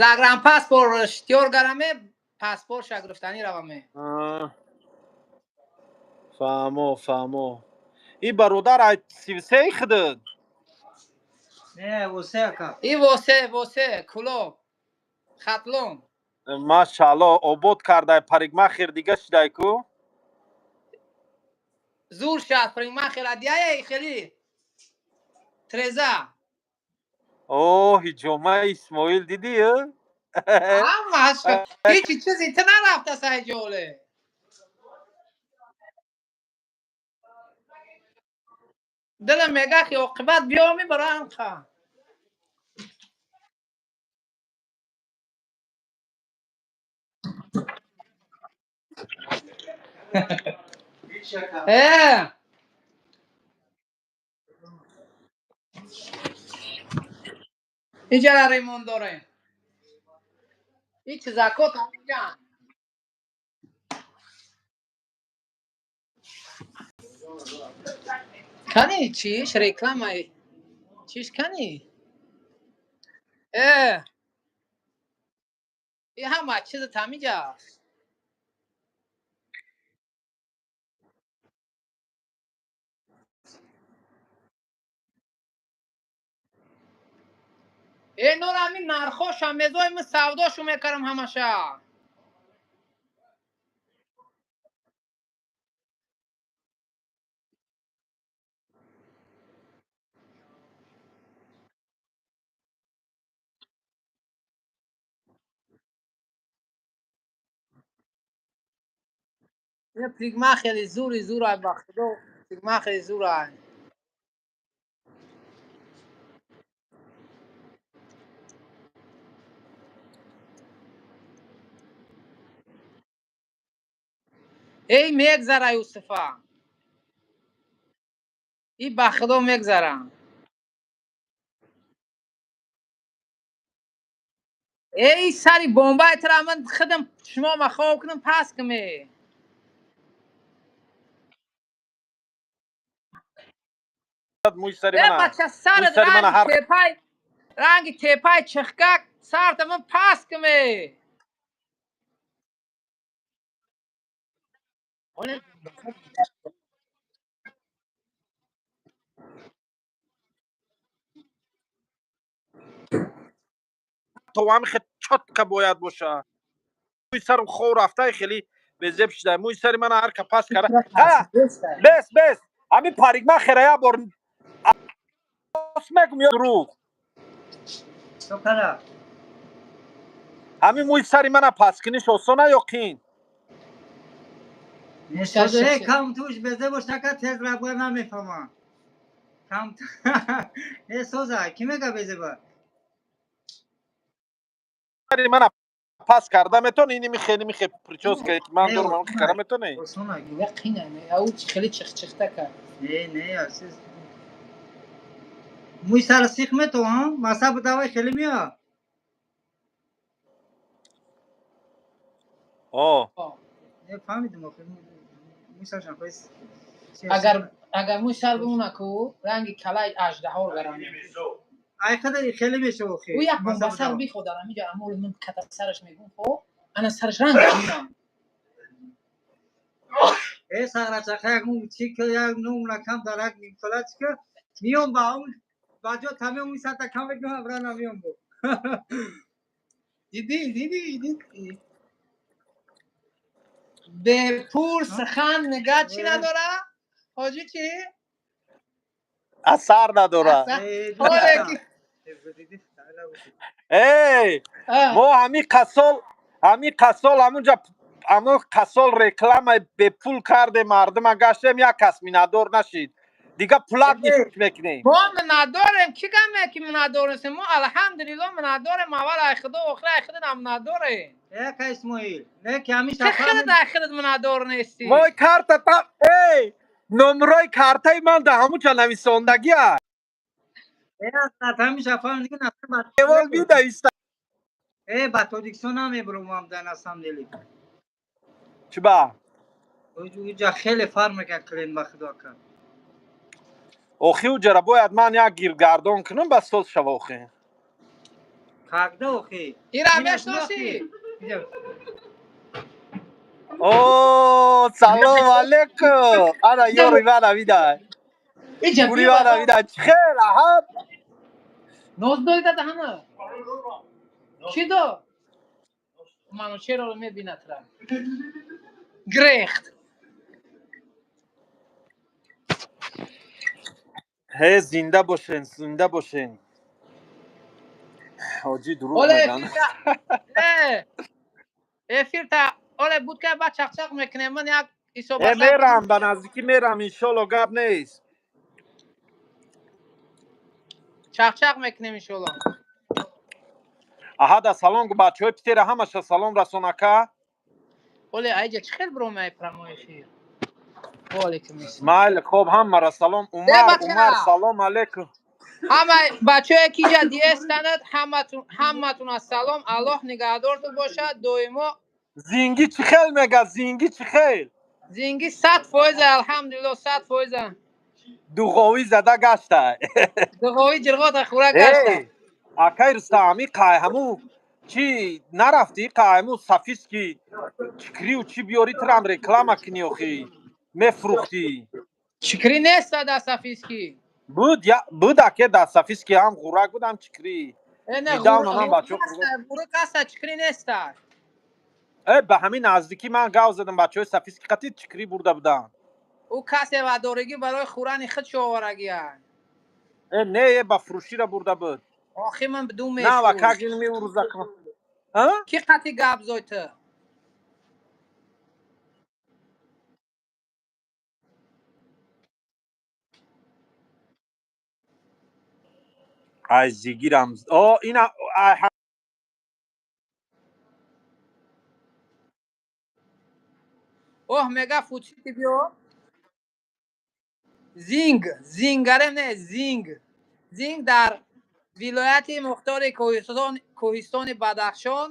Загранпаспорт штиёр гараме, паспортша гирифтанӣ раваме. Аа, фаҳмо, фаҳмо. И бародар ай 33 худат? Не, восе ака. И восе, восе, Кулоб, Хатлон. Машаалло, обод кардай, парикмахер дига шидай ку? Зур шад парикмахера дияе хели треза. О, ҳиҷомаи Исмоил дидӣ? Ҳамаш ҳичи чизи ту нарафта сайҷоле. Дилам мега ки оқибат биёми бароям ха. Э, иҷара ремонт дорем. Ин чизакот ҳамиҷан. Кани чиш рекламаи чиш кани? Э, и ҳама чизи тамиҷа аст. Э, нор, ҳамин нархоша мезои, ман савдошу мекардам ҳамаша. Парикмахери зури зурай, ба худо, парикмахери зурай. Эй, мегзара, Юсуфа, и ба худо мегзара. Эй, сари бомбаи тра ман худам шумо хоб кунам, пас куме. Мӯи сари Э, мана. Бача, сарат Мӯи сари мана. Ранги Ҳар тепай, ранги тепай чихкак сарта ман пас куме. То ҳами хел чётко бояд боша. Мӯи сарам хов рафтай, хеле безеб шуда. Мӯи сари мана ҳар ка пас кара. Ҳа, бес, бес. Ҳами парикмахера як бор рост мегум ё дурӯғ? Чокара. Ҳамин мӯи сари мана пас куниш осона ё қин? Э, кам туш безе бош нака, тез рабга намефаҳмам. Кам э соза, ки мега безеба? Сари мана пас карда метони? Иними хелими хе причёска ки ман Не, дорам, осона. кара метони? Осона. Қина ау хеле чихчихта кард. Не, не, асис. Мӯи сара сих метавон, масаб давай хеле меа. О. Не фаҳмидим охир. Мӯи саршам хоҳи. Агар мӯи сар бимона ку, ранги калаи аждаҳор гарам. Ай хада хеле мешава охир. Ӯ як бомбасар биходар ҳамиҷа амоли ман ката сараш мегум, хо ана сараш ранг мемонам. Э, сарачаха, як мӯ чи ки як ном накам дарак нимсола чи ки миём ба он ба ҷо тамиём мӯи сарта кам мекунам, абра намиём бо. Диди, диди, диди, бепул сухан нига чӣ надора, ҳоҷӣ, чӣ? Асар надора. Ҳоле ки Эй, мо ҳамин қасол ҳамунҷа ҳамун қасол рекламаи бепул кардем, мардума гаштем, як кас миннатдор нашид. Дига платный мекунем. Мо миннатдорем. Кӣ гаме ки миннатдор нестем? Мо, алҳамдулилло, миннатдорем. Аввал ай худо, охир ай худат миннатдорем. Э, Исмоил, не ки ҳамин Чӣ худат ай худат миннатдор нестӣ? Мой карта та, эй, номрои картаи ман дар ҳамунҷа нависондагия. Э, ҳамин шафа дига Девол бидаиста. Э, ба Тоҷикистон намебурам дар на самом деле. Чиба? Уҷа хеле фарқ мекард клиент, ба худо ака. Охи, уҷара бояд ман як гиргардон кунам, ба соз шава охи. Когда охи? Ира мешносӣ? О, салом алейкум! Ана ёри мана видай. Гури мана видай. Чӣ хел, аҳад? Ноз доида даҳана чӣ до манучероро мебинад, ра грехт. Ҳе, зинда бошен, зинда бошен. Ҳоҷӣ дурӯғ Оле меган. Эфирта оле буд ка, ба чақчақ мекунем, ман як Э, мерам, ба наздикӣ мерам, иншолло, гап нест. Чақчақ мекунем, иншолло. Аҳада салом гу, бачаҳои Питера ҳамаша салом расон, ака. Оле, айҷа чӣ хел биромай прямой эфир? Ваалайкум ассалом. Майли, хоб, ҳамара салом. Умар, Умар, салом алейкум. Ҳама бачаҳое ки ҷа диестанад, ҳаматун ассалом, Аллоҳ нигаҳдорту бошад доимо. Зингӣ чӣ хел мега, зингӣ чӣ хел? Зингӣ 100%, алҳамдулилло, 100%. Дуғовӣ зада гашта. Дуғовӣ ҷирғота хӯра гашта. Акай Рустам, ҳами қай ҳаму чӣ нарафтӣ, қай ҳаму сафиски чикрию чӣ биёри, трам реклама кунӣ, охи мефурӯхтӣ. Чикрӣ неста дар сафиски. Буд, буд, аке, дар сафиски ҳам ғурак буд, ҳам чикрӣ. Э, не, Недавно ман бачаҳо ғурук аста, чикрӣ неста. Э, ба ҳамин наздикӣ ман гав задам, бачаҳои сафиски қатӣ чикрӣ бурда буданд. Ӯ касе вадоригӣ барои хӯрани худ шоварагия. Э, не, э, ба фурӯшира бурда буд. Охи ман бидун На, ва мешуд. как ин меурӯза а? Ки қати гап зой ту? Ай зигирам. О, ина ай. Оҳ, мега футсити биё. Зинг, зингарем не, зинг. Зинг дар вилояти мухтори Кӯҳистон, Кӯҳистони Бадахшон,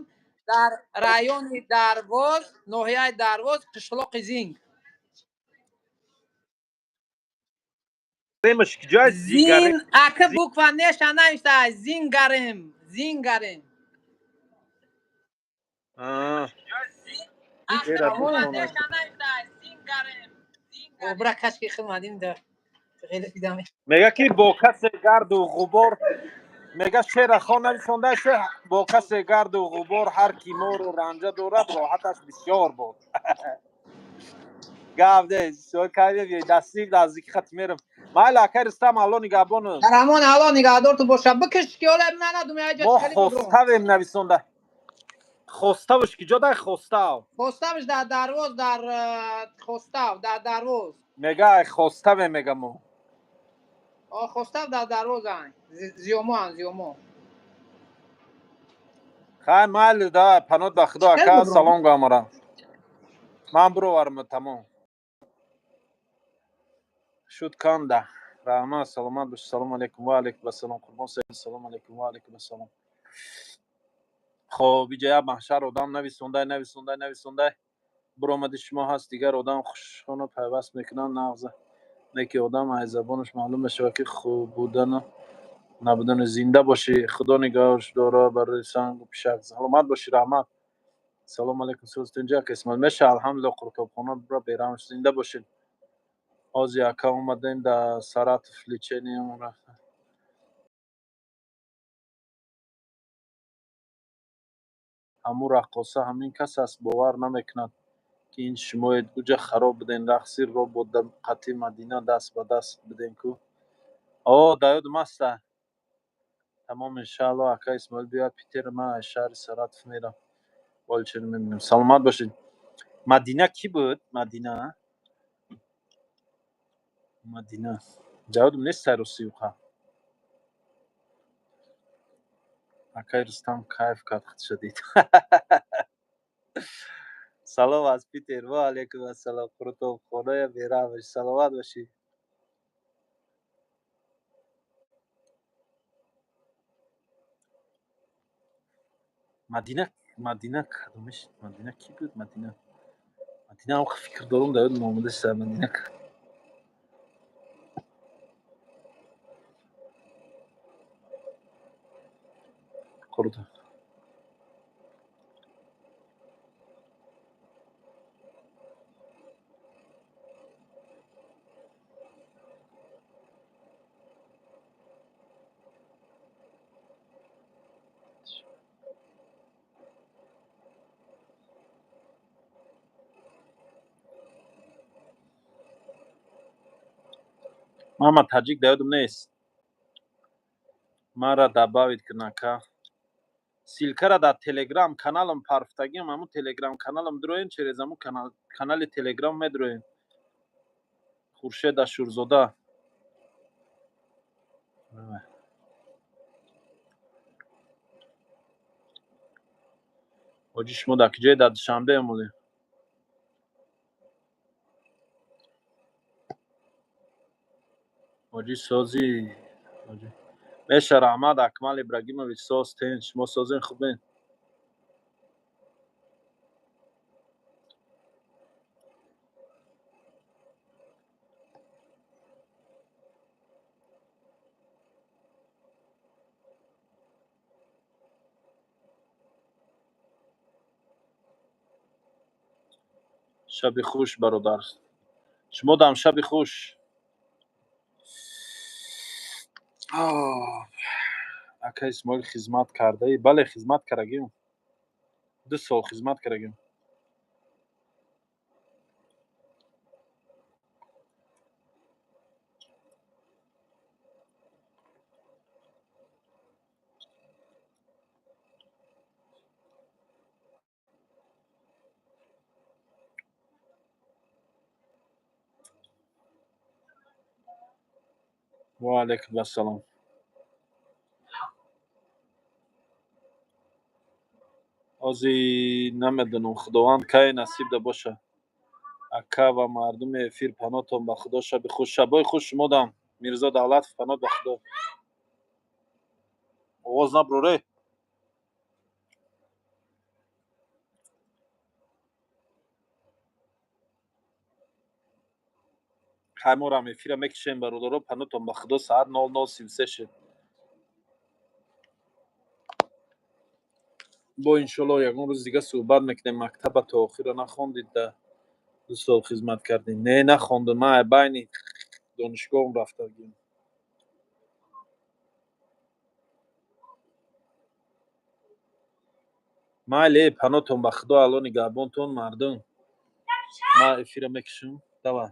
дар райони Дарвоз, ноҳияи Дарвоз, қишлоқи Зинг. Ремаш киҷои зигаре? Зин ака буква неша навишта, зингарем, зингарем. А. Era бутона. Обра кашки хидмадим да. Хеле дидам. Мега ки бо касе гарду ғубор, мега шера хон нависонда шер, бо касе гарду ғубор ҳар ки моро ранҷа дорад, роҳаташ бисёр буд. Гап нест, кайме биёй, дастик наздики хати мерам. Майли, акай Рустам, Алло нигаҳбону. Дар амон Алло нигаҳдор ту боша. Бикиш ки ола на на думи айҷа Мо хеле будром. Хоставем нависонда. Хоставш ки ҷо дай Хостав? Хоставш дар Дарвоз, дар Хостав, дар Дарвоз. Мега ай Хоставе мега мо. О, Хостав дар Дарвоз ай. Зиёмо ан, зиёмо. Хай, майли да, панот ба худо, Хеле ака, будром. салом гамара. Ман бироварам, тамом. Шуд канда. Раҳмат, саломат бош. Салом алейкум, ва алейкум ассалом. Қурбон саид, салом алейкум, ва алейкум ассалом. Хоб, иҷа як маҳшар одам нависондай, нависондай, нависондай. Биромади шумо ҳаст, дигар одам хушоно пайваст мекунанд нағза. Не ки одам аз забонаш маълум мешавад ки хуб будану набудану. Зинда бошӣ, худо нигаҳш дора барои сангу пишак. Саломат бошӣ, раҳмат. Салом алейкум, сӯзтунҷа ака Исмоил. Меша, алҳамдулилла, қуртобхона бира берамш. Зинда бошед. Ҳози ака омадем дар Саратов лечение рафта. Ҳамун раққоса ҳамин кас аст, бовар намекунад ки ин шумоед. Уҷа хароб буден, рақси робот қати Мадина даст ба даст будем ку. О, да ёдум аста. Тамом, иншаалло, ака Исмоил биёяд Питер, ман аз шаҳри Саратов мерам. Болчиро мебинем. Саломат бошед. Мадина кӣ буд? Мадина? Мадина. Ҷаводум нест сайру сиюқа. Акай Рустам кайф кард, худша дид. Салом аз Питер, ва алейкум ассалом. Қурутобхоная бераҳмаш. Саломат бошӣ. Мадина, Мадина кадомиш? Мадина кӣ буд? Мадина. Мадина ам фикр дорам, да ёдам омада шуда Мадина. Қурутоб. Мама таҷик да ёдам нест. Мара добавить кун, ака. Ссылка ра дар телеграм каналам парфтагиам, ҳамун телеграм каналам дуроем, через ҳамун канал, канали телеграм медуроем. Хуршед Ашурзода. Ҳоҷи, шумо дар куҷое? Дар Душанбе омодем. Ҳоҷи созӣ? Ҳоҷи. Меша, раҳмат, Акмал Ибрагимович, соз, тинч. Шумо созен, хубен? Шаби хуш, бародар. Шумо дам шаби хуш. Ака Исмоил, хизмат кардаӣ? Бале, хизмат кардагим, 2 сол хизмат кардагим. Ва алайкум ассалом. Ҳози намедонам, Худованд кай насиб да боша. Ака ва мардуми эфир, панотон ба Худо, шаби хуш. Шабои хуш шумодам, Мирзо Давлатов, панот ба Худо. Овоз наброре. Ҳаморам эфира мекишем, бародаро, панотон ба Худо. Саат 00:33 шуд. Бо иншолло ягон рӯз дига суҳбат мекунем. Мактаба то охира нахондид, да 2 сол хизмат кардем? Не, нахондам, ман байни донишгоҳам рафтагим. Майли, панотон ба Худо, Алло нигаҳбонтон, мардум. Ман эфира мекишам, давай.